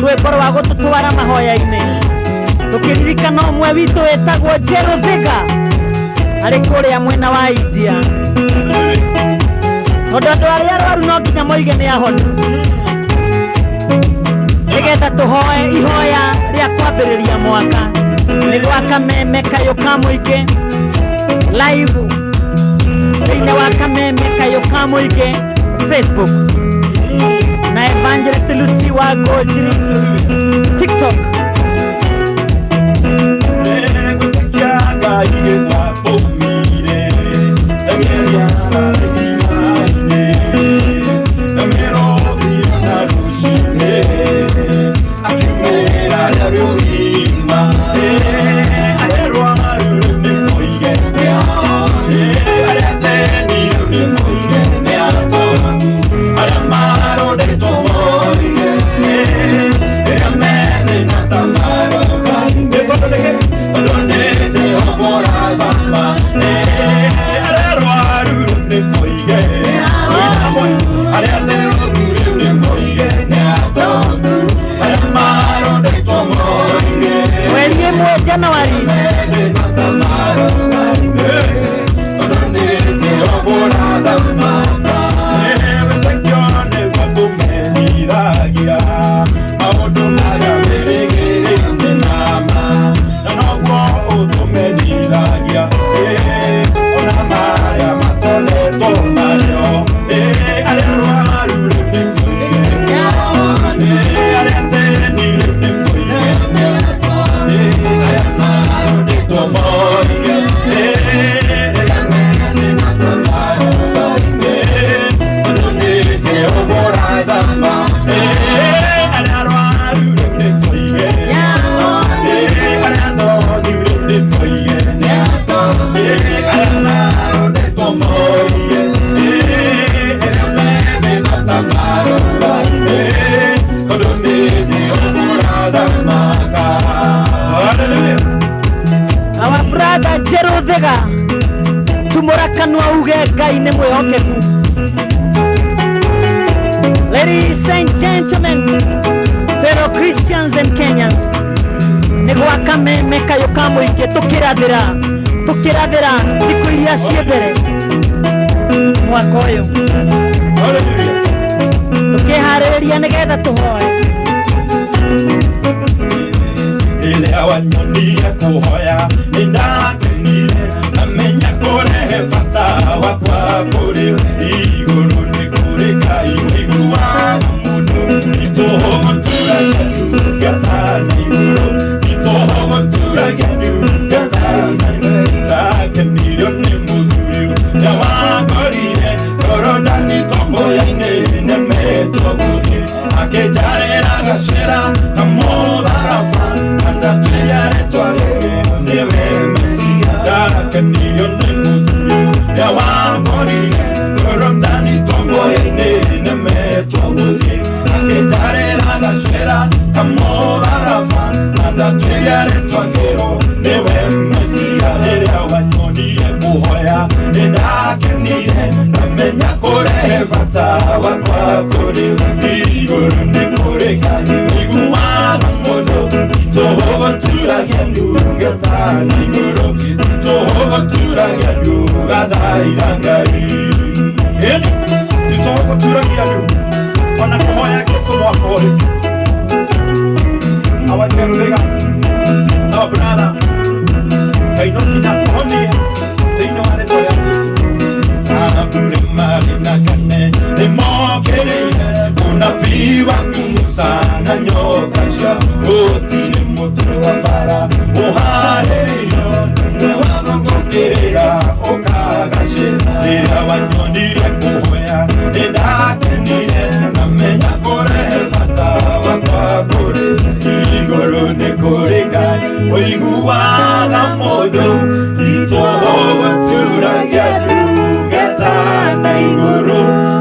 Rwĩmbo rwa gũtũtwara mahoya-inĩ tũkĩririkana ũmwe witũ wĩtagwo Jeruthiga arĩ kũrĩa mwena wa India, tondũ andũ arĩa arwaru no nginya moige nĩ ahonu, nĩgetha tũhoe ihoya rĩa kwambĩrĩria mwaka. Nĩ gwa Kameme Kayũ ka Mũingĩ live thĩinĩ wa Kameme Kayũ ka Mũingĩ Facebook na Evangelist Lucy wa Ngũnjiri TikTok. Mweri ĩmwe Januari. Our brother Jeruthiga, tumũra kanua uge Ngai nĩ mwĩhokeku. Ladies and gentlemen, fellow Christians and Kenyans, nĩ gwa Kameme Kayũ ka Mũingĩ tũkĩrathĩra tũkĩrathĩra thikũ iria ciĩ mbere mwaka ũyũ, tũkĩharĩrĩria nĩgetha tũhoe. Rĩrĩa wanyonire kũhoya nĩndakenire, ngamenya kũrehe bata wakwa kũrĩ igũrũ nĩ kũrĩ Ngai ũiguaga mũndũ. Titũhũgũturagia ndungata na igũrũ, titũhũgũturagia ndungata na igũrũ. Ndakenirio nĩ mũthuri ũrĩa wangorire Jorodani tomboya-inĩ nemetwo gũthiĩ, akĩnjarĩra gacĩra kamũtharaba andatwĩra rĩtwa rĩrĩ nĩwe Mesia. Ndakenirio nĩ mũthuri ũrĩa wangorire Jorodani tomboya-inĩ nemetwo gũthiĩ, akĩnjarĩra gacĩra kamũtharaba andatwĩra rĩtwa ngĩrwo nĩwe Mesia. Rĩrĩa wanyonire kũhoya nĩndakenire, ngamenya kũrehe bata wakwa kũrĩ igũrũ nĩ kũrĩ Ngai ũiguaga mũndũ. Titũhũgũturagia ndungata na igũrũ, titũhũgũturagia ndũgathaitha Ngai. Ĩni titũhũgũturagia ndu ona kũhoya Jesũ mwaka ũyũ. Our Jeruthiga, our brother, Ngai no nginya akũhonie thĩinĩ wa rĩtwa rĩa Jesũ. Mabure marĩ na kane nĩmokĩrĩire mũnabii waku Musa na nyoka cia gũtirĩ mũtwe wa mbara ũharĩrĩirio nĩwe wa gũtũkĩrĩra ũkagacĩra. Rĩrĩa wanyonire kũhoya nĩndakenire, ngamenya kũrehe bata wakwa kũrĩ igũrũ nĩ kũrĩ Ngai ũiguaga mũndũ. Titũhũgũturagia ndungata na igũrũ,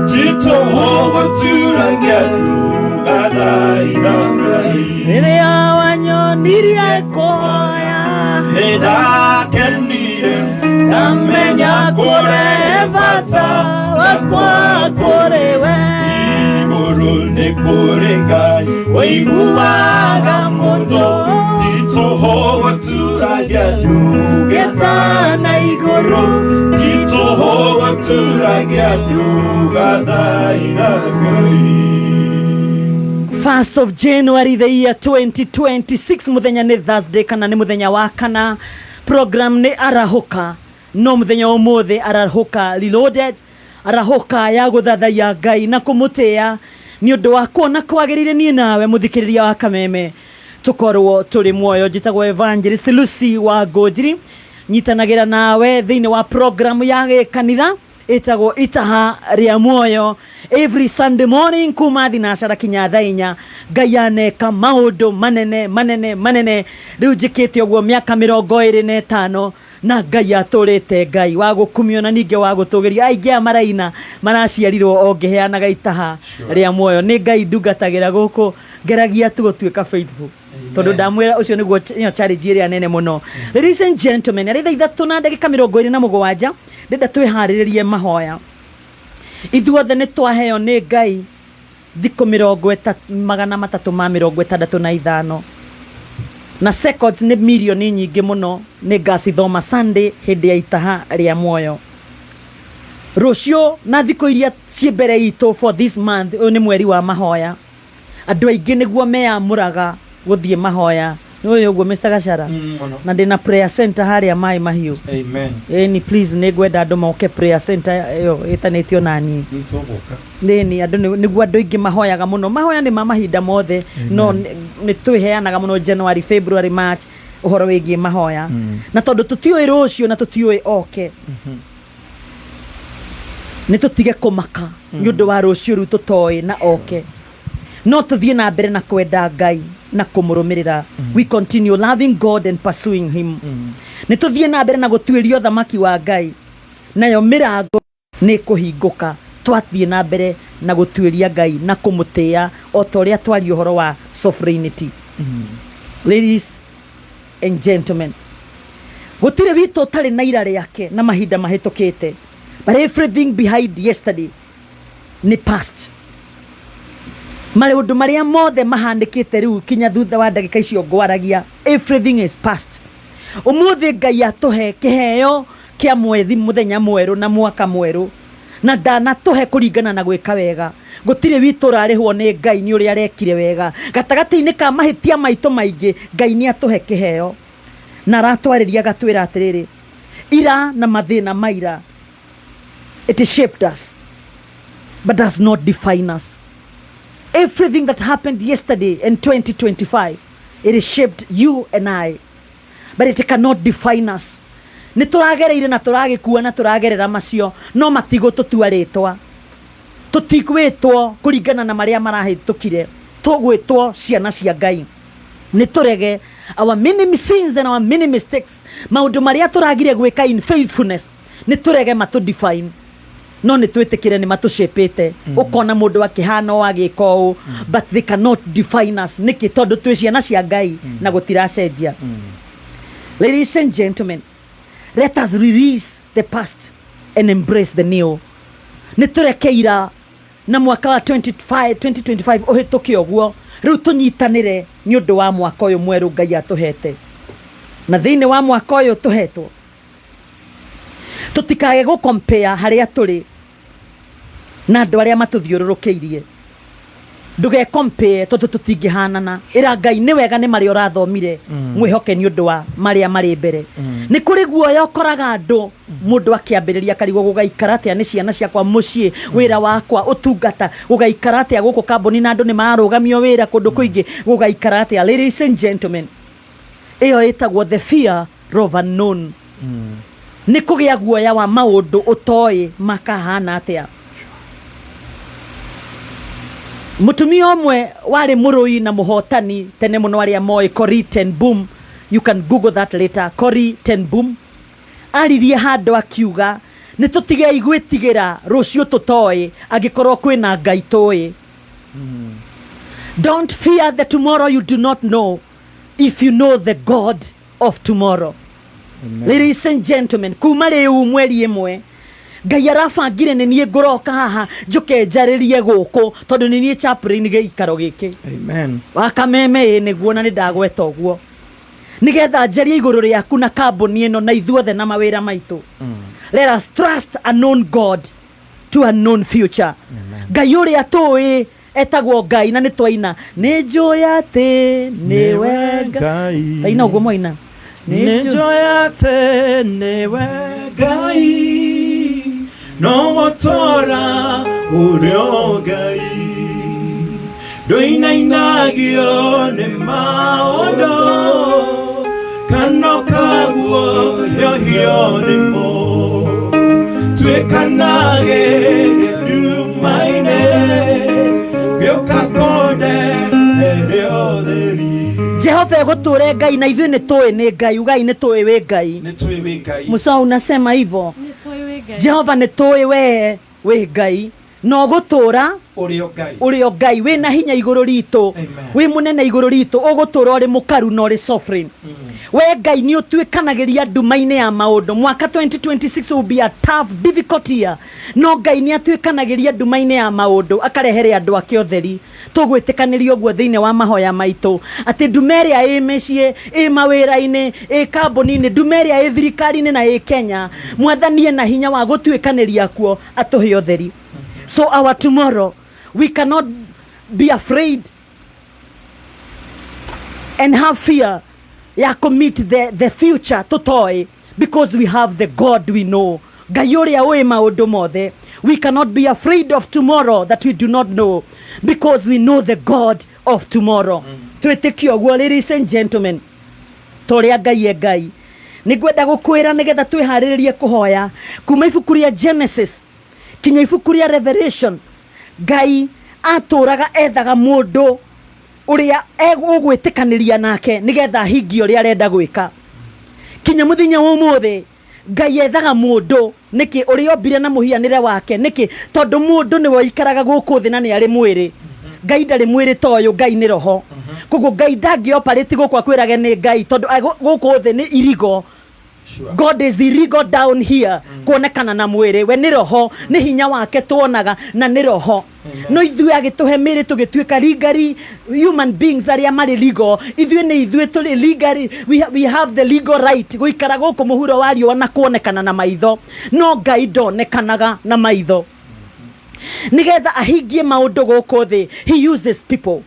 titũhũgũturagia ndũgathaitha Ngai. Rĩrĩa wanyonirie kũhoya Nĩndakenire, ngamenya kũrehe bata wakwa kũrĩ we. Igũrũ nĩ kũrĩ Ngai Ũiguaga mũndũ ti tũhũ gũturagia ndungata na igũrũ, ti tũhũ gũturagia ndũgathaitha Ngai. 1st of January the year 2026, muthenya nĩ Thursday kana nĩ muthenya wa kana. Program nĩ Arahũka, no muthenya ũmũthĩ Arahũka Reloaded, arahũka ya gũthathaiya Ngai na kũmũtĩa nĩ ũndũ wa kuona kwagĩrĩire niĩ nawe mũthikĩrĩria wa Kameme tũkorwo tũrĩ muoyo. Njĩtagwo Evangelist Lucy wa Ngũnjiri, nyitanagĩra nawe thĩinĩ wa program ya gĩkanitha ĩtagwo Itaha rĩa Muoyo every Sunday morning kuma thinacara kinya thaa 4. Ngai aneka maũndũ manene manene manene. Rĩu njĩkĩte ũguo mĩaka 25 na Ngai atũrĩte Ngai wa gũkumio na ningĩ wa gũtũgĩrio. Aingĩ aya maraina maraciarirwo o ngĩheanaga Itaha rĩa Muoyo. Nĩ Ngai ndungatagĩra gũkũ, ngeragia tu gũtuĩka faithful tondũ ndamwĩra ũcio nĩguo nĩyo challenge ĩrĩa nene mũno. Ladies and gentlemen, arĩ thaa 3 na ndagĩka 27, ndĩrenda twĩharĩrĩrie mahoya. Ithuothe nĩ twaheo nĩ Ngai thikũ 365 na seconds nĩ mirioni nyingĩ mũno. Nĩ ngacithoma Sunday hĩndĩ ya Itaha rĩa Muoyo rũciũ na thikũ iria ciĩ mbere itũ for this month. Ũyũ nĩ mweri wa mahoya. Andũ aingĩ nĩguo meyamũraga gũthiĩ mahoya. Nĩ ũyũ ũguo, Mr. Gachara? Mũno. Na ndĩna prayer center harĩa Maĩ Mahiũ. Amen. Ĩni, please, nĩ ngwenda andũ moke prayer center ĩyo ĩtanĩtio na niĩ. Nĩ tũgũka. Nĩni andũ nĩguo andũ aingĩ mahoyaga mũno. Mahoya nĩ ma mahinda mothe, no nĩ twĩheanaga mũno January, February, March ũhoro wĩgiĩ mahoya. Na tondũ tũtiũĩ rũciũ na tũtiũĩ oke, nĩ tũtige kũmaka nĩ ũndũ wa rũciũ rĩu tũtoĩ na oke, no tũthiĩ na mbere na kwenda Ngai na kũmũrũmĩrĩra. We continue loving God and pursuing him. Nĩ tũthiĩ na mbere na gũtuĩria ũthamaki wa Ngai, nayo mĩrango nĩ kũhingũka twathiĩ na mbere na gũtuĩria Ngai na kũmũtĩĩa o ta ũrĩa twaria ũhoro wa sovereignty. Ladies and gentlemen, gũtirĩ witũ ũtarĩ na ira rĩake na mahinda mahĩtũkĩte, but everything behind yesterday nĩ past. Maũndũ marĩa mothe mahanĩkĩte rĩu kinya thutha wa ndagĩka icio ngwaragia, everything is past. Ũmũthĩ Ngai atũhe kĩheo kĩa mwethi, mũthenya mwerũ na mwaka mwerũ, na ndanatũhe kũringana na gwĩka wega. Gũtirĩ witũ ũrarĩhwo nĩ Ngai nĩ ũrĩa arekire wega. Gatagatĩ-inĩ ka mahĩtia maitũ maingĩ, Ngai nĩ atũhe kĩheo na aratwarĩria agatwĩra atĩrĩrĩ, ira na mathĩna maira, it shaped us but does not define us. Everything that happened yesterday in 2025, it shaped you and I, but it cannot define us. Nĩ tũragereire na tũragĩkua na tũragerera macio, no matigũtũtua rĩtwa. Tũtigwĩtwo kũringana na marĩa marahĩtũkire, tũgwĩtwo ciana cia Ngai. Nĩ tũrege our many sins and our many mistakes, maũndũ marĩa tũragire gwĩka in faithfulness, nĩ tũrege matũ define, no nĩ twĩtĩkĩre nĩ matũshapĩte. Ũkona mũndũ akĩhana o agĩka ũũ, but they cannot define us. Nĩkĩ? Tondũ twĩ ciana cia Ngai na gũtiracenjia. Ladies and gentlemen, let us release the past and embrace the new. Nĩ tũreke ira na mwaka wa 25 2025 ũhĩtũke ũguo. Rĩu tũnyitanĩre nĩ ũndũ wa mwaka ũyũ mwerũ Ngai atũhete, na thĩinĩ wa mwaka ũyũ tũhetwo tũtikage gũkompea harĩa tũrĩ na andũ arĩa matũthiũrũrũkĩirie. Ndũgekompee tondũ tũtingĩhanana. Ĩra Ngai nĩ wega nĩ marĩa ũrathomire. Mwĩhoke nĩ ũndũ wa marĩa marĩ mbere. Nĩ kũrĩ guoya ũkoraga andũ, mũndũ akĩambĩrĩria akarigwo gũgaikara atĩa nĩ ciana ciakwa, mũciĩ, wĩra wakwa, ũtungata gũgaikara atĩa gũkũ kambuni, na andũ nĩ mararũgamio wĩra kũndũ kũingĩ, gũgaikara atĩa? Ladies and gentlemen, ĩyo ĩtagwo the fear of unknown. Nĩ kũgĩa guoya wa maũndũ ũtoĩ makahana atĩa. Mũtumia ũmwe warĩ mũrũi na mũhotani tene mũno, arĩa moĩ Corrie ten Boom, you can google that later, Corrie ten Boom aririe handũ akiuga, nĩ tũtigei gwĩtigĩra rũciũ tũtoĩ angĩkorwo kwĩna Ngai tũĩ. Don't fear the tomorrow you do not know if you know the God of tomorrow. Ladies and gentlemen, kuma rĩu mweri 1 Ngai arabangire nĩ niĩ ngũroka haha njũke njarĩrie gũkũ tondũ nĩ niĩ chaplain gĩikaro gĩkĩ. Amen. Wa Kameme ĩ nĩguo na nĩ ndagweta ũguo nĩgetha njarie igũrũ rĩaku na kambuni ĩno na ithuothe na mawĩra maitũ. Let us trust a known God to a known future. Ngai ũrĩa tũĩ etagwo Ngai na nĩ twaina nĩ njũĩ atĩ nĩwe Ngai. Taina ũguo mwaina. Nĩ njũĩ atĩ nĩwe Ngai no gũtũũra ũrĩ o Ngai ndũinainagio nĩ maũndũ kana ũkaguoyohio nĩmo tuĩkanagĩria ndumainĩ gĩũka kũndehere ũtheri. Jehova egũtũre Ngai na ithuĩ nĩ tũĩ nĩ Ngai. Ugai nĩ tũĩ wĩ Ngai. Nĩ tũĩ wĩ Ngai. Musa unasema hivyo. Jehova nĩ tũĩ we wĩ Ngai na ũgũtũra ũrĩ o Ngai. Ũrĩ o Ngai wĩna hinya igũrũ ritũ, wĩ mũnene igũrũ ritũ, ũgũtũra ũrĩ mũkaru na ũrĩ sovereign. We Ngai nĩ ũtuĩkanagĩria nduma-inĩ ya maũndũ. Mwaka 2026 will be a tough, difficult year, no Ngai nĩ atuĩkanagĩria nduma-inĩ ya maũndũ akarehere andũ ake ũtheri. Tũgwĩtĩkanĩria ũguo thĩinĩ wa mahoya maitũ atĩ nduma ĩrĩa ĩ mĩciĩ, ĩ mawĩra-inĩ, ĩ kambuni-inĩ, nduma ĩrĩa ĩ thirikari-inĩ na ĩ Kenya, Mwathani ena hinya wa gũtuĩkanĩria kuo atũhe ũtheri. So our tomorrow, we cannot be afraid and have fear ya commit the future tũtoĩ, because we have the God we know. Ngai ũrĩa ũĩ maũndũ mothe. We cannot be afraid of tomorrow that we do not know, because we know the God of tomorrow. Twĩtĩkie ũguo, ladies and gentlemen, ta ũrĩa Ngai e Ngai. Nĩ ngwenda gũkwĩra nĩgetha twĩharĩrĩrie kũhoya kuma ibuku rĩa Genesis kinya ibuku rĩa Revelation, Ngai atũraga ethaga mũndũ ũrĩa ũgwĩtĩkanĩria nake nĩgetha ahingie ũrĩa arenda gwĩka. Kinya mũthenya wa ũmũthĩ Ngai ethaga mũndũ. Nĩkĩ? Ũrĩa ombire na mũhianĩre wake. Nĩkĩ? Tondũ mũndũ nĩwe ũikaraga gũkũ thĩ na nĩ arĩ mwĩrĩ. Ngai ndarĩ mwĩrĩ ta ũyũ, Ngai nĩ roho. Koguo Ngai ndangĩoparĩti gũkũ akwĩrage nĩ Ngai, tondũ gũkũ thĩ nĩ irigo. God is irigo down here, kuonekana na mwĩrĩ. We nĩ roho, nĩ hinya wake tuonaga na nĩ roho. No ithuĩ agĩtũhe mĩĩrĩ tũgĩtuĩka legally human beings arĩa marĩ legal. Ithuĩ nĩ ithuĩ tũrĩ legally, we have the legal right gũikara gũkũ mũhuro wa riũa na kuonekana na maitho. No Ngai ndonekanaga na maitho. Nĩgetha ahingie maũndũ gũkũ thĩ, he uses people.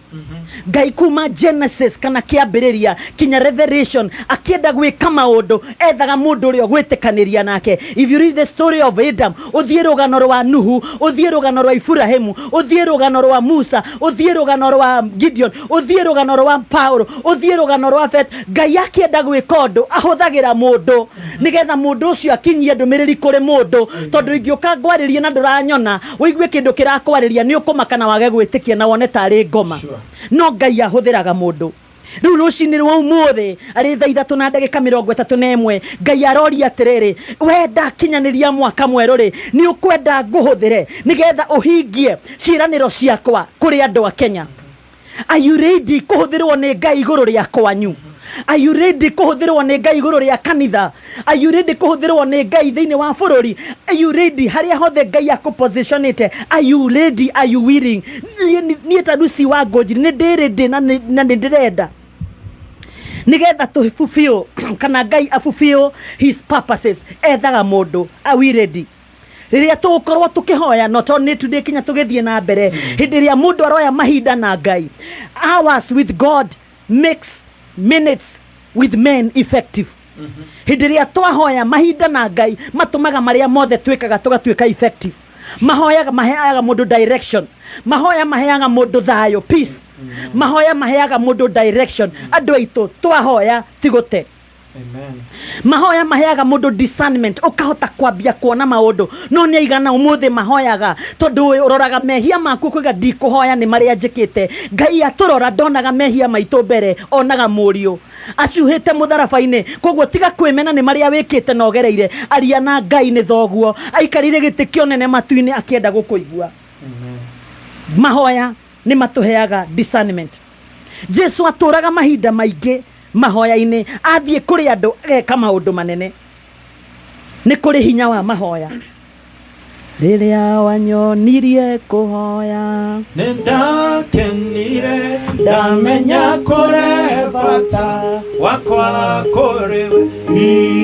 Ngai kuma Genesis kana kĩambĩrĩria kinya Revelation akĩenda gwĩka maũndũ ethaga mũndũ ũrĩa ũgwĩtĩkanĩria nake. If you read the story of Adam, ũthiĩ rũgano rwa Nuhu, ũthiĩ rũgano rwa Iburahĩmu, ũthiĩ rũgano rwa Musa, ũthiĩ rũgano rwa Gideon, ũthiĩ rũgano rwa Paulo, ũthiĩ rũgano rwa Petero, Ngai akĩenda gwĩka ũndũ ahũthagĩra mũndũ nĩgetha mũndũ ũcio akinyie ndũmĩrĩri kũrĩ mũndũ. Tondũ ingĩũka ngwarĩrie na ndũranyona, ũigue kĩndũ kĩrakwarĩria, nĩ ũkũmaka na wage gwĩtĩkia na wone tarĩ ngoma. No Ngai ahũthĩraga mũndũ. Rĩu rũcinĩ rwa ũmũthĩ arĩ thaa ithatũ na ndagĩka mĩrongo ĩtatũ na ĩmwe, Ngai aroria atĩrĩrĩ, wenda kinyanĩria mwaka mwerũ rĩ, nĩ ũkwenda ngũhũthĩre nĩgetha ũhingie ciĩranĩro ciakwa kũrĩ andũ a Kenya? Are you ready kũhũthĩrwo nĩ Ngai igũrũ rĩa kwanyu? Are you ready kũhũthĩrwo nĩ Ngai igũrũ rĩa kanitha? Are you ready kũhũthĩrwo nĩ Ngai thĩinĩ wa bũrũri? Are you ready harĩa hothe Ngai akũpositionĩte? Are you ready? Are you willing? Niĩ ta Lucy wa Ngũnjiri nĩ ndĩ ready na nĩ ndĩrenda nĩgetha tũ fulfill kana Ngai a fulfill his purposes. Ethaga mũndũ. Are we ready? Rĩrĩa tũgũkorwo tũkĩhoya, not only today kinya tũgĩthiĩ na mbere, hĩndĩ ĩrĩa mũndũ aroya mahinda na Ngai, hours with God makes minutes with men effective. Hĩndĩ ĩrĩa twahoya mahinda na Ngai, matũmaga marĩa mothe twĩkaga tũgatuĩka effective. Mahoyaga maheaga mũndũ direction, mahoya maheaga mũndũ thayũ, peace. Mahoya maheaga mũndũ direction. Andũ aitũ, twahoya ti gũte. Mahoya maheaga mũndũ discernment, ũkahota kwambia kuona maũndũ. No nĩ aigana ũmũthĩ mahoyaga? Tondũ ũroraga mehia maku ũkoiga ndikũhoya nĩ marĩa njĩkĩte. Ngai atũrora ndonaga mehia maitũ mbere, onaga mũriũ acuhĩte mũtharaba-inĩ. Koguo tiga kwĩmena nĩ marĩa wĩkĩte na ũgereire. Aria na Ngai, nĩ thoguo aikarĩire gĩtĩ kĩa ũnene matu-inĩ akĩenda gũkũigua. Mahoya nĩ matũheaga discernment. Jesu atũraga mahinda maingĩ mahoya-inĩ, athiĩ kũrĩ andũ ageka maũndũ manene. Nĩ kũrĩ hinya wa mahoya. Rĩrĩa wanyonirie kũhoya. Nĩndakenire ndamenya kũrĩ bata wakwa kũrĩ we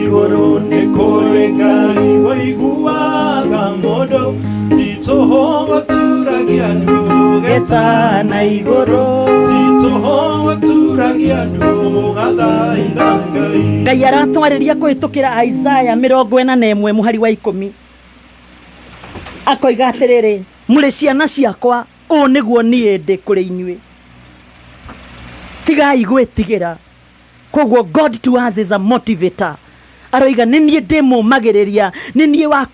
igũrũ nĩ kũrĩ Ngai ũiguaga mũndũ ti tũhũ gũturagia ndu Getana igũrũ ti tũhũ gũturagia ndu gathaitha Ngai. Ngai aratwarĩria kũhĩtũkĩra Isaya 41 mũhari wa 10 akoiga atĩrĩrĩ, mũrĩ ciana ciakwa, ũũ nĩguo niĩ ndĩ kũrĩ inyuĩ, tigai gwĩtigĩra. Koguo God to us is a motivator. Aroiga nĩ niĩ ndĩmũmagĩrĩria, nĩ niĩ wa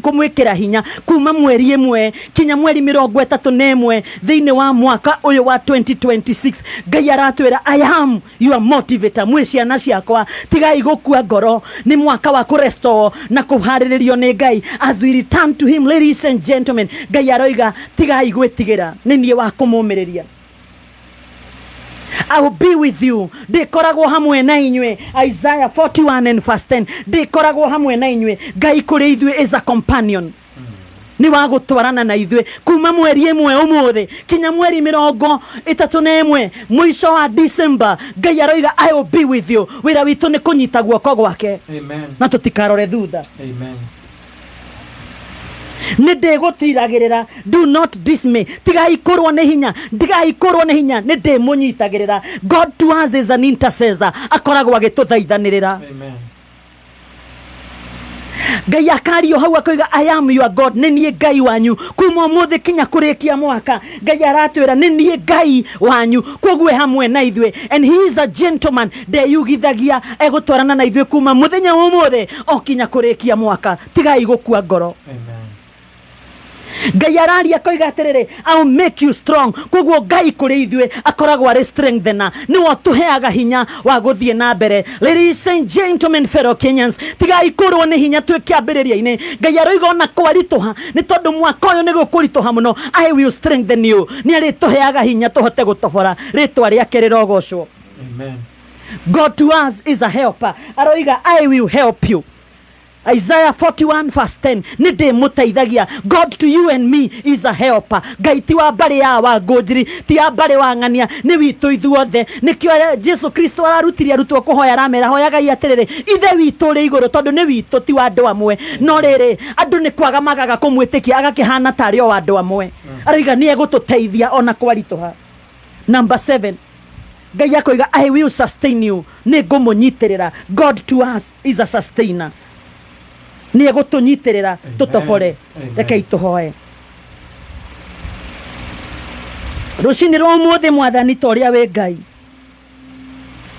kũmwĩkĩra hinya kuma mweri 1 kinya mweri 31 thĩinĩ wa mwaka ũyũ wa 2026. Ngai aratwĩra I am your motivator. Mwĩ ciana ciakwa, tigai gũkua ngoro. Nĩ mwaka wa kũrestore na kũharĩrĩrio nĩ Ngai. As we return to him, ladies and gentlemen, Ngai aroiga tigai gwĩtigĩra, nĩ niĩ wa kũmũmĩrĩria. I will be with you. Ndĩkoragwo hamwe na inyuĩ. Isaiah 41 and verse 10. Ndĩkoragwo hamwe na inyuĩ. Ngai kũrĩ ithuĩ is a companion. Nĩ wa gũtwarana na ithuĩ kuma mweri 1 ũmũthĩ kinya mweri 31 mũico wa December. Ngai aroiga I will be with you. Wĩra witũ nĩ kũnyita guoko gwake. Amen. Na tũtikarore thutha. Amen. Nĩ ndĩgũtiragĩrĩra. Do not dismay. Tigai kũrwo nĩ hinya. Tigai kũrwo nĩ hinya. Nĩ ndĩmũnyitagĩrĩra. God to us is an intercessor. Akoragwo agĩtũthaithanĩrĩra. Amen. Ngai akario hau akoiga I am your God, nĩ niĩ Ngai wanyu kuma ũmũthĩ kinya kũrĩkia mwaka. Ngai aratwĩra nĩ niĩ Ngai wanyu, koguo e hamwe na ithuĩ. And he is a gentleman, ndeyugithagia, egũtwarana na ithuĩ kuma mũthenya wa ũmũthĩ o kinya kũrĩkia mwaka. Tigai gũkua ngoro. Amen. Ngai araria akoiga atĩrĩrĩ, I will make you strong. Koguo Ngai kũrĩ ithuĩ akoragwo arĩ strengthener, nĩwe ũtũheaga hinya wa gũthiĩ na mbere. Ladies and gentlemen, fellow Kenyans, tigai kũrwo nĩ hinya twĩ kĩambĩrĩria-inĩ. Ngai aroiga ona kwaritũha, nĩ tondũ mwaka ũyũ nĩ gũkũritũha mũno, I will strengthen you. Nĩ arĩtũheaga hinya tũhote gũtobora. Rĩtwa rĩake rĩrogocwo. Amen. God to us is a helper. Aroiga I will help you. Isaiah 41 verse 10. Nĩ ndĩmũteithagia. God to you and me is a helper. Ngai ti wa mbarĩ ya Wangũnjiri, ti wa mbarĩ wa Ng'ania, nĩ witũ ithuothe. Nĩkĩo Jesu Kristo ararutire arutwo kũhoya, aramera hoyagai atĩrĩrĩ, Ithe witũ ũrĩ igũrũ, tondũ nĩ witũ, ti wa andũ amwe. No rĩrĩ, andũ nĩ kwaga magaga kũmwĩtĩkia, agakĩhana tarĩ o andũ amwe. Aroiga nĩ egũtũteithia ona kwaritũha. Number 7, Ngai akoiga I will sustain you, nĩ ngũmũnyitĩrĩra. God to us is a sustainer. Nĩ egũtũnyitĩrĩra tũtobore. Rekei tũhoe. Rũcinĩ rwa ũmũthĩ, Mwathani, ta ũrĩa wĩ Ngai,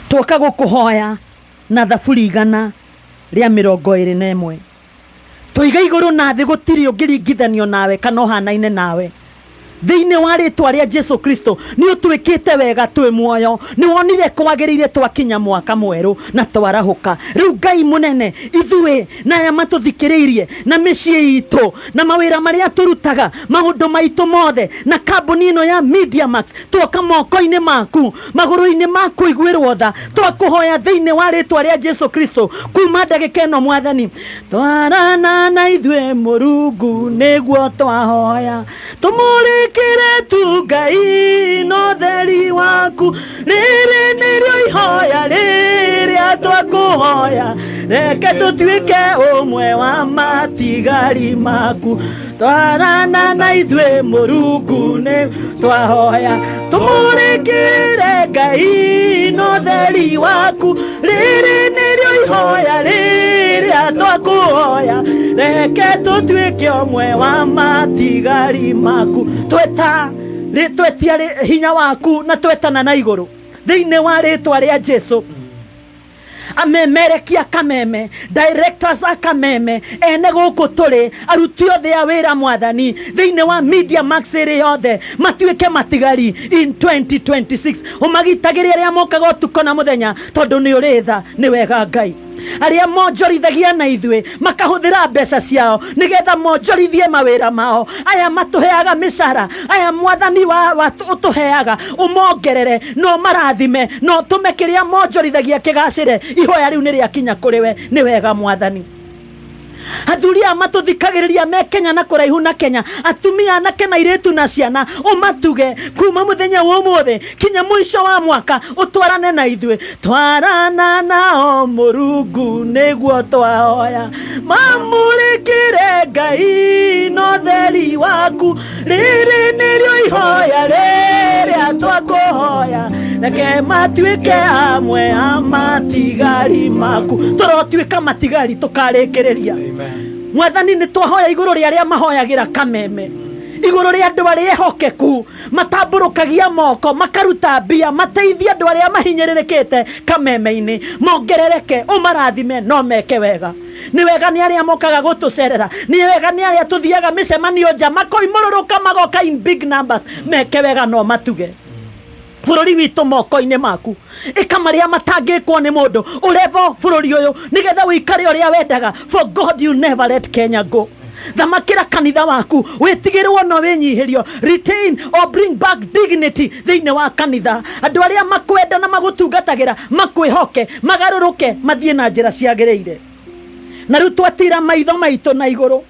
twoka gũkũhoya na thaburi 121. Tũiga igũrũ na thĩ, gũtirĩ ũngĩringithanio nawe kana ũhanaine nawe. Thĩinĩ wa rĩtwa rĩa Jesu Kristo, nĩ ũtwĩkĩte wega twĩ muoyo, nĩ wonire kwagĩrĩire twakinya mwaka mwerũ na twarahũka. Rĩu Ngai mũnene, ithuĩ na aya matũthikĩrĩirie na mĩciĩ itũ na mawĩra marĩa tũrutaga, maũndũ maitũ mothe na kambuni ĩno ya Media Max, twoka moko-inĩ maku, magũrũ-inĩ maku iguĩrwo tha. Twakũhoya thĩinĩ wa rĩtwa rĩa Jesu Kristo kuma ndagĩka ĩno, Mwathani, twarana na ithuĩ Mũrungu nĩguo twahoya, tũmũrĩkĩre tu Ngai na ũtheri waku. Rĩrĩ nĩrĩo ihoya rĩrĩa twakũhoya, reke tũtuĩke ũmwe wa matigari maku. Twarana na ithuĩ Mũrungu nĩ twahoya, tũmũrĩkĩre Ngai na ũtheri waku. Rĩrĩ nĩrĩo ihoya rĩrĩa twakũhoya, reke tũtuĩke ũmwe wa matigari maku. Tweta twetia hinya waku na twetana na igũrũ thĩinĩ wa rĩtwa rĩa Jesu. Amemerekia Kameme, directors a Kameme, ene gũkũ tũrĩ, aruti othe a wĩra Mwathani thĩinĩ wa Media Max ĩrĩ yothe matuĩke matigari in 2026. Ũmagitagĩre arĩa mokaga ũtukũ na mũthenya, tondũ nĩ ũrĩ tha, nĩ wega Ngai. Arĩa monjorithagia na ithuĩ makahũthĩra mbeca ciao nĩgetha monjorithie mawĩra mao, aya matũheaga mĩcara, aya Mwathani wa ũtũheaga, ũmongerere no marathime, no tũme kĩrĩa monjorithagia kĩgacĩre. Ihoya rĩu nĩ rĩakinya kũrĩ we, nĩ wega Mwathani. Athuri aya matũthikagĩrĩria me Kenya na kũraihu na Kenya, atumia, anake na airĩtu na ciana, ũmatuge kuma mũthenya wa ũmũthĩ kinya mũico wa mwaka, ũtwarane na ithuĩ. Twarana nao Mũrungu nĩguo twahoya, mamũrĩkĩre Ngai na ũtheri waku. Rĩrĩ nĩrĩo ihoya rĩrĩa twakũhoya, reke matuĩke amwe a matigari maku. Tũrotuĩka matigari tũkarĩkĩrĩria. Mwathani, nĩ twahoya igũrũ rĩa arĩa mahoyagĩra Kameme, igũrũ rĩa andũ arĩa ehokeku matambũrũkagia moko makaruta mbia mateithie andũ arĩa mahinyĩrĩrĩkĩte Kameme-inĩ, mongerereke, ũmarathime no meke wega. Nĩ wega nĩ arĩa mokaga gũtũcerera, nĩ wega nĩ arĩa tũthiaga mĩcemanio nja makoimũrũrũka magoka in big numbers, meke wega no matuge. Bũrũri witũ moko-inĩ maku, ĩka marĩa matangĩkwo nĩ mũndũ, ũrevo bũrũri ũyũ nĩgetha ũikare ũrĩa wendaga. For God, you never let Kenya go. Thamakĩra kanitha waku, wĩtigĩrwo no wĩnyihĩrio. Retain or bring back dignity thĩinĩ wa kanitha. Andũ arĩa makwenda na magũtungatagĩra makwĩhoke, magarũrũke mathiĩ na njĩra ciagĩrĩire. Na rĩu twatira maitho maitũ na igũrũ,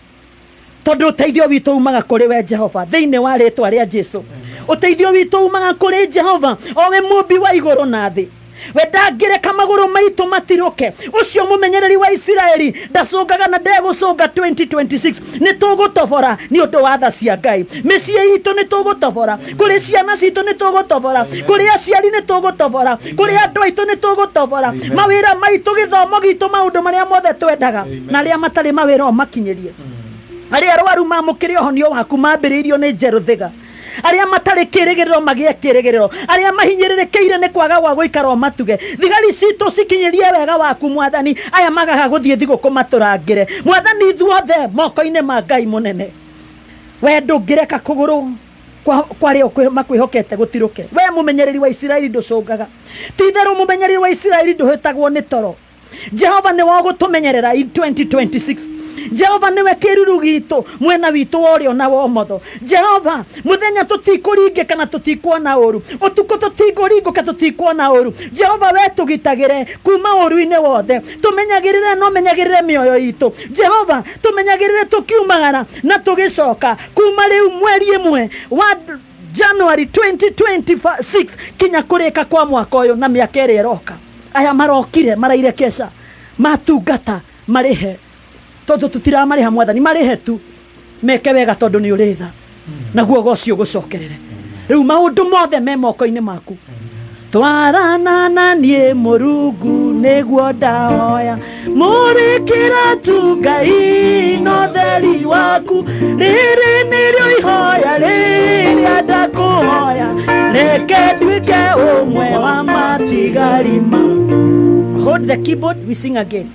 tondũ ũteithio witũ umaga kũrĩ we Jehova. Thĩinĩ wa rĩtwa rĩa Jesu, ũteithio witũ umaga kũrĩ Jehova, o we mũmbi wa igũrũ na thĩ. We ndangĩreka magũrũ maitũ matirũke. Ũcio mũmenyereri wa Isiraeli ndacũngaga na ndegũcũnga. 2026 nĩ tũgũtobora nĩ ũndũ wa tha cia Ngai. Mĩciĩ itũ nĩ tũgũtobora, kũrĩ ciana citũ nĩ tũgũtobora, kũrĩ aciari nĩ tũgũtobora, kũrĩ andũ aitũ nĩ tũgũtobora, mawĩra maitũ, gĩthomo gitũ, maũndũ marĩa mothe twendaga, na arĩa matarĩ mawĩra ũmakinyĩrie. Arĩa arwaru mamũkĩre ũhonio waku mambĩrĩirio nĩ Njerũthĩga. Arĩa matarĩ kĩrĩgĩrĩro magĩe kĩrĩgĩrĩro. Arĩa mahinyĩrĩrĩkĩire nĩ kwaga gwa gũikara ũmatuge. Thigari citũ cikinyĩrie wega waku, Mwathani. Aya magaga gũthiĩ thigũkũ matũrangĩre, Mwathani. Ithuothe moko-inĩ ma Ngai mũnene. We ndũngĩreka kũgũrũ kwa arĩa makwĩhokete gũtirũke. We mũmenyereri wa Isiraeli ndũcũngaga. Ti itherũ mũmenyereri wa Isiraeli ndũhĩtagwo nĩ toro. Jehova nĩwe ũgũtũmenyerera in 2026. Jehova nĩwe kĩruru gitũ mwena witũ wa ũrĩo na wa ũmotho. Jehova, mũthenya tũtikũringĩka na tũtikuona ũru, ũtukũ tũtikũringũka, tũtikuona ũru. Jehova, we tũgitagĩre kuma ũru-inĩ wothe, tũmenyagĩrĩre no menyagĩrĩre mĩoyo itũ. Jehova, tũmenyagĩrĩre tũkiumagara na tũgĩcoka kuma rĩu mweri ĩmwe wa January 2026 kinya kũrĩka kwa mwaka ũyũ na mĩaka ĩrĩa ĩroka. Aya marokire maraire keca matungata marĩhe, tondũ tũtiramarĩha, Mwathani, marĩhe tu meke wega, tondũ nĩ ũrĩ tha, naguo goci ũgũcokerere. Rĩu maũndũ mothe me moko-inĩ maku. Twarana na niĩ Mũrungu nĩguo ndahoya, mũrĩkĩra tu Ngai na ũtheri waku. Rĩrĩ nĩrĩo ihoya rĩrĩa ndakũhoya, reke nduĩke ũmwe wa matigari ma. Hold the keyboard, we sing again.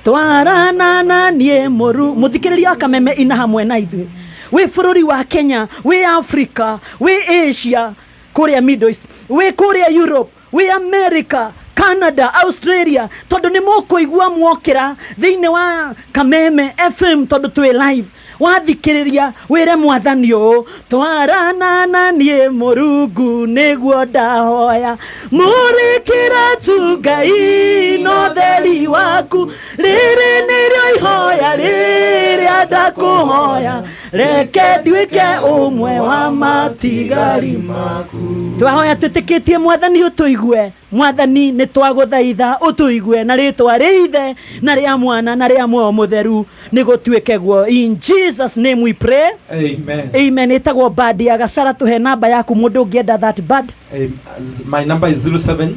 Twarana na niĩ mũru. Mũthikĩrĩria wa Kameme, ina hamwe na ithuĩ, wĩ bũrũri wa Kenya, wĩ Africa, wĩ Asia, kũrĩa Middle East, wĩ kũrĩa Europe, wĩ America, Canada, Australia, tondũ nĩ mũkũigua mwokĩra thĩinĩ wa Kameme FM, tondũ twĩ live. Wathikĩrĩria wĩre Mwathani ũũ: twarana na niĩ Mũrungu nĩguo ndahoya, mũrĩkĩra tu Ngai na ũtheri waku. Rĩrĩ nĩrĩo ihoya rĩrĩa ndakũhoya, reke nduĩke ũmwe wa matigari maku. Twahoya twĩtĩkĩtie, Mwathani, ũtũigue. Mwathani, nĩ twagũthaitha ũtũigue, na rĩtwa rĩa Ithe na rĩa Mwana na rĩa Muoyo Mũtheru nĩ gũtuĩke guo. In Jesus name we pray. Amen. Amen. Ĩtagwo band ya Gacara. Tũhe namba yaku, mũndũ ũngĩenda that band. My number is 0726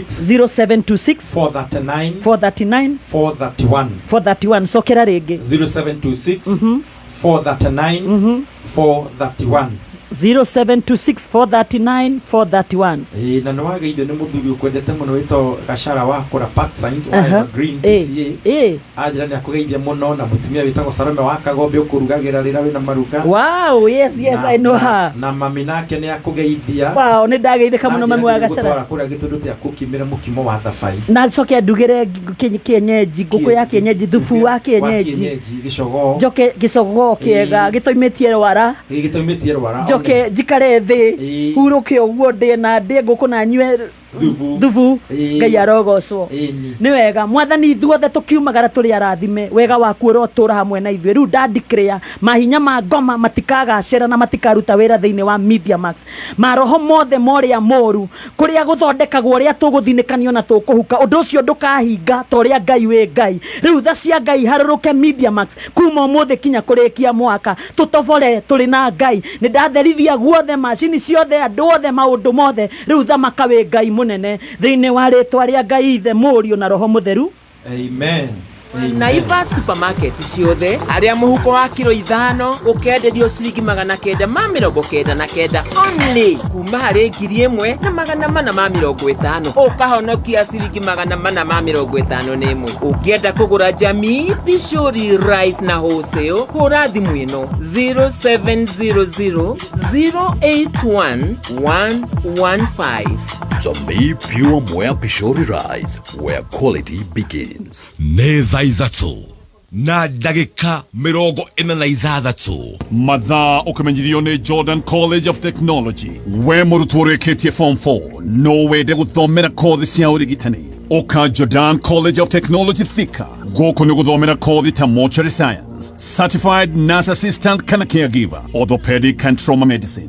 0726 439 439 431. 431. Cokera rĩngĩ. 0726 439 431. 0726 439 431. Ĩĩ, na nĩ wageithio nĩ mũthuri ũkwendete mũno wĩtwo Gashara wa kũra Parkside wa Evergreen PCA. Anjĩra nĩ akũgeithia mũno, na mũtumia wĩtagwo Salome wa Kagombe ũkũrugagĩra rĩrĩa wĩna maruga. Wow, yes, I know her. Na mami nake nĩ akũgeithia. Wow, nĩ ndageithĩka mũno, mami wa Gacara. Gũtwara kũrĩa gĩtũndũ tia kũkimĩra mũkimo wa thabai. Na coke ndugĩre kĩenyenji, ngũkũ ya kĩenyenji, thubu wa wa kĩenyenji. Kĩenyenji, gĩcogoo. Njoke gĩcogoo kĩega gĩtoimĩtie rwara. Ĩĩ, gĩtoimĩtie rwara. Njoke njikare thĩ, hurũke ũguo, ndĩe na ndĩe ngũkũ na nyue. Thubu. Thubu. Ĩĩ. Ngai arogocwo. Ĩni. Nĩ wega, Mwathani, ithuothe tũkiumagara tũrĩ arathime, wega waku ũrotũra hamwe na ithuĩ. Rĩu ndandikĩrĩa mahinya ma ngoma matikagacĩra na matikaruta wĩra thĩinĩ wa Media Max. Maroho mothe morĩa mũru kũrĩa gũthondekagwo ũrĩa tũgũthinĩkanio na tũkũhuka, ũndũ ũcio ndũkahinga ta ũrĩa Ngai wĩ Ngai. Rĩu tha cia Ngai harũrũke Media Max kuma ũmũthĩ kinya kũrĩkia mwaka, tũtobore tũrĩ na Ngai. Nĩ ndatherithia guothe, macini ciothe, andũ othe, maũndũ mothe. Rĩu thamaka wĩ Ngai mũnene, thĩinĩ wa rĩtwa rĩa Ngai Ithe, Mũriũ na Roho Mũtheru. Amen. Naivas supermarket ciothe harĩa mũhuko wa kiro 5 ũkenderio ciringi 999 only, kuma harĩ 1450, ũkahonokia ciringi 451. Ũngĩenda kũgũra Jamii Pishori Rice na wholesale, hũra thimũ ĩno 0700 081 115. Jamii Pure Mwea Pishori Rice, where quality begins. Nĩ thaa 3:46. Mathaa ũkĩmenyithio nĩ Jordan College of Technology. We mũrutwo ũrĩkĩtie form 4 no wende gũthomera kothi cia ũrigitani, ũka Jordan College of Technology Thika. Gũkũ nĩ gũthomera kothi ta mortuary science, certified nurse assistant kana caregiver, orthopedic and trauma medicine.